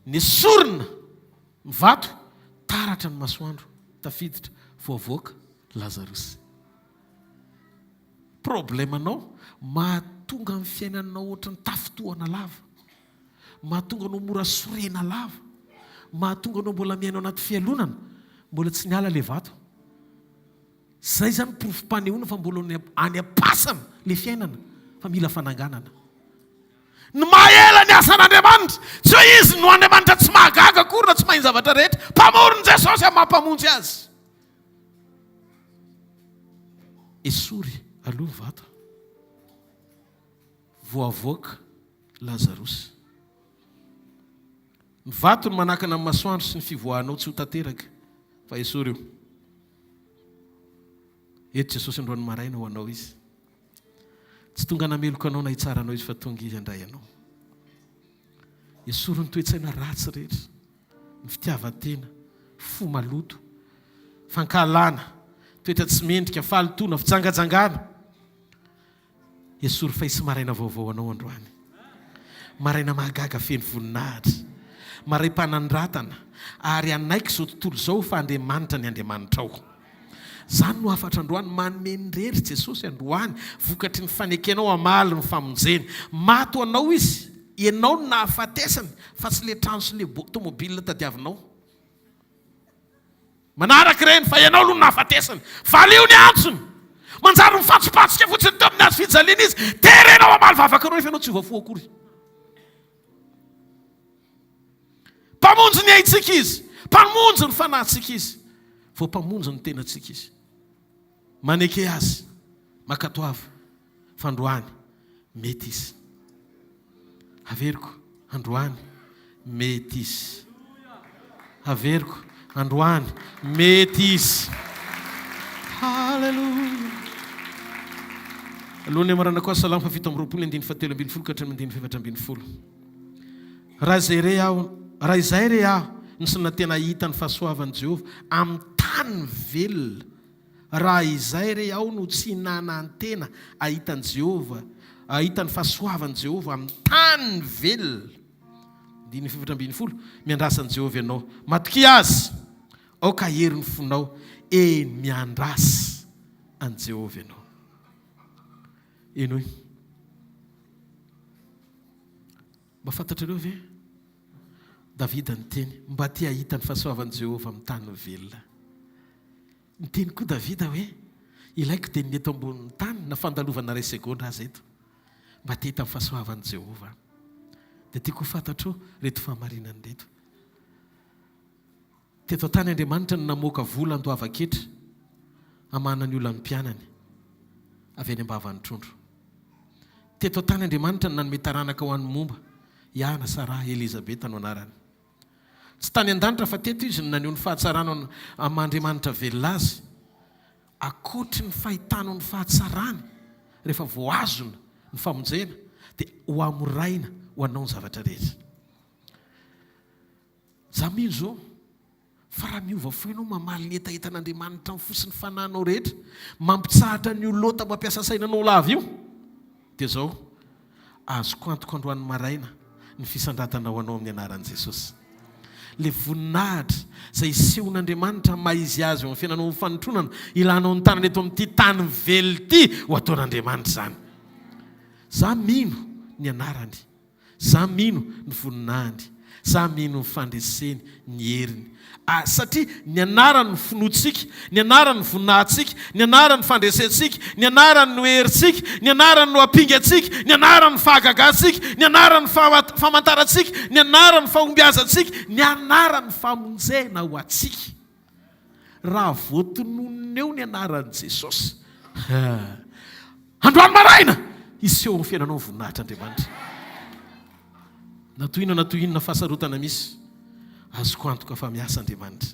Nesorina ny vato, taratra ny masoandro, tafiditra, voavoaka Lazarosy. Problème-nao, mahatonga ny fiainanao ohatran'ny tafintohana lava, mahatonga anao mora sorena lava, mahatonga anao mbola miaina ao anaty fialonana, mbola tsy niala ilay vato. Zay zany porofom-panehoana fa mbola any am-pasana le fiainana fa mila fananganana. Ny maha ela ny asan'Andriamanitra, tsy hoe Izy no Andriamanitra tsy mahagaga akory na tsy mahay ny zavatra rehetra. Mpamorona Jesosy amin'ny maha Mpamonjy Azy. Esory aloha ny vato. Voavoaka Lazarosy. Ny vato no manakana ny masoandro sy ny fivoahanao tsy ho tanteraka fa esory io. Eto Jesosy androany maraina ho anao Izy. Tsy tonga nameloka anao na hitsara anao Izy fa tonga Izy handray anao. Esory ny toe-tsaina ratsy rehetra, ny fitiavan-tena, fo maloto, fankahalana, toetra tsy mendrika, fahalotoana, fijangajangana. Esory fa hisy maraina vaovao anao androany. Maraina mahagaga feno voninahitra. Maraim-panandratana ary hanaiky izao tontolo izao fa Andriamanitra ny Andriamanitrao. Izany no hafatra androany. Manome ny rery Jesosy androany vokatry ny fanekenao hamaly ny famonjeny. Maty ho anao Izy. Ianao no nahafatesany fa tsy ilay trano sy ilay tomobile tadiavinao. Manaraka ireny fa ianao aloha no nahafatesany. Valio ny antsony. Manjary mifantsipantsika fotsiny teo amin'ny hazo fijaliana izy. Terenao hamaly vavaka anao nefa ianao tsy voafoha akory. Mpamonjy ny aintsika izy. Mpamonjy ny fanahintsika izy. Vao mpamonjy ny tenantsika izy. Maneke azy. Mankatoava. Fa androany mety izy. Averiko androany mety izy. Averiko androany mety izy. Haleloia. Alohan'ny hamaranako azy, Salamo faha-27 andininy fahatelo ambin'ny folo ka hatramin'ny andininy faha-14. Raha izay re aho, raha izay re aho no tsy nanantena hahita ny fahasoavan'i Jehovah amin'ny tany velona, Raha izay re aho no tsy nanantena hahita an'i Jehovah, hahita ny fahasoavan'i Jehovah amin'ny tany velona. Andininy 14, Miandrasa an'i Jehovah ianao. Matokia Azy. Aoka hahery ny fonao. Eny, miandrasa an'i Jehovah ianao. Henoy. Mba fantatrareo ve? Davida niteny, Mba te hahita ny fahasoavan'i Jehovah amin'ny tany velona. Niteny koa Davida hoe, Ilaiko dia ny eto ambonin'ny tany, na fandalovana iray segondra aza eto. Mba te hahita ny fahasoavan'i Jehovah aho. Dia tiako ho fantatrao ireto fahamarinana ireto. Teto an-tany Andriamanitra no namoaka vola handoavan-ketra hamahana ny olan'ny mpianany avy any am-bavan'ny trondro. Teto an-tany Andriamanitra no nanome taranaka ho an'ny momba, i Ana, Saraha, Elizabeta no anarany. Tsy tany an-danitra fa teto Izy no naneho ny fahatsarany amin'ny maha Andriamanitra velona Azy. Ankoatry ny fahitanao ny fahatsarany rehefa voahazona ny famonjena dia hohamoraina ho anao ny zavatra rehetra. Za mino zao fa raha miova fo ianao mamaly ny hetahetan'Andriamanitra amin'ny fo sy ny fanahinao rehetra, mampitsahatra an'io Lota mampiasa saina anao lava io, dia zao, azoko antoka androany maraina ny fisandratana ho anao amin'ny anaran'i Jesosy. Ilay voninahitra izay isehon'Andriamanitra amin'ny maha izy azy eo amin'ny fiainanao amin'ny fanotronana, ilanao ny tanana eto amin'ity tany velona ity, ho ataon'Andriamanitra izany. Za mino ny anarany. Za mino ny voninahiny. Za mino ny fandreseny, ny heriny. A, satria ny anarany no finoantsika, ny anarany no voninahintsika, ny anarany no fandresentsika, ny anarany no herintsika, ny anarany no ampingantsika, ny anarany no fahagagantsika, ny anarany no famantarantsika, ny anarany no fahombiazantsika, ny anarany no famonjena ho antsika. Raha voatononina eo ny anaran'i Jesosy, androany maraina, hiseho amin'ny fiainanao ny voninahitr'Andriamanitra. Na toy inona na toy inona fahasarotana misy, azoko antoka fa miasa Andriamanitra.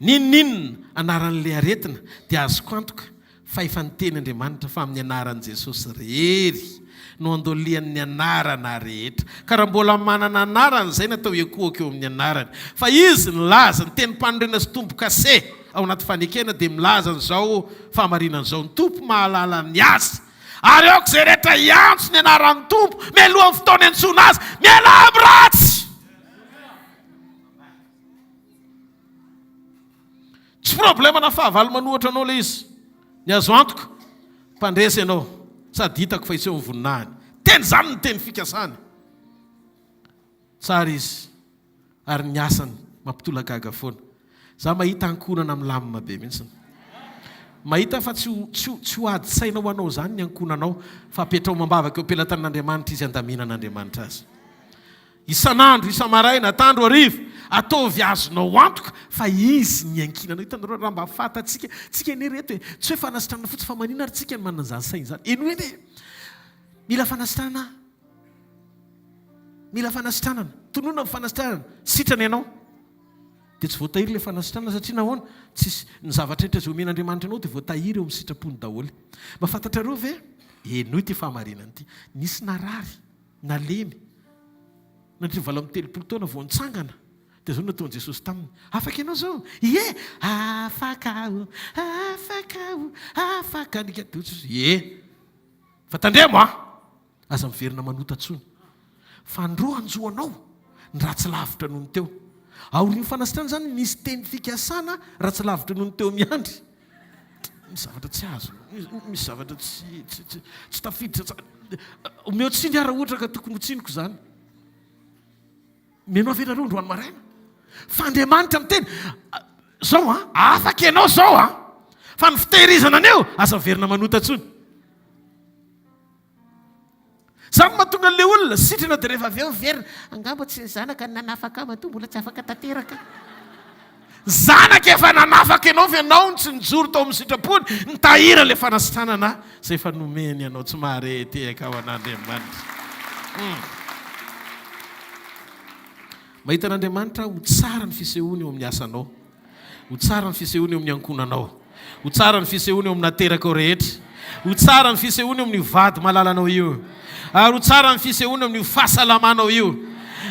N'inon'inona anaran'ilay aretina dia azoko antoka fa efa niteny Andriamanitra fa amin'ny anaran'i Jesosy irery no andolian'ny anarana rehetra. Ka raha mbola manana anarana izay natao hiekohako eo amin'ny anarany. Fa Izy nilaza, ny tenim-panorenana sy tombo-kase ao anaty fanekena dia milaza an'izao fahamarinana izao, Ny Tompo mahalala ny azy. Ary aoka izay rehetra hiantso ny anaran'ny Tompo mialohan'ny fotoana iantsoana azy, mialà amin'ny ratsy! Tsy problème na fahavalo manohatra anao ilay izy. Ny azo antoka, mpandresy ianao sady hitako fa hiseho ny voninahiny. Teny izany ny teny fikasany. Tsara izy ary ny asany mampitolagaga foana. Za mahita ankohonana milamina be mihitsy. Mahita fa tsy ho tsy ho tsy ho ady saina ho anao izany ny ankohonanao fa apetraho amam-bavaka eo am-pelatanan'Andriamanitra izy handaminan'Andriamanitra azy. Isan'andro, isa-maraina, atandro hariva, ataovy azonao antoka fa Izy no iankinanao. Hitanareo, raha mba fantatsika, tsika anie reto e, tsy hoe fanasitranana fotsiny fa maninona ary tsika no manana an'izany saina izany? Henoy anie e! Mila fanasitranana aho. Mila fanasitranana. Tononina ny fanasitranana. Sitrana ianao. Dia tsy voatahiry ilay fanasitranana satria nahoana? Tsisy, ny zavatra rehetra izay omen'Andriamanitra anao dia voatahiry eo amin'ny sitrapony daholo. Mba fantatrareo ve? Henoy ity fahamarinana ity. Nisy narary. Nalemy. Nandritra ny 38 taona vao nitsangana, dia izao no nataon'i Jesosy taminy, Afaka ianao izao? Ie! Afaka aho, afaka aho, afaka. Dia hoy Jesosy, Ie! Fa tandremo an! Aza miverina manota intsony. Fa androa hanjo anao ny ratsy lavitra noho ny teo. Aorian'ny fanasitranana izany, nisy teny fikasana ratsy lavitra noho ny teo miandry. Misy zavatra tsy azo, misy zavatra tsy tsy tsy tsy tafiditra tsara. Omeo tsiny aho raha ohatra ka tokony ho tsiniko izany. Mino aho ve nareo androany maraina? Fa Andriamanitra miteny, zao an, afaka ianao zao an, fa ny fitehirizana an'io, aza miverina manota intsony. Zany no mahatonga an'ilay olona sitrana dia rehefa avy eo miverina, angamba tsy ny zanaka no nanafaka ahy matoa mbola tsy afaka tanteraka. Zanaka efa nanafaka ianao fa ianao no tsy nijoro tao amin'ny sitrapony, nitahiry ilay fanasitranana izay efa nomeny anao, tsy mahare tehaka ho an'Andriamanitra. Hum. Mahita an'Andriamanitra aho ho tsara ny fisehoany eo amin'ny asanao. Ho tsara ny fisehoany eo amin'ny ankohonanao. Ho tsara ny fisehoany eo amin'ny naterakao rehetra. Ho tsara ny fisehoany eo amin'io vady malalanao io. Ary ho tsara ny fisehoany eo amin'io fahasalamanao io.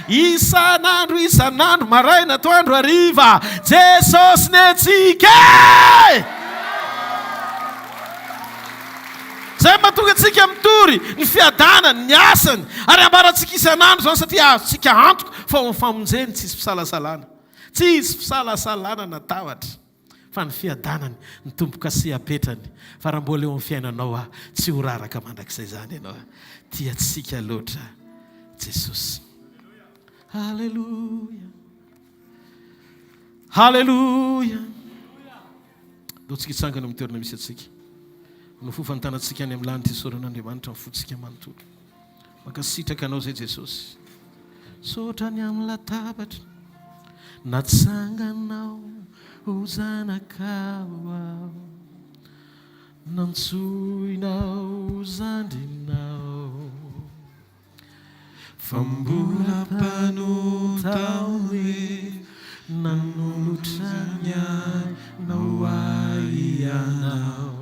Isan'andro isan'andro, maraina, atoandro, hariva, Jesosy nentsika e! Izay mahatonga antsika mitory ny fiadanany, ny asany, ary ambarantsika isan'andro izany satria azontsika antoka fa ao amin'ny famonjeny tsisy fisalasalana. Tsy hisy fisalasalana na tahotra, fa ny fiadanany, ny tombo-kase apetrany, fa raha mbola eo amin'ny fiainanao aho, tsy ho raraka mandrakizay izany ianao. Tia antsika loatra Jesosy. Haleloia. Haleloia. Ndao tsika hitsangana amin'ny toerana misy antsika. Nofofany tanantsika any amin'ny lanitra isaorana Andriamanitra ny fontsika manontolo. Mankasitraka anao zay Jesosy. Misaotra ny amin'ny latabatra natsanganao ho zanakao aho. Nantsoinao ho zandrinao. Fa mbola mpanota aho e, nanolotra ny ainao ho ahy Ianao.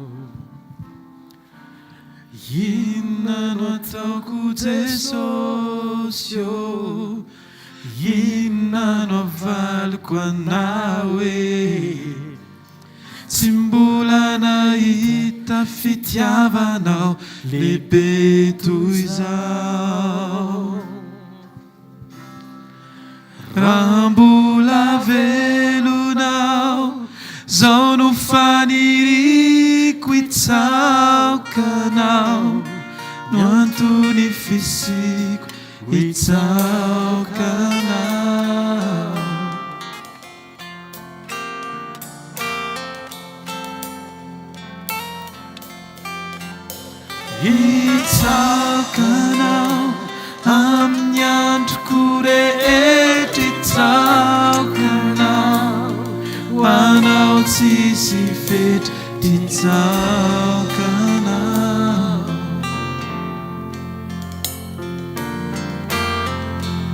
Inona no ataoko Jesosy ô? Inona no avaliko Anao e? Tsy mbola nahita fitiavanao lehibe toy izao. Raha mbola velona aho, zao no faniriako hitsaoka anao, no antony fisiako hitsaoka anao. Hitsaoka Anao amin'ny androko rehetra Hitsaoka Anao ho Anao tsisy fetra Hitsaoka Anao.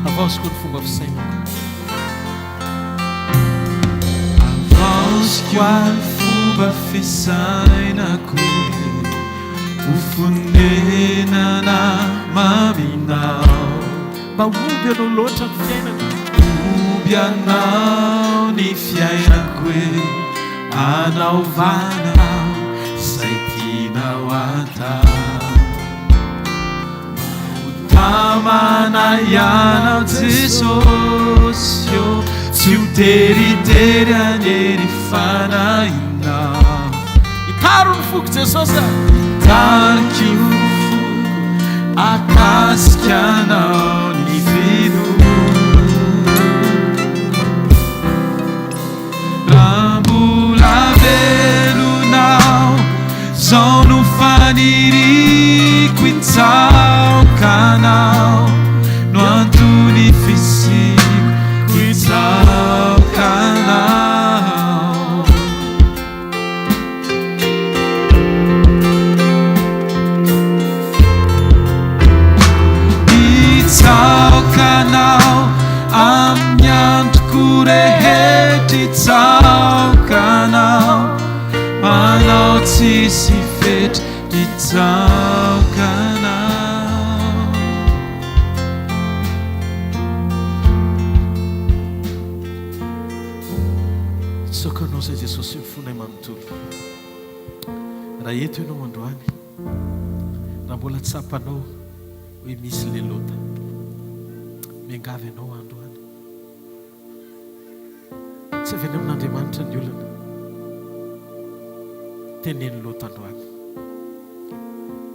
Havaoziko ny fomba fisainako. Havaoziko ny fomba fisainako Ho fonenana maminao. Mba homby anao loatra ny fiainako. Homby anao ny fiainako e Anaovanao izay tianao atao. Ho tamana ianao Jesosy ô, tsy ho teritery anie ny fanahinao. Hitaro ny foko Jesosy a. Hitariko ny foko, akasika anao ny finoako. Raha mbola velona aho, zao no faniriako hitsaoka anao no antony fisiako hitsaoka anao. Hitsaoka anao amin'ny androko rehetra Hitsaoka anao manao tsisy fetra Hitsaoka anao. Hitsaoka anao izay Jesosy ny fonay manontolo. Raha eto ianao androany, raha mbola tsapanao hoe misy le Lota, miangavy anao aho androany. Tsy avy any amin'Andriamanitra ny olana. Teneno Lota androany.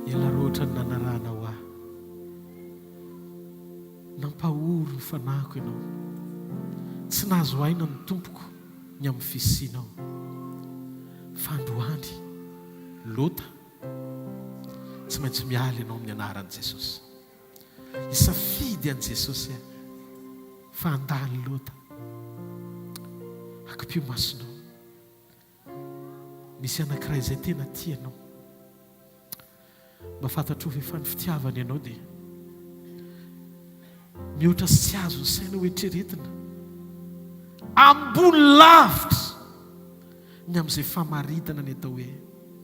Ela loatra ny nanarahanao ahy. Nampahory ny fanahiko ianao. Tsy nahazo aina ny tompoko ny amin'ny fisianao. Fa androany, Lota, tsy maintsy miala ianao amin'ny anaran'i Jesosy. Hisafidy an'i Jesosy aho fa handà an'i Lota. Akipio masonao. Misy anankiray izay tena tia anao. Mba fantatrao ve fa ny fitiavany anao dia mihoatra sy tsy azon'ny saina ho eritreretina. Ambony lavitra ny amin'izay famaritana ny atao hoe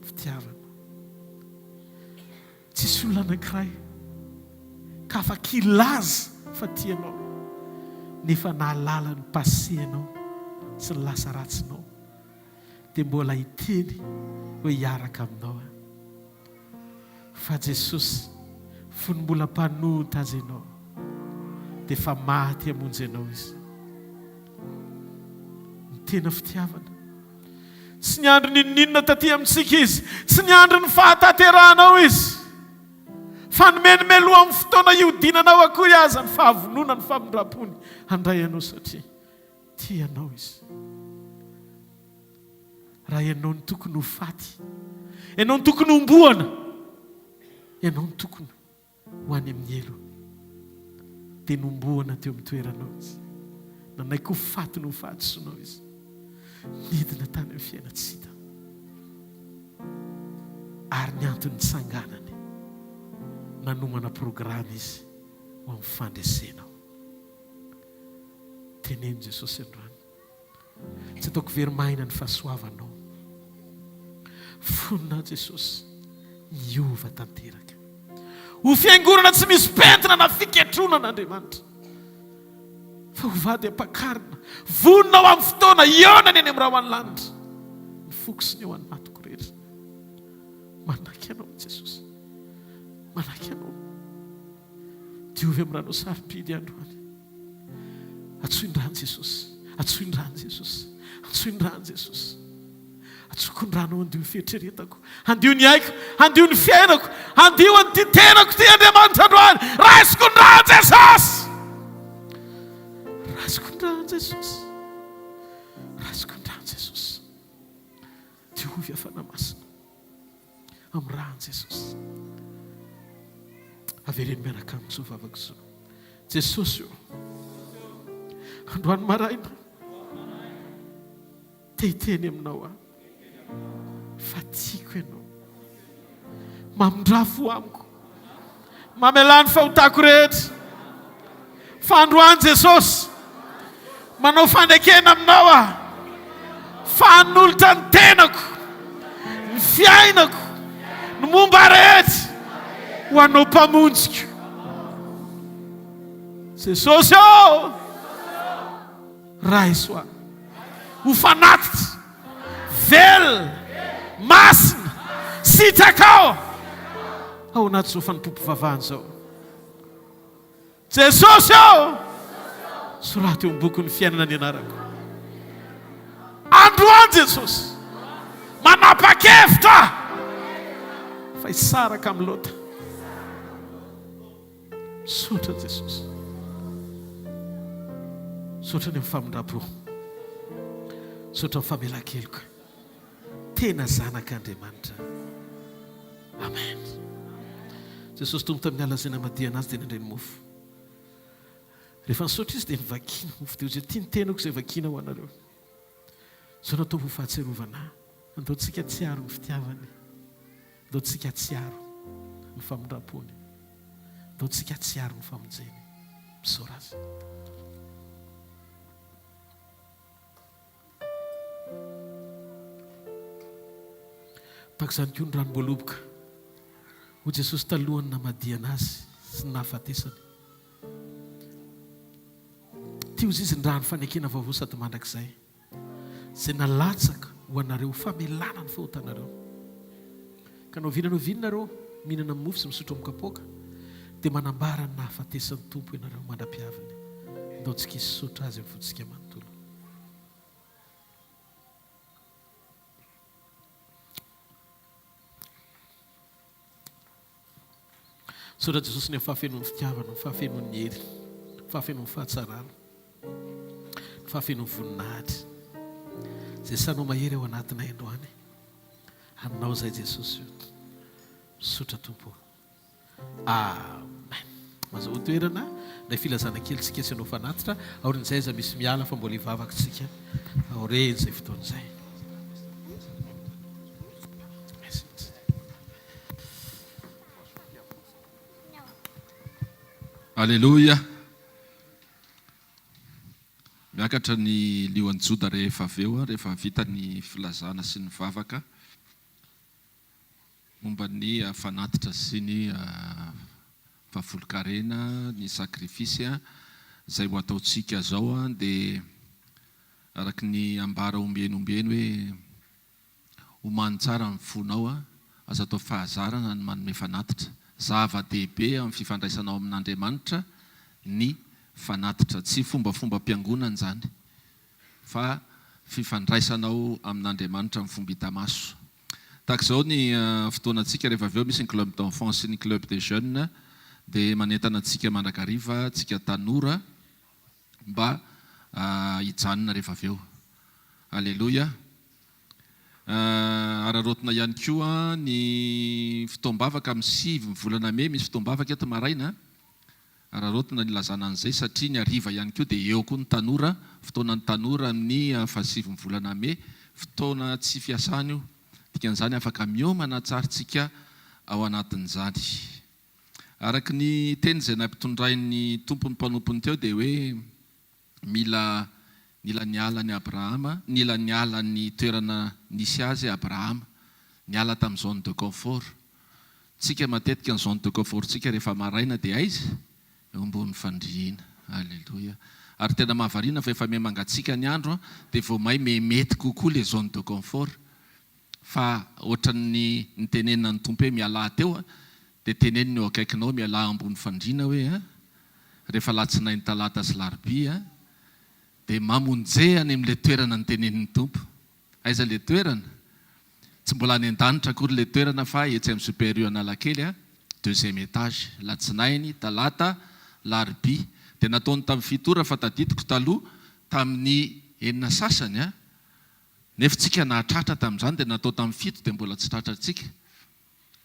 fitiavana. Tsisy olona anankiray ka afaka hilaza fa tia anao nefa nahalala ny passé anao sy ny lasa ratsinao dia mbola hiteny hoe hiaraka aminao aho. Fa Jesosy fony mbola mpanota aza ianao dia efa maty hamonjy anao Izy. Ny tena fitiavana. Tsy niandry n'inon'inona taty amintsika Izy. Tsy niandry ny fahatanterahanao Izy. Fa nomeny mialoha amin'ny fotoana hiodinanao akory aza ny fahavonona ny famindram-pony handray anao satria tia anao Izy. Raha ianao no tokony ho faty, ianao no tokony homboana, ianao no tokony ho any amin'ny helo, dia nomboana teo amin'ny toeranao Izy. Nanaiky ho faty noho ny fahadisoanao Izy. Nidina tany amin'ny fiainan-tsy hita. Ary ny antony nitsanganany, nanomana programa Izy ho amin'ny fandresenao. Teneno Jesosy androany. Tsy ataoko very maina ny fahasoavanao. Vonona aho Jesosy hiova tanteraka. Ho fiangonana tsy misy pentina na fiketronana Andriamanitra. Fa ho vady ampakarina. Vonona ho amin'ny fotoana hihaonana eny amin'ny rahon'ny lanitra. Ny foko sy ny ao anatiko rehetra. Manaiky anao Jesosy. Manaiky anao. Diovy amin'ny ranao sarobidy androany. Antsoy ny ràn'i Jesosy. Antsoy ny ràn'i Jesosy. Antsoy ny ràn'i Jesosy. Antsoiko ny rànao handio ny fieritreretako, handio ny aiko, handio ny fiainako, handio an'ity tenako ity Andriamanitra androany. Raisiko ny ràn'i Jesosy. Raisiko ny ràn'i Jesosy. Raisiko ny ràn'i Jesosy. Diovy afana masina. Amin'ny ràn'i Jesosy. Avereno miaraka amiko izao vavaka izao. Jesosy ô, androany maraina, te hiteny aminao aho fa tiako ianao. Mamindrà fo amiko. Mamelà ny fahotako rehetra. Fa androany Jesosy, manao fanekena aminao aho fa hanolotra ny tenako, ny fiainako, ny momba ahy rehetra ho anao Mpamonjiko. Jesosy ô! Raiso aho ho fanatitra velona, masina, sitrakao ao anatin'izao fanompoam-pivavahana izao. Jesosy ô! Soraty eo am-bokin'ny fiainana ny anarako. Androany Jesosy, manapa-kevitra aho fa hisaraka amin'i Lota. Misaotra Jesosy. Misaotra ny amin'ny famindram-po. Misaotra amin'ny famelan-keloka. Tena zanak'Andriamanitra. Amen. Jesosy Tompo tamin'ny alina izay namadihana azy dia nandray ny mofo. Rehefa nisaotra izy dia nivakiana mofo dia hoy izy, Ity ny tenako izay vakiana ho anareo. Izao natao ho fahatsiarovana ahy. Andao tsika tsiaro ny fitiavany. Andao tsika tsiaro ny famindram-pony. Andao tsika tsiaro ny famonjeny. Misaora azy. Tahaka izany koa ny ranom-boaloboka. Hoy Jesosy talohan'ny namadihana azy sy ny nahafatesany. Ity hozy izy ny rano fanekena vaovao sady mandrakizay, izay nalatsaka ho anareo ho famelana ny fahotanareo. Ka na oviana na oviana nareo mihinana ny mofo sy misotro amin'ny kapoaka, dia manambara ny nahafatesan'ny Tompo ianareo mandra-piaviny. Andao tsika hisaotra Azy amin'ny fontsika manontolo. Misaotra Jesosy ny amin'ny fahafenoan'ny fitiavana, ny fahafenoan'ny hery, ny fahafenoan'ny fahatsarana, ny fahafenoan'ny voninahitra. Izay sanao mahery ao anatinay androany. Aminao izay Jesosy. Misaotra Tompo. Amen. Mazahoa toerana, ilay filazana kely tsika sy anao fanatitra, aorian'izay aza misy miala fa mbola hivavaka tsika aorian'izay fotoana izay. Aleloia! Miakatra ny lioan'i Joda rehefa avy eo, rehefa vita ny filazana sy ny vavaka momba ny fanatitra sy ny fahafolonkarena, ny sakrifisy izay ho ataontsika izao dia araka ny ambara ombieny ombieny hoe Omano tsara ny fonao, aza atao fahazarana ny manome fanatitra. Zava-dehibe amin'ny fifandraisanao amin'Andriamanitra ny fanatitra. Tsy fombafombam-piangonana izany, fa fifandraisanao amin'Andriamanitra amin'ny fomba hita maso. Tahaka izao ny fotoanantsika rehefa avy eo misy ny club d'enfants sy ny club des jeunes dia manentana antsika mandrakariva antsika tanora mba hijanona rehefa avy eo. Aleloia. Araraotina ihany koa ny fotoam-bavaka amin'ny 9 ny volana mey, misy fotoam-bavaka eto maraina. Araraotina ny ilazana an'izay satria ny hariva ihany koa dia eo koa ny tanora, fotoanan'ny tanora amin'ny fahasivy ny volana mey, fotoana tsy fiasana io. Dikan'izany afaka miomana tsara tsika ao anatin'izany. Araka ny teny izay nampitondrain'ny Tompo ny mpanompony teo dia hoe mila nila niala an'i Abrahama, nila niala ny toerana nisy azy Abrahama, niala tamin'ny zone de confort. Tsika matetika ny zone de confort-tsika rehefa maraina dia aiza? Eo ambony fandriana. Aleloia. Ary tena mahavariana fa efa miha-mangatsiaka ny andro dia vao may miha-mety kokoa ilay zone de confort. Fa ohatran'ny nitenenina ny Tompo hoe mialà teo a, dia tenenina eo akaikinao mialà ambony fandriana hoe a, rehefa alatsinainy talata sy larobia a, dia mamonje any amin'ilay toerana nitenenin'ny Tompo. Aiza ilay toerana? Tsy mbola any an-danitra akory ilay toerana fa etsy amin'ny Super U Analakely a, deuxième étage, latsinainy, talata, larobia. Dia nataony tamin'ny fito ora fa tadidiko taloha tamin'ny enina sasany a, Nefa tsika nahatratra tamin'izany dia natao tamin'ny fito dia mbola tsy tratrantsika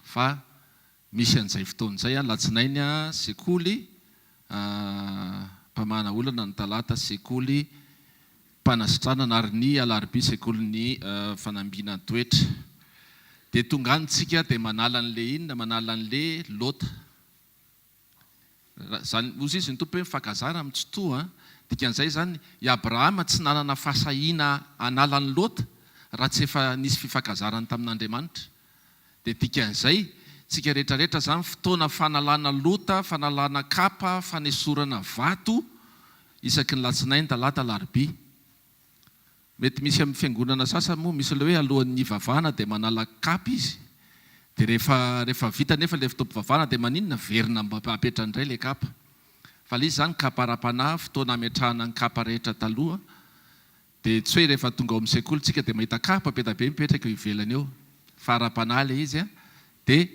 fa Misy an'izay fotoana izay an, latsinainy sekoly mpamahana olana, ny talata sekoly mpanasitranana ary ny alarobia sekolin'ny fanambinan-toetra. Dia tonga any tsika dia manala an'le inona, manala an'le lota. Zany, hozy izy ny Tompo hoe mifankazara amin'ny tsitoha an. Dikan'izay izany, i Abrahama tsy nanana fahasahiana hanala an'i Lota raha tsy efa nisy fifankazarany tamin'Andriamanitra. Dia dikan'izay, tsika rehetra rehetra izany fotoana fanalana lota, fanalana kapa, fanesorana vato isaky ny latsinainy, talata, alarobia. Mety misy amin'ny fiangonana sasany moa misy ilay hoe alohan'ny hivavahana dia manala kapa izy, dia rehefa rehefa vita anefa ilay fotoam-pivavahana dia maninona? Averina mba apetrany indray ilay kapa. Fa ilay izy izany kapa ara-panahy, fotoana hametrahana ny kapa rehetra taloha, dia tsy hoe rehefa tonga ao amin'ny sekoly tsika dia mahita kapa be dia be mipetraka eo ivelany eo, fa ara-panahy ilay izy an, dia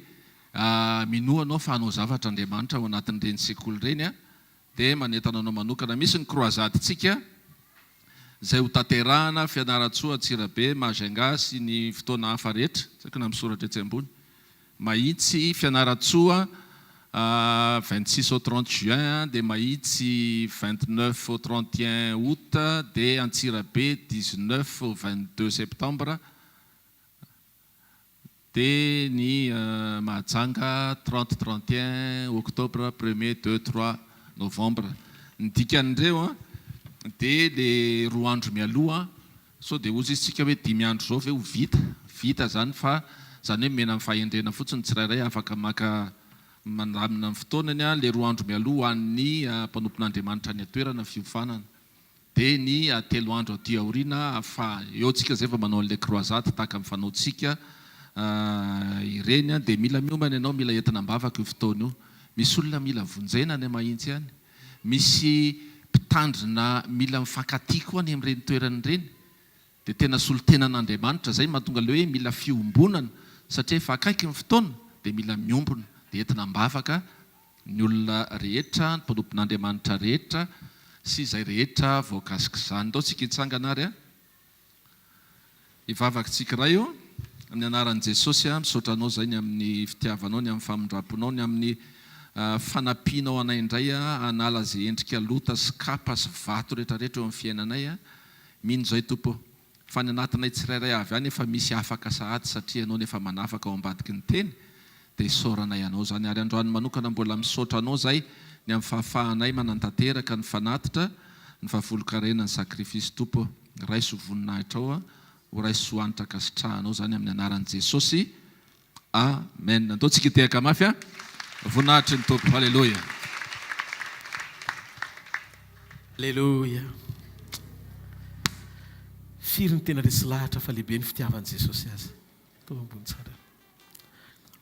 minoa anao fa hanao zavatra Andriamanitra ao anatin'ireny sekoly ireny an, dia manentana anao manokana. Misy ny croisade-tsika izay ho tanterahana, Fianarantsoa, Antsirabe, Majunga sy ny fotoana hafa rehetra, tsy haiko na misoratra etsy ambony. Mahitsy, Fianarantsoa, 26 au 30 juin, dia Mahitsy 29 au 31 août, dia Antsirabe 19 au 22 septembre. Dia ny Mahajanga 30 31 octobre premier deux trois novembre. Ny dikan'ireo an dia le roa andro mialoha sao dia hozy izy tsika hoe dimy andro izao ve ho vita? Vita zany fa zany hoe omena ny fahendrena fotsiny ny tsirairay afaka maka mandamina ny fotoanany an, le roa andro mialoha ho an'ny mpanompon'Andriamanitra any an-toerana fiofanana. Dia ny telo andro aty aoriana fa eo tsika zay vao manao an'ilay croisade tahaka ny fanaontsika ireny dia mila miomana ianao, mila entina am-bavaka io fotoana io. Misy olona mila vonjena any Mahitsy any. Misy mpitandrina mila mifankatia koa any amin'ireny toerana ireny. Dia tena solontenan'Andriamanitra. Izay no mahatonga ilay hoe mila fiombonana satria efa akaiky ny fotoana dia mila miombona. Dia entina am-bavaka ny olona rehetra, ny mpanompon'Andriamanitra rehetra sy izay rehetra voakasik'izany. Ndao tsika hitsangana ary hivavaka tsika Ray ô, amin'ny anaran'i Jesosy aho misaotra Anao izay ny amin'ny fitiavanao, ny amin'ny famindram-ponao, ny amin'ny fanampianao anay indray hanala izay endrika lota sy kapa sy vato rehetra rehetra eo amin'ny fiainanay. Mino izay Tompo ô. Fa ny anatinay tsirairay avy any efa misy afaka sahady satria Ianao no efa manafaka ao ambadiky ny teny dia isaoranay Anao izany ary androany manokana mbola misaotra Anao izay ny amin'ny fahafahanay manantanteraka ny fanatitra ny fahafolonkarena ny sacrifice Tompo ô. Raiso ho voninahitrao ho raiso ho hanitra ankasitrahanao izany amin'ny anaran'i Jesosy Amen. Andao tsika hitehaka mafy a. Voninahitry ny Tompo. Haleloia. Aleloia. Firy ny tena resy lahatra fa lehibe ny fitiavan'i Jesosy azy. Ataovy ambony tsara.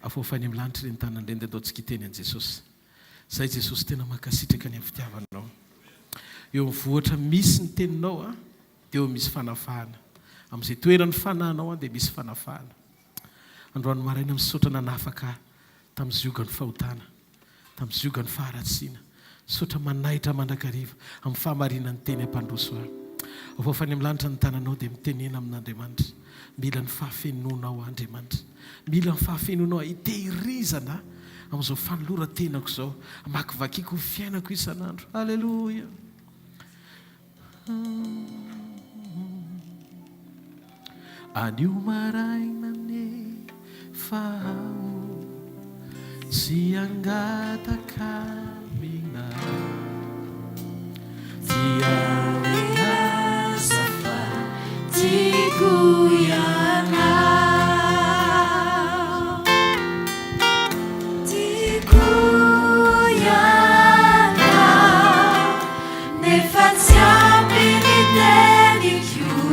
Afoafa any amin'ny lanitra ireny tanana ireny dia andao tsika hiteny an'i Jesosy. Zay Jesosy tena mankasitraka ny amin'ny fitiavanao. Eo amin'ny vohitra misy ny teninao a, dia eo misy fanafahana. Amin'izay toeran'ny fanahinao a, dia misy fanafahana. Androany maraina misaotra nanafaka ahy tamin'ny ziogan'ny fahotana, tamin'ny ziogan'ny faharatsiana. Misaotra manaitra mandrakariva amin'ny fahamarinan'ny teny hampandroso ahy. Avoafa any amin'ny lanitra ny tananao dia mitenena amin'Andriamanitra. Mila ny fahafenoanao aho Andriamanitra. Mila ny fahafenoanao aho hitehirizana amin'izao fanoloran-tenako izao. Hamakivakiako ny fiainako isan'andro. Aleloia. Anio maraina anefa aho tsy hangataka aminao Dia milaza fa tiako ianao Tiako ianao Nefa tsy ampy ny teniko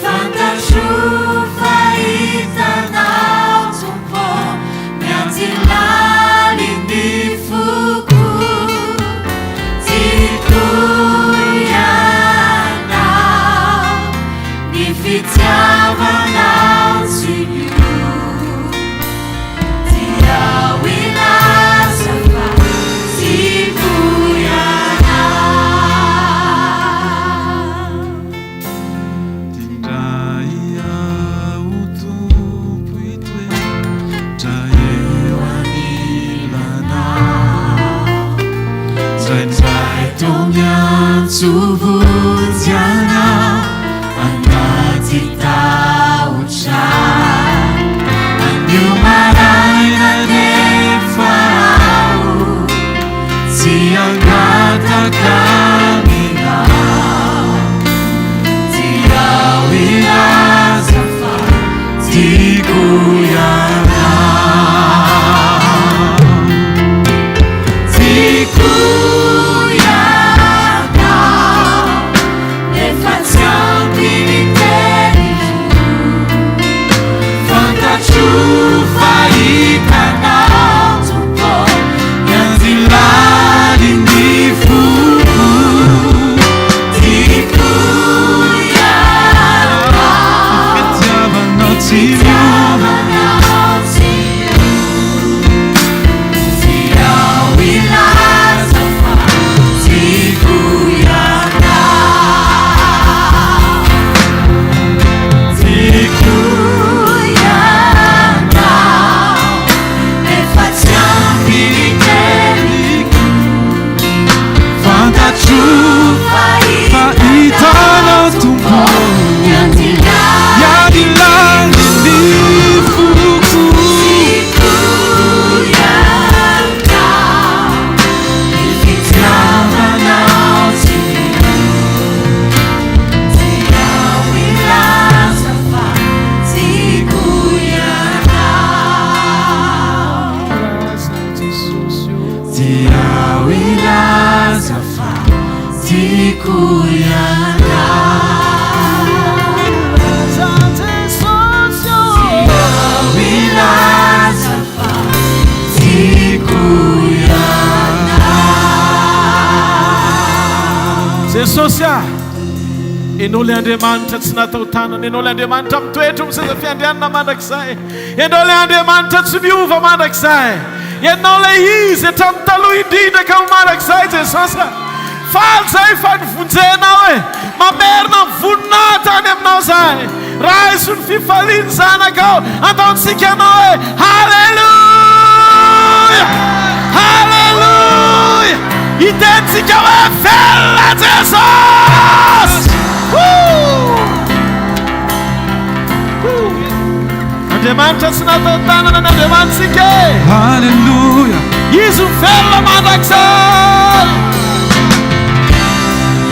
Fantatro fa hitanao Tompo Ny aty lalin'ny foko Tiako. Miantso vonjy anao anaty tahotra. Anio maraina nefa aho tsy hangataka aminao. Tiao hilaza fa tiako ianao. Tiako ianao nefa tsy ampy ny teniko. Fantatro fa hitanao Tompo ny andilalin'ny foko. Tiako ianao. Fitiavanao tsy miova. Tiao hilaza fa tiako ianao. Tiako ianao nefa tsy ampy ny teniko. Fantatro fa hitanao Tompo ny andilalin'ny foko. Tiako ianao, ny fitiavanao tsy miova. Tiao hilaza fa tiako ianao. Tiao hilaza fa tiako ianao. Tiao hilaza fa tiako ianao. Jesosy ah! Ianao ilay Andriamanitra tsy natao tanana, Ianao ilay Andriamanitra mitoetra amin'ny seza fiandrianana mandrakizay, Ianao ilay Andriamanitra tsy miova mandrakizay, Ianao ilay Izy hatramin'ny taloha indrindra ka ho mandrakizay Jesosy ah! Faly zahay fa nivonjenao e! Mamerina ny voninahitra any aminao zahay. Raiso ny fifalian'ny zanakao. Andaontsika hanao hoe, Haleloia! Haleloia! Hitentsika hoe, Velona Jesosy! Woo! Andriamanitra tsy natao tanana ny Andriamanitsika e! Haleloia! Izy no velona mandrakizay!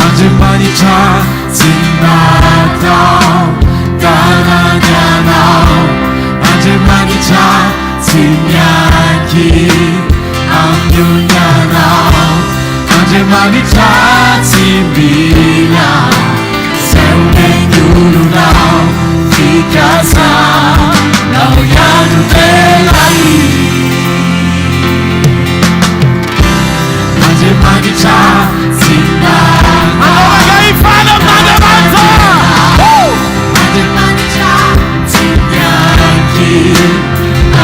Andriamanitra tsy natao tanana ianao, Andriamanitra tsy miankin amin'ny olona ianao, Andriamanitra tsy mila izay omen'ny olona fikasanao ihany no tena izy. Andriamanitra tsy Anaovana hifaly amin'Andriamanitra! Andriamanitra tsy miankin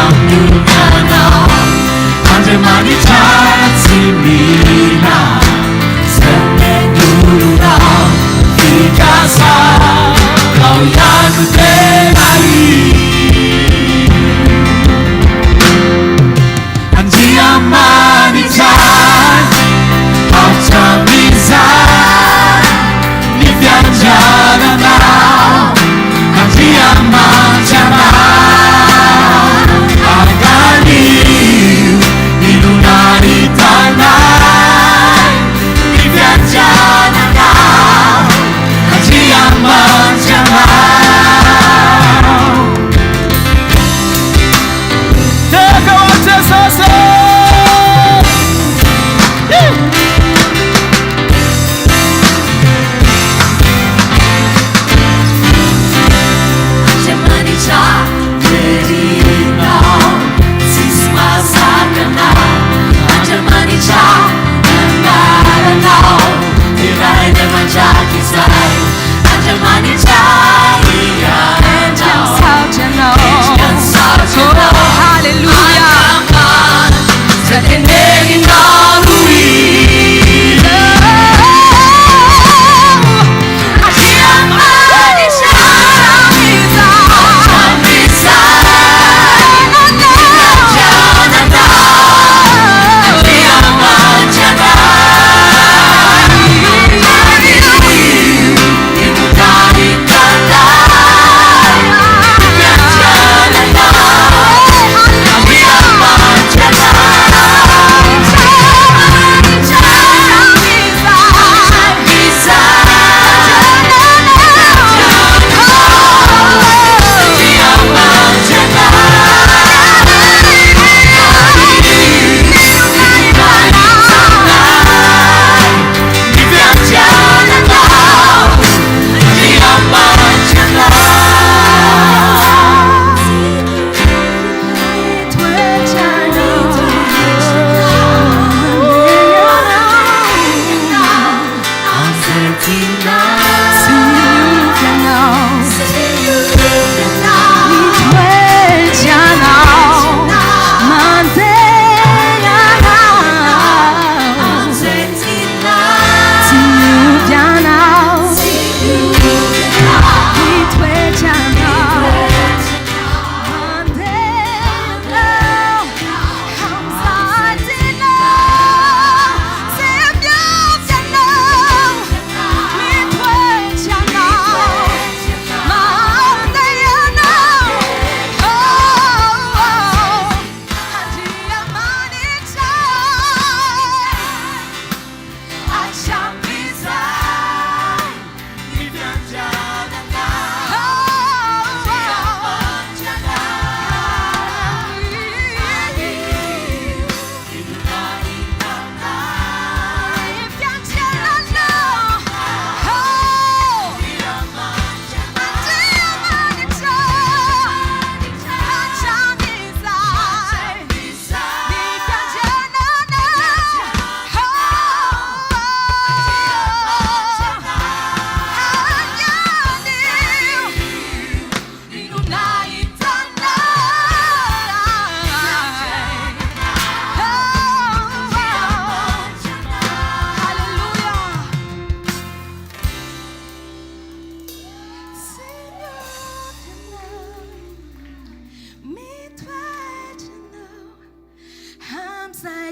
amin'ny olona ianao, Andriamanitra tsy mila izay omen'ny olona fikasanao ihany no tena izy.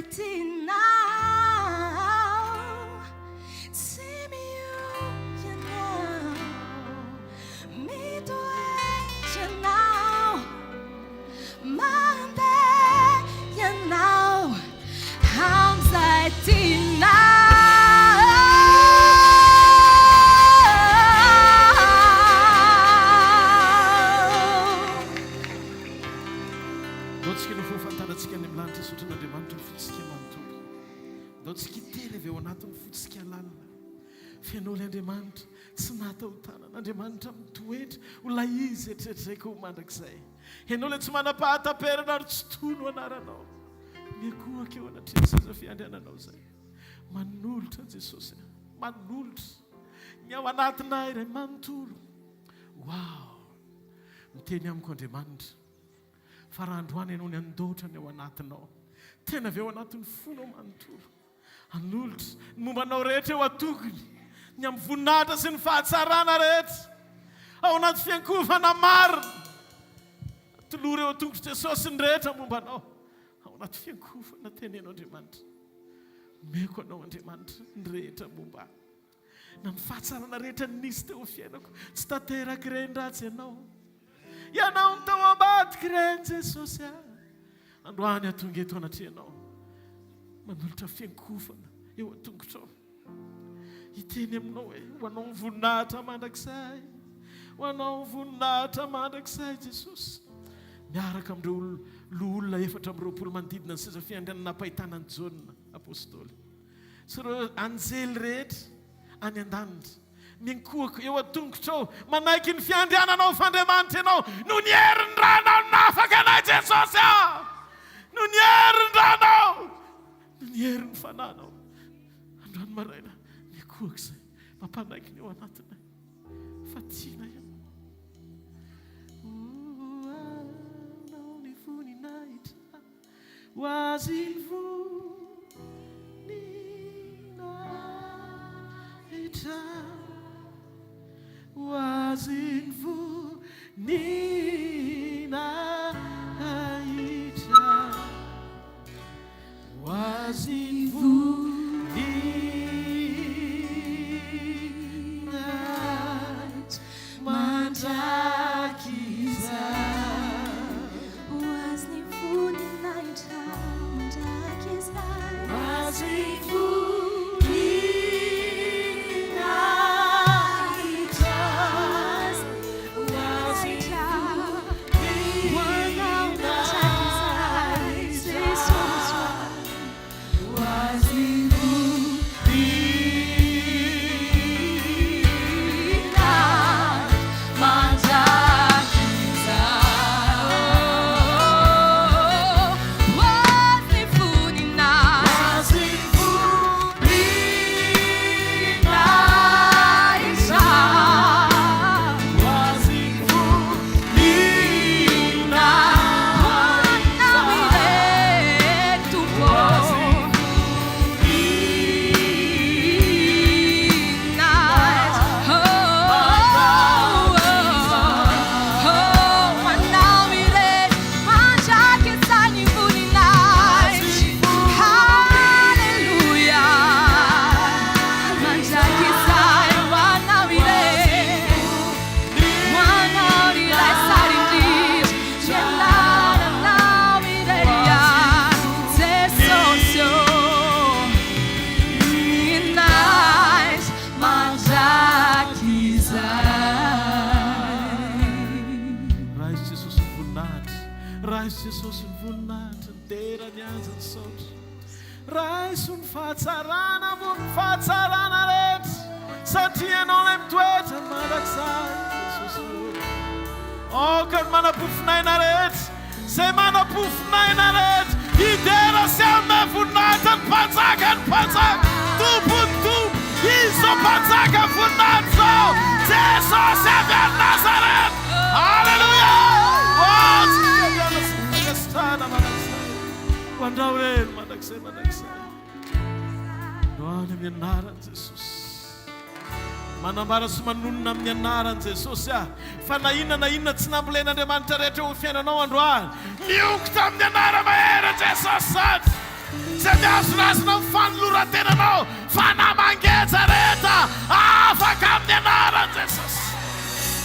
Amin'izay tianao. Tsy miova ianao, mitoetra ianao, mandeha ianao amin'izay tianao. Ndao tsika no fahafantarantsika any amin'ny lanitra isotran'Andriamanitra ny fontsika manontolo. Ndao tsika hiteny avy ao anatin'ny fontsika lalina. Feno ilay Andriamanitra tsy nahatahotanana, Andriamanitra mitoetra ho ilay Izy eritreretreko ho mandrakizay. Ianao ilay tsy manam-pahataperana ary tsy toa no anaranao. Miankohoka eo anatrehan'ny seza fiandriananao izay. Manolotra Jesosy, manolotra ny ao anatinay iray manontolo. Wow! Miteny amiko Andriamanitra fa raha androany ianao ny handoatra ny ao anatinao, tena avy ao anatin'ny fonao manontolo, hanolotra ny momba anao rehetra eo an-tongony, ny amin'ny voninahitra sy ny fahatsarana rehetra, ao anaty fiankohofana marina, atolory eo an-tongotr'i Jesosy ny rehetra momba anao, ao anaty fiankohofana teneno Andriamanitra, omeko anao Andriamanitra ny rehetra momba ahy. Na ny fahatsarana rehetra nisy teo amin'ny fiainako, tsy tanteraka ireny raha tsy Ianao. Ianao no tao ambadika ireny Jesosy ah. Androany aho tonga eto anatrehanao, manolotra fiankofana eo an-tongotrao. Hiteny aminao hoe, ho anao ny voninahitra mandrakizay, ho anao ny voninahitra mandrakizay Jesosy. Miaraka amin'ireo loholona 24 manodidina ny seza fiandrianana nampahitana an'i Jaona apostoly. sy ireo anjely rehetra any an-danitra, miankohoka eo an-tongotrao, manaiky ny fiandriananao fa Andriamanitra Ianao, noho ny herin'ny ranao no nahafaka anay Jesosy ah! Noho ny herin'ny ranao, noho ny herin'ny fananao. Androany maraina, miankohoka izay, mampanaiky ny ao anatinay fa tianay Ianao. Ho anao ny voninahitra. Ho azy ny voninahitra, ho azy ny voninahitra, ho azy ny voninahitra mandrakizay. Ho azy ny voninahitra mandrakizay. Ho azy ny voninahitra. Ho azy ny voninahitra Jesosy. Ho azy ny voninahitra mandrakizay. Ho azy ny voninahitra. Raiso Jesosy ny voninahitra, raiso Jesosy ny voninahitra, ny dera, ny anja, ny saotra. Raiso ny fahatsarana ambony fahatsarana rehetra, satria Ianao ilay mitoetra mandrakizay, Jesosy ô. Aoka ny manam-pofonaina rehetra, izay manam-pofonaina rehetra, hidera sy hanome voninahitra ny Mpanjakan'ny mpanjaka, Tompon'ny tompo, Izy izao Mpanjaka voninahitra izao, Jesosy avy any Nazareta. Aleloia! Ho Azy ny fiandrianana sy ny fankasitrahana mandrakizay. Ho andrao irery mandrakizay mandrakizay. Androany amin'ny anaran'i Jesosy. Manambara sy manonona amin'ny anaran'i Jesosy aho fa na inona na inona tsy nambolen'Andriamanitra rehetra eo amin'ny fiainanao androany, miongotra amin'ny anara-mahery Jesosy zany. Izay mihazonazona amin'ny fanoloran-tenanao, fanahy mangeja rehetra, afaka amin'ny anaran'i Jesosy.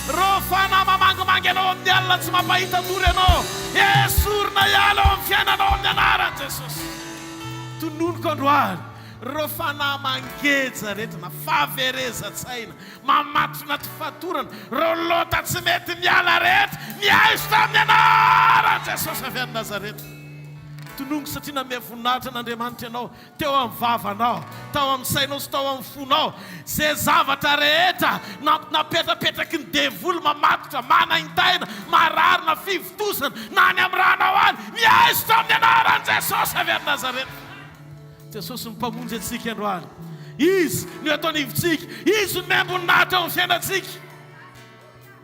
Ireo fanahy mamangimangy anao amin'ny alina tsy mampahita tory anao, esorina hiala eo amin'ny fiainanao amin'ny anaran'i Jesosy. Tononiko androany ireo fanahy mangeja rehetra na fahaverezan-tsaina, mamatotra anaty fatorana, ireo lota tsy mety miala rehetra, miaisotra amin'ny anaran'i Jesosy avy any Nazareta. Tononiko satria nanome voninahitra an'Andriamanitra ianao teo amin'ny vavanao, tao amin'ny sainao sy tao amin'ny fonao. Izay zavatra rehetra napetrapetraky ny devoly mamatotra, manaintaina, marary na fivontosana na any amin'ny ranao any, miaisotra amin'ny anaran'i Jesosy avy any Nazareta. Jesosy no Mpamonjy antsika androany. Izy no eto anivontsika. Izy no miamboninato eo amin'ny fiainantsika.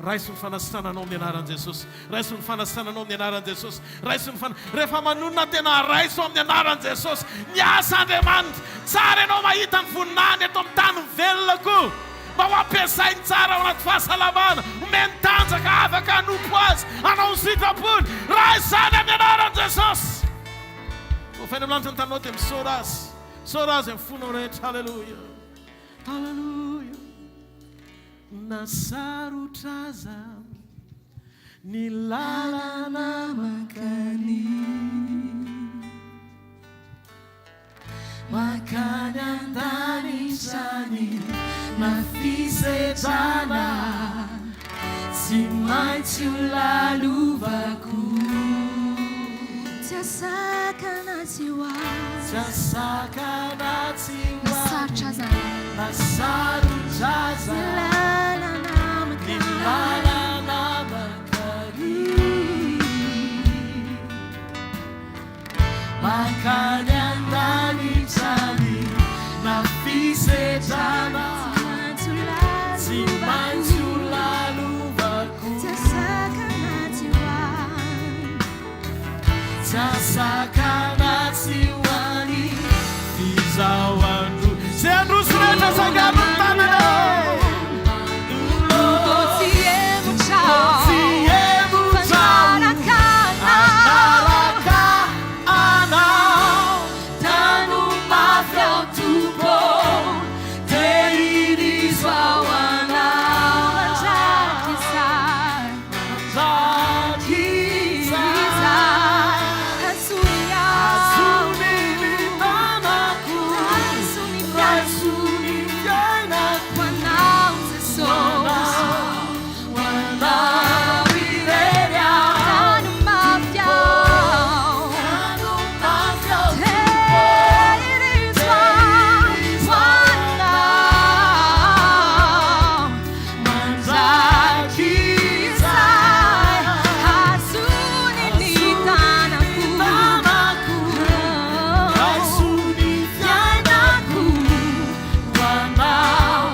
Raiso ny fanasitrananao amin'ny anaran'i Jesosy. Raiso ny fanasitrananao amin'ny anaran'i Jesosy. Raiso ny fana... Rehefa manonona tena raiso amin'ny anaran'i Jesosy. Miasa Andriamanitra. Tsara ianao mahita ny voninahiny eto amin'ny tany mivelona koa. Mba ho ampiasainy tsara ao anaty fahasalamana. Omeny tanjaka afaka hanompo Azy, hanao ny sitrapony. Raiso izany amin'ny anaran'i Jesosy. Voafaina amin'ny lanitra ny taninao dia misaora Azy. Misaora Azy amin'ny fonao rehetra. Haleloia. Haleloia. Na sarotra aza ny lalana mankany. Mankany an-danitra any na fisedrana tsy maintsy ho lalovako. Tsy hahasakana tsy ho ahy. Tsy hahasakana tsy ho ahy. Na sarotra aza ny lalana. Na sarotra aza ny lalana mankany. Ny lalana mankany. Mankany an-danitra any na fisedrana. Tsy maintsy ho lalovako. Tsy hahasakana tsy ho ahy. Tsy hahasakana tsy ho any. F'izaho handroso. Izay handroso rehetra tsangano ny tanana e. Tompo tsy hihemotra aho. Tsy hihemotra aho. Fa hanaraka anao. Hanaraka anao. Tano mafy aho Tompo. Tehirizo aho anao. Mandrakizay. Mandrakizay. Azony aho. Azony ny tanako. Raiso ny Raiso ny fiainako. Ho anao Jesosy. Ho anao irery aho. Tano mafy aho. Tano mafy aho Tehirizo aho. Ho anao. Mandrakizay. Azony ny tanako. Tanako. Raiso ny Fiainako. Ho anao,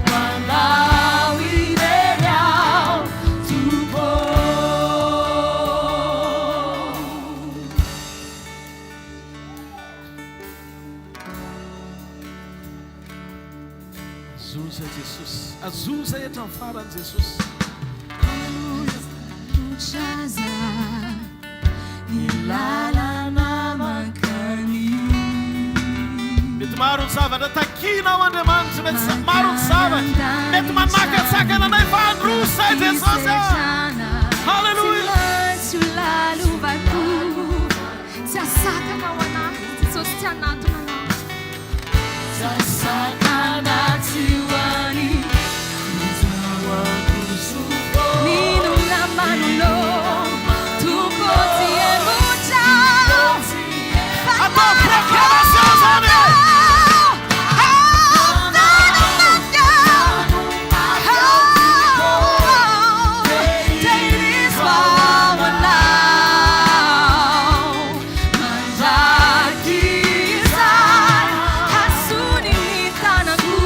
ho anao irery aho, Tompo. Azoza Jesosy, azoza hatramin'ny farany Jesosy. Haleloia. Sarotra ny lalana mankany. Mety maro ny zavatra takianao Andriamanitra, mety sa- maro ny zavatra mety manakatsakana anay fa handroso ay Jesosy ah. Haleloia. Tsy maintsy ho lalovako. Tsy hahasakana ho anahy Jesosy tsy hanatona anao. Tsy hahasakana tsy ho any. Izaho handroso. N'inona manolo Tompo tsy hihemotra fa Atao proclamation zany e. Tano mafy aho. Tehirizo aho anao. Mandrakizay. Azony ny tanako.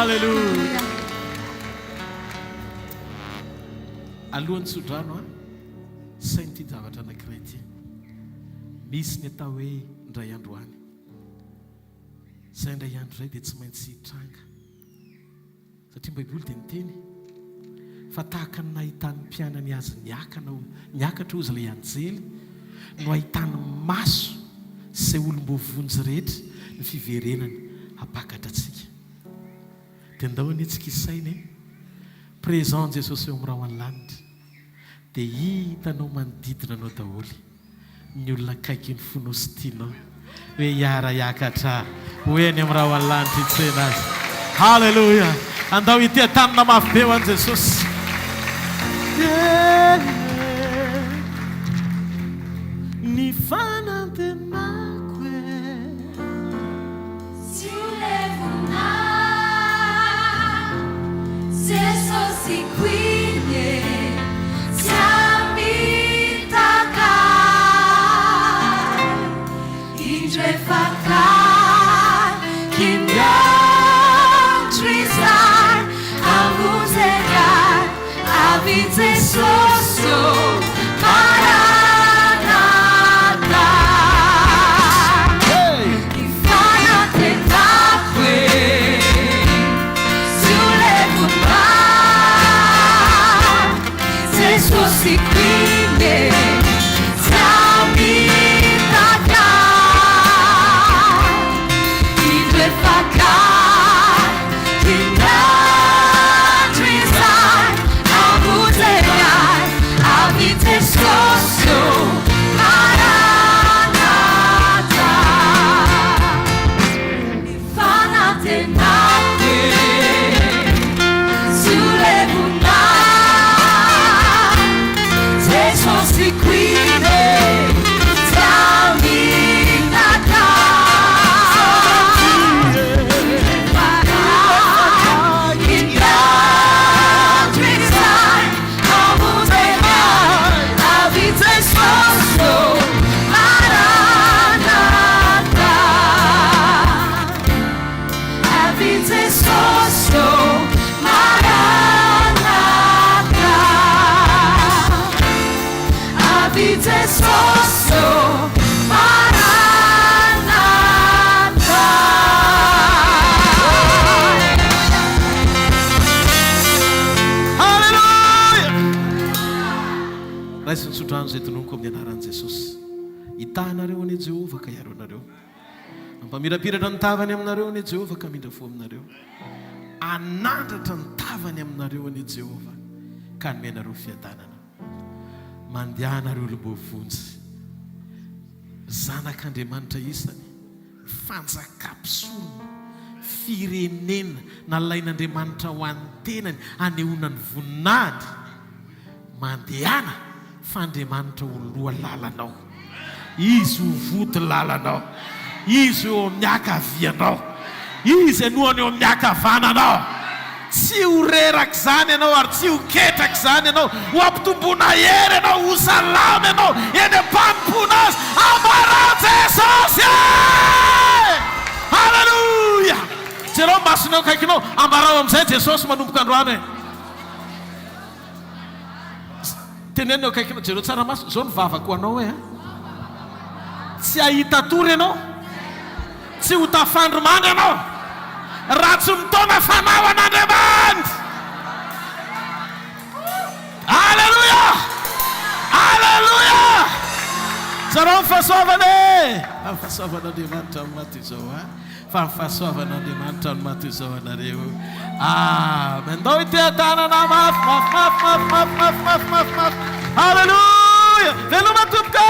Alléluia. Alohan'ny tsodrano an, saino ity zavatra anankiray ity. Misy ny atao hoe indray andro any. Izay indray andro izay dia tsy maintsy hitranga. Satria ny Baiboly dia niteny fa tahaka ny nahitan'ny mpianany azy niakana, niakatra hozy ilay anjely, no ahitany maso sy izay olom-boavonjy rehetra ny fiverenany hampakatra antsika. Dia ndao anie tsika hisaina e! Présent Jesosy eo amin'ny rahona lanitra dia hitanao manodidina anao daholo. ny olona akaiky ny fonao sy tianao hoe hiara hiakatra ho eny amin'ny rahona lanitra hitsena azy. Haleloia! Andao hitia tanana mafy be ho an'i Jesosy. Yeah, yeah. Ny fanantenako e. Tsy ho levona Jesosy Queen e Tsy hamitaka ahy Indro efa akaiky ny andro izay Hamonjeny ahy Avy Jesosy ô Maranatha. Ny fanantenako e Tsy ho levona Jesosy Queen e Tsy hamitaka ahy Indro efa akaiky ny andro izay Hamonjeny ahy Avy Jesosy ô Maranatha Ny fanantenako e Tsy ho levona Jesosy Queen e Tsy hamitaka Haleloia! Raiso ny tsodrano izay tononiko amin'ny anaran'i Jesosy. Hitahy anareo anie Jehovah ka hiaro anareo. Hampamirapiratra ny tavany aminareo anie Jehovah ka hamindra fo aminareo. Hanandratra ny tavany aminareo anie Jehovah ka hanome anareo fiadanana. Mandehana ry olom-boavonjy. Zanak'Andriamanitra isany, fanjakam-pisorona, firenena nalain'Andriamanitra ho an'ny tenany hanehoana ny voninahiny. Mandehana fa Andriamanitra ho loha lalanao. Izy ho vody lalanao. Izy ho eo amin'ny ankavianao. Izy hanohana eo amin'ny ankavananao. Tsy ho reraka izany ianao ary tsy ho ketraka izany ianao. Ho ampitomboina hery ianao, ho salama ianao eny am-panompoana Azy. Ambarao Jesosy e! Haleloia! Jereo ny masony eo akaikinao, ambarao amin'izay Jesosy manomboka androany e! Teneno eo akaikinao, jereo tsara maso, izao ny vavako ho anao hoe a. Tsy hahita tory ianao, tsy ho tafandry mandry ianao, raha tsy mitaona fanao an'Andriamanitra. Aleloia! Aleloia! Zarao ny fahasoavana e! Fa ny fahasoavan'Andriamanitra no maty izao a. Fa ny fahasoavan'Andriamanitra no maha toy izao anareo. Amen. Ndao hiteha-tanana mafy, mafy, mafy, mafy, mafy, mafy, mafy, mafy, mafy. Haleloia! Veloma tompoko!